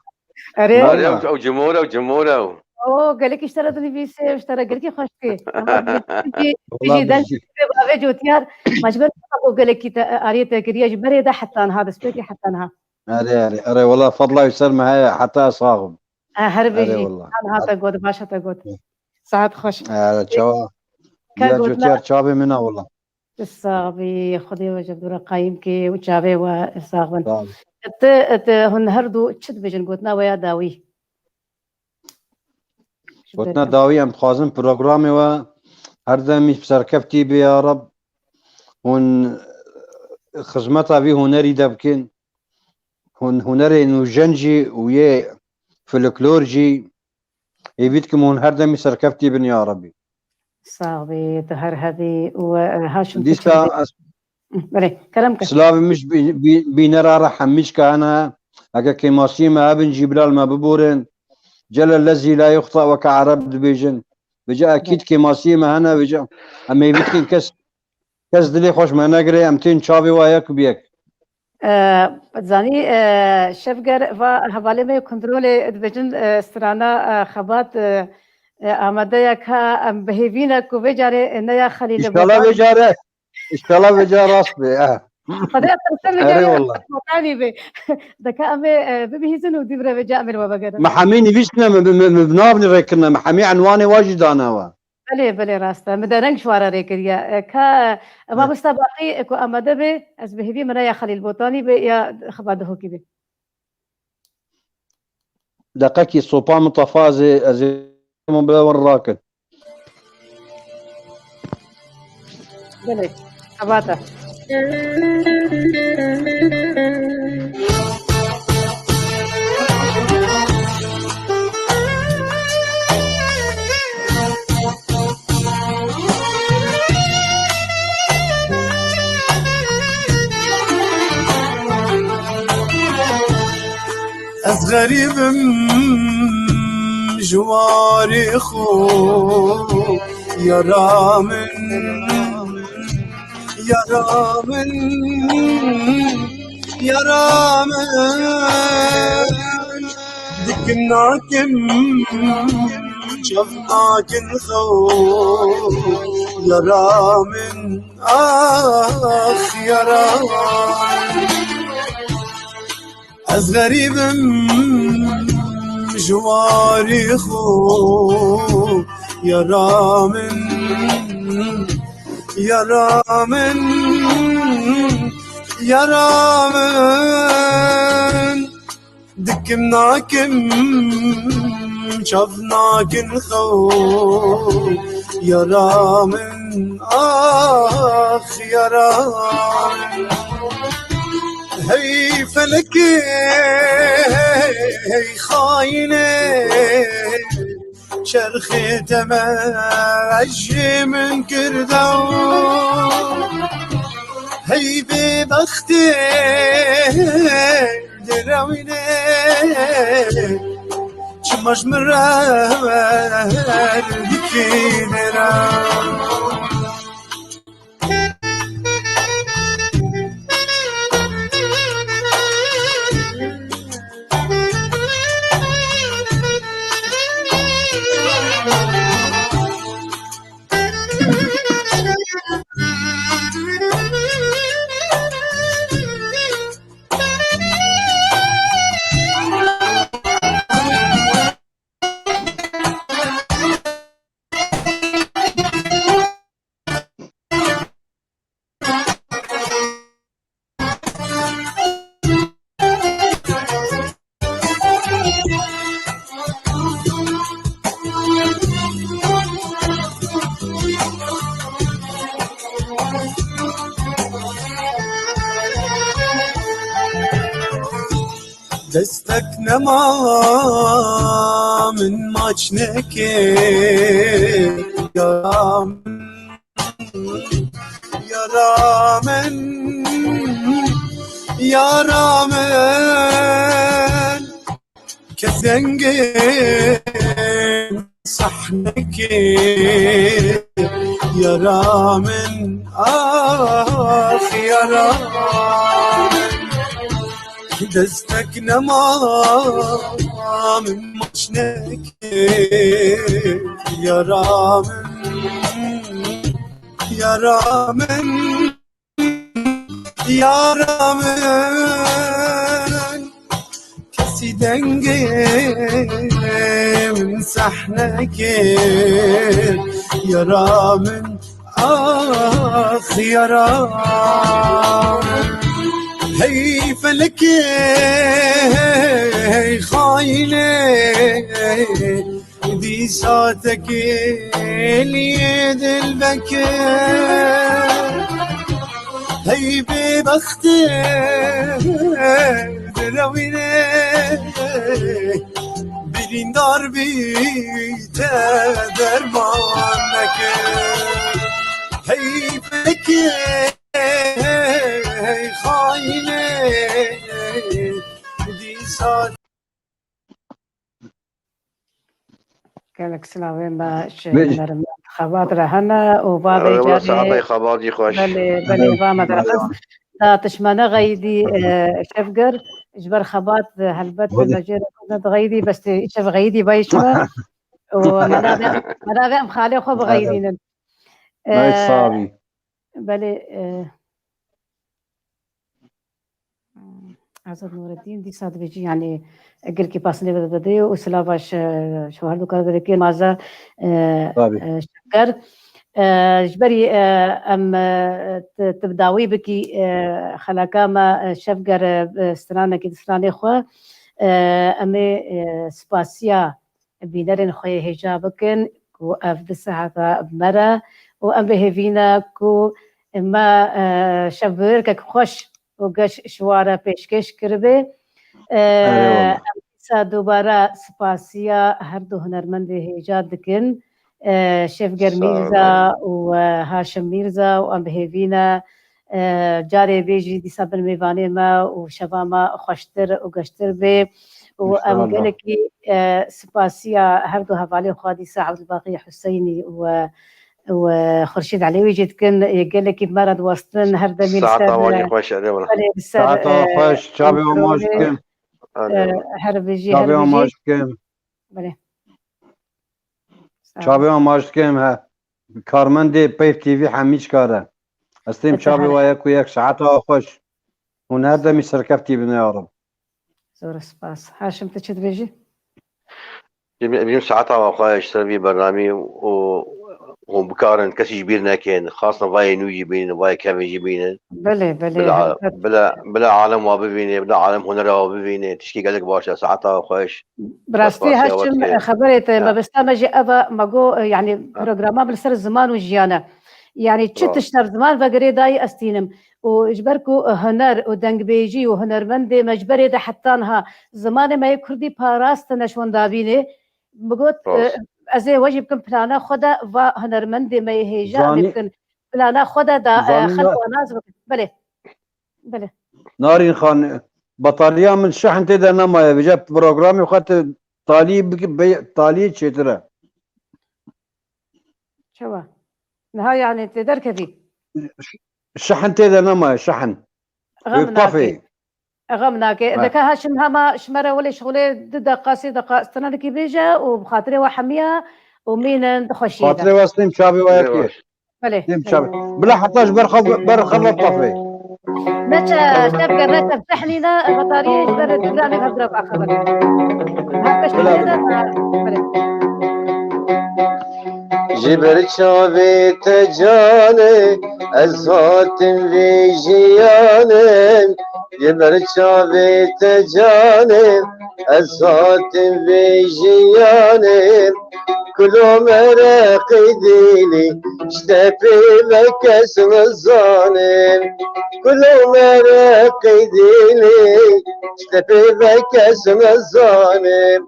Erê. Erê, Wala. ew, ew cimor ew, cimor ew. O, gelekî ji te re dinivîse, ji te re gelekî xweş dike. Ama bijî, bijî, Wala bijî, dest bijî. Bi bavê cotiyar, ma ji ber ku gelekî te, arê te kiriye, ji berê de heta niha, destpêkê heta niha. Erê, erê, erê, wala fadla wî ser me heye, heta sax im. E, her Erê bijî. wala. Niha te got, baş te got. Hı. Saet xweş. Erê, çawa? Ka Ya gotina cotiyar çavê min a wala. Sax bî, Xwedê we ji dû re qayîm kê û çavê we sax bin. Sağ ol. Ti, ti hûn her du çi dibêjin gotina we ya dawî? Gotina dawî em dixwazin programê we her demî serkeftî bê ya Reb. Hûn xizmeta vî hunerî de bikin. Hun-, hunerê nûjen jî û yê folklor jî, hêvî dikim hûn her demî serkeftî bin ya Rebî. Sax bî, tu her hebî û, e, Haşim, tu Dîsa çi ez Belê, kerem ke. Silavê min ji bî-, bî-, bînera re hemî ji ke hene. Heke kêmasiyê me hebin jî bila li me biborin. Cele lezî la yuxta weke Ereb dibêjin. Vêca ekîd Belê. Kêmasiyê me hene, vêca em ê bikin kes, kes dilê xweş me negire, em tên çavê wa yek bi yek. E, zanî, e, Şevger va hevalê me yê kontrolê dibêjin, e, strana, e, xebat, e, e, amade ye ka em bi hêvî ne ku vê carê, e, neya Xelîl Îşkala Botan. Vê care, îşkala vê care rast be, eh. Xwedê tirse vê Erê care wallah. Botanî be. Deka em ê, e, bibihîzin û dîv re vê ca em ê li we vegerin. Me hemî nivîsine, me, me, me, me bi navnî rêkirine, me hemî enwanê wa jî dane we. Belê, belê, rast e. Min dereng ji we re rê kiriye. E, ka, e, Belê. Mamosta Baqî, e, ku amade be, ez bi hêvî min ya Xelîl Botanî be, ya Xebat Dihokî be. Deqekî sopa min tefa, ez ê, ez ê min bila wan rakin. Belê, xebat e. Ez xerîb im ji warê xwe, yara min, yara min, yara min. Dikim nakim, çav nakin xew, yara min, ax, yara min. Ez xerîb im ji warê xwe, yara min, yara min, yara min. Dikim nakim, çav nakin xew, yara min, ax, yara min. Hey felekê, hey xayinê, çerxê te me ji min kirda. Hey bêbextê, direwînê, çima ji min re dikî dera. Destek nema min maç neke, yara min, yara min, yara min. Kesengê sahnekê, yara min, ax, yara min. Destek nema min maç neke, yara min, yara min. Yara min, kesî dengê min sehne kir. Yara min, ax yara min. Hey felekê, hey xayinê, dîsa tekê liyê dilbekê. Hey bêbextê dilewînê, birîndar bî te derman neke. Hey pekê, hey xayinê, dîsa Gelek silavên me ji Bê- hunermend Xebat re hene û va vê Ew carê saetê xebatî xweş. Belê, belê, va me derxist. Da tişmane xeyidî, e, Şevger, ji ber Xebat, e, helbet Hadi. me jê re ne dixeyidî, bes tê îşev xeyidî bayî çi me. Û me navê, me navê em xalê xwe bixeyidînin. Nayê E, sabî. Belê, e, Azad Nureddin dîsa dibêjî, yanî gelkî pasinê bi didê û silava ji, ji her du kar didikê maze, e, Tabii. e, Şevger. E, ji berî, e, em, e, ti, ti bi dawî bikî, e, xeleka me, e, Şevger, e, bi stranekî di stranê xwe, e, em ê, e, spasiya bînerên xwe yê hêja bikin ku ev di seheta bi me re û em bi hêvî ne ku me, e, şevbêrkek xweş û geş ji wan re pêşkêş kiribê. E, Eyvallah. Em dîsa dubare spasiya her du hunermendê hêja dikin. E, Şevger Sağ ol. Mîrza û, e, Haşim Mîrza û em bi hêvî ne, e, carê bê jî dîsa bin mêvanê me û şeva me xweştir û geştir bê. Û em İnşallah. gelekî, e, spasiya her du hevalên xwe dîsa Ebdulbaqî Huseynî û, e, û, e, Xurşîd Elewî jî dikin. E, gelekî bi me re diwestin her demî li ser, Saeta wan jî e, xweş, erê wala. belê li ser, Saeta e, xweş, çavê wan maç kontrolê, bikin. Erê e, wala. her bijî, her Çavê wan bijî. maç bikin. Belê. Sağ ol. Çavê wan maç dikim, he. Karmendê Peyv T V hemî çikare. Ez têm çavê wa yek û yek saeta wa xweş. Hûn her demî serkeftî bin ya Reb. Zor spas. Haşim, tu çi dibêjî? Em, em saeta wa xweş ser vî bernamî û hûn bikarin kesî ji bîr nekin. Xasna vayê nû jî bînin, vayê kevin jî bînin. Belê, belê, Bila, helbet. bila, bila alem wa bibîne, bila alem hunera wa bibîne. Tişkî gelek baş e, saeta wa xweş. Bi rastî Spas, Haşim, Yawet. xeberê te, Ha. mebesta me jî ev e, me got, e, yanî Ha. programa bi li ser ziman û jiyan e. Yanî çi Rast. tişt ev ziman ve girêdayî ez tînim. Û ji ber ku, e, huner û dengbêjî û hunermendê me ji berê de heta niha zimanê me yê kurdî parastine ji wan davînê. Min got, e, Rast. ez ê we jî bikim plana xwe de va hunermendê me yê hêja em ê Zanî-, bikin. Plana xwe de da, e, zanî xelk na- wan nas bikin. Belê. Belê. Narîn Xan, betaliya min şehn tê de nemaye. Vêca programê xwe tu talî bike, be-, talî çêtir e. Çawa? Niha yanî tê derkevî? Şehn tê de nemaye, şehn. Xem Wê nake. tafê. Xem nake. Ha. Deke Haşim hema ji me re welê şixulê du deqa, sê deqa stranekî bêje û bi xatirê we hemiya û mînin di xweşiyê de. Xatirê we stêm çavê we yekê. Belê. Stêm çavê. Bila heta ji ber xev, ber xev tafê. Neçe, Şevger, neçe, sehnîne, betariyê ji ber programê hev direva xeber. Her keş Bila. tê de, belê. Ji ber çavê te canê, ez hatim vê jiyanê. Ji ber çavê te canê, ez hatim vê jiyanê. Kulo mereqê dîlî, ji te pê ve kes nizane. Kulo mereqê dîlî, ji te pê ve kes nizane.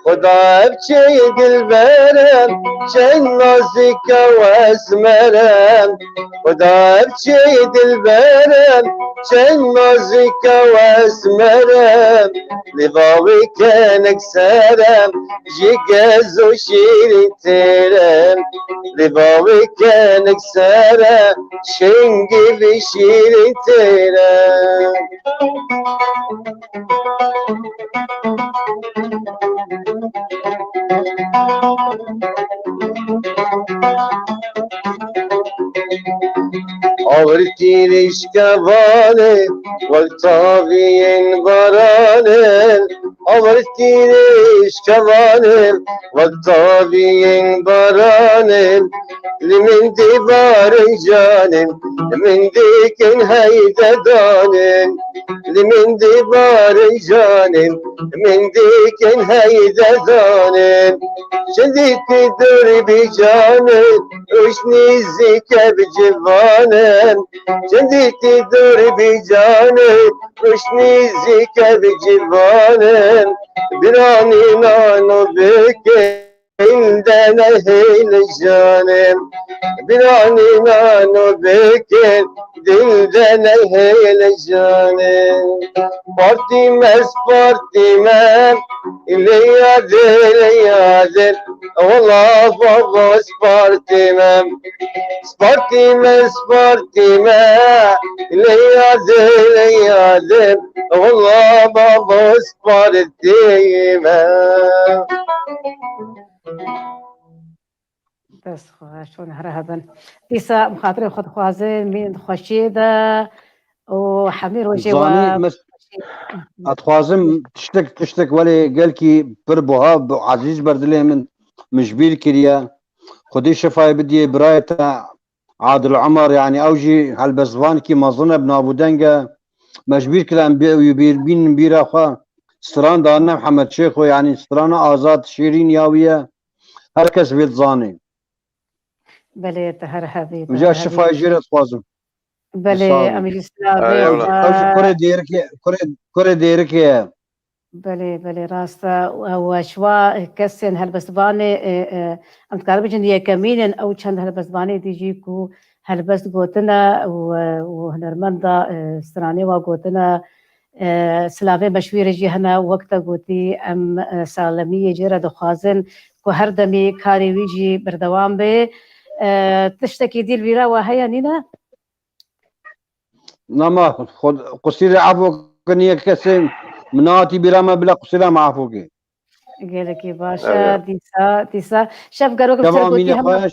Xuda ev çê dilbere, çend nazîk e û esmer e. Xuda ev çê dilbere, çend nazîk e û esmer e. Lêva wê kenek ser e, ji gez û şîrîn têr e. Lêva wê kenek ser e, şingî vî şîrîn têr e. Awirtî rîşkevanê, wek taviyên baranê, Awertî rêşkeranê wek taviyên baranê, li min dê barin canê, li min dikin heyde danê, li min dê barin canê, li min dikin heyde danê. Çendî tu dor bi canê, roj nîzîke bi civanê. Çendî tu dor bi canê, roj nîzîke bi civanê. Biranî nano bikin, dil de nehêle canê. Biranî nano bikin, dil de nehêle canê. Spartî me, spartî me, lê yadê, lê yadê. Wela baba spartî me. Spartî me, spartî me, lê yadê, lê yadê. Wela baba spartî me. Dest xweş, hûn here hebin. Dîsa bi xatirê xwe dixwazin, mîn di xweşiyê de û hemî rojê Zanî, we mes-, xweşî. Ez dixwazim tiştek, tiştek welê gelkî pir buha, bi ezîz ber dilê min, min ji bîr kiriye. Xwedê şefayê bidiyê birayê te Adil Umar, yanî ew jî helbestvankî mezin e, bi nav û deng e. Me ji bîr kir em bê-, wî bîr bînin bîra xwe. Stran dane Mihemed Şêxo, yanî strana Azad Şêrîn ya wî ye. Her kes vê dizanê. Belê, te her hebî, te Vêca her hebî. Şifayê jê re dixwazim. Belê, Sağ olun. Em jî silavê Eyvallah. Ew jî kurê Dêrikê, kurê, kurê Dêrikê ye. Belê, belê, rast e. Ew, e, şiva kesên helbestvanê, e, e, em dikarin bijin yekemîn in, ew çend helbestvanê dî jî ku helbest gotine û, e, û hunermenda, e, stranê wa gotine, e, silavê me ji wî re jî hene, wek te gotî, em, e, salemiyê jê re dixwazin ku her demî karê wî jî berdewam bê. E, tiştekî dî li vîra we heye, nîne? Nama, xwe, qusîrê efo kir, niye kesê min hatî bîra me, bila qusîra me efo kê. Gelekî baş e, Evet. dîsa, dîsa. Şev gero Şeva gotî mîne hema. Xweş.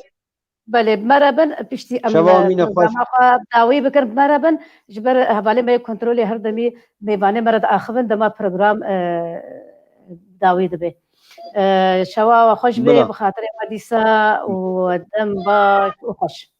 Belê, bi me re bin, piştî em, Şeva e, mîne xweş. programa xwe dawî bikin, bi me re bin. Ji ber hevalê me yê kontrolê her demî mêvanê me re diaxivin, dema program, e, dawî dibe. E, şewa we xweş bê, Bila. bi xatirê we dîsa û dem baş û xweş.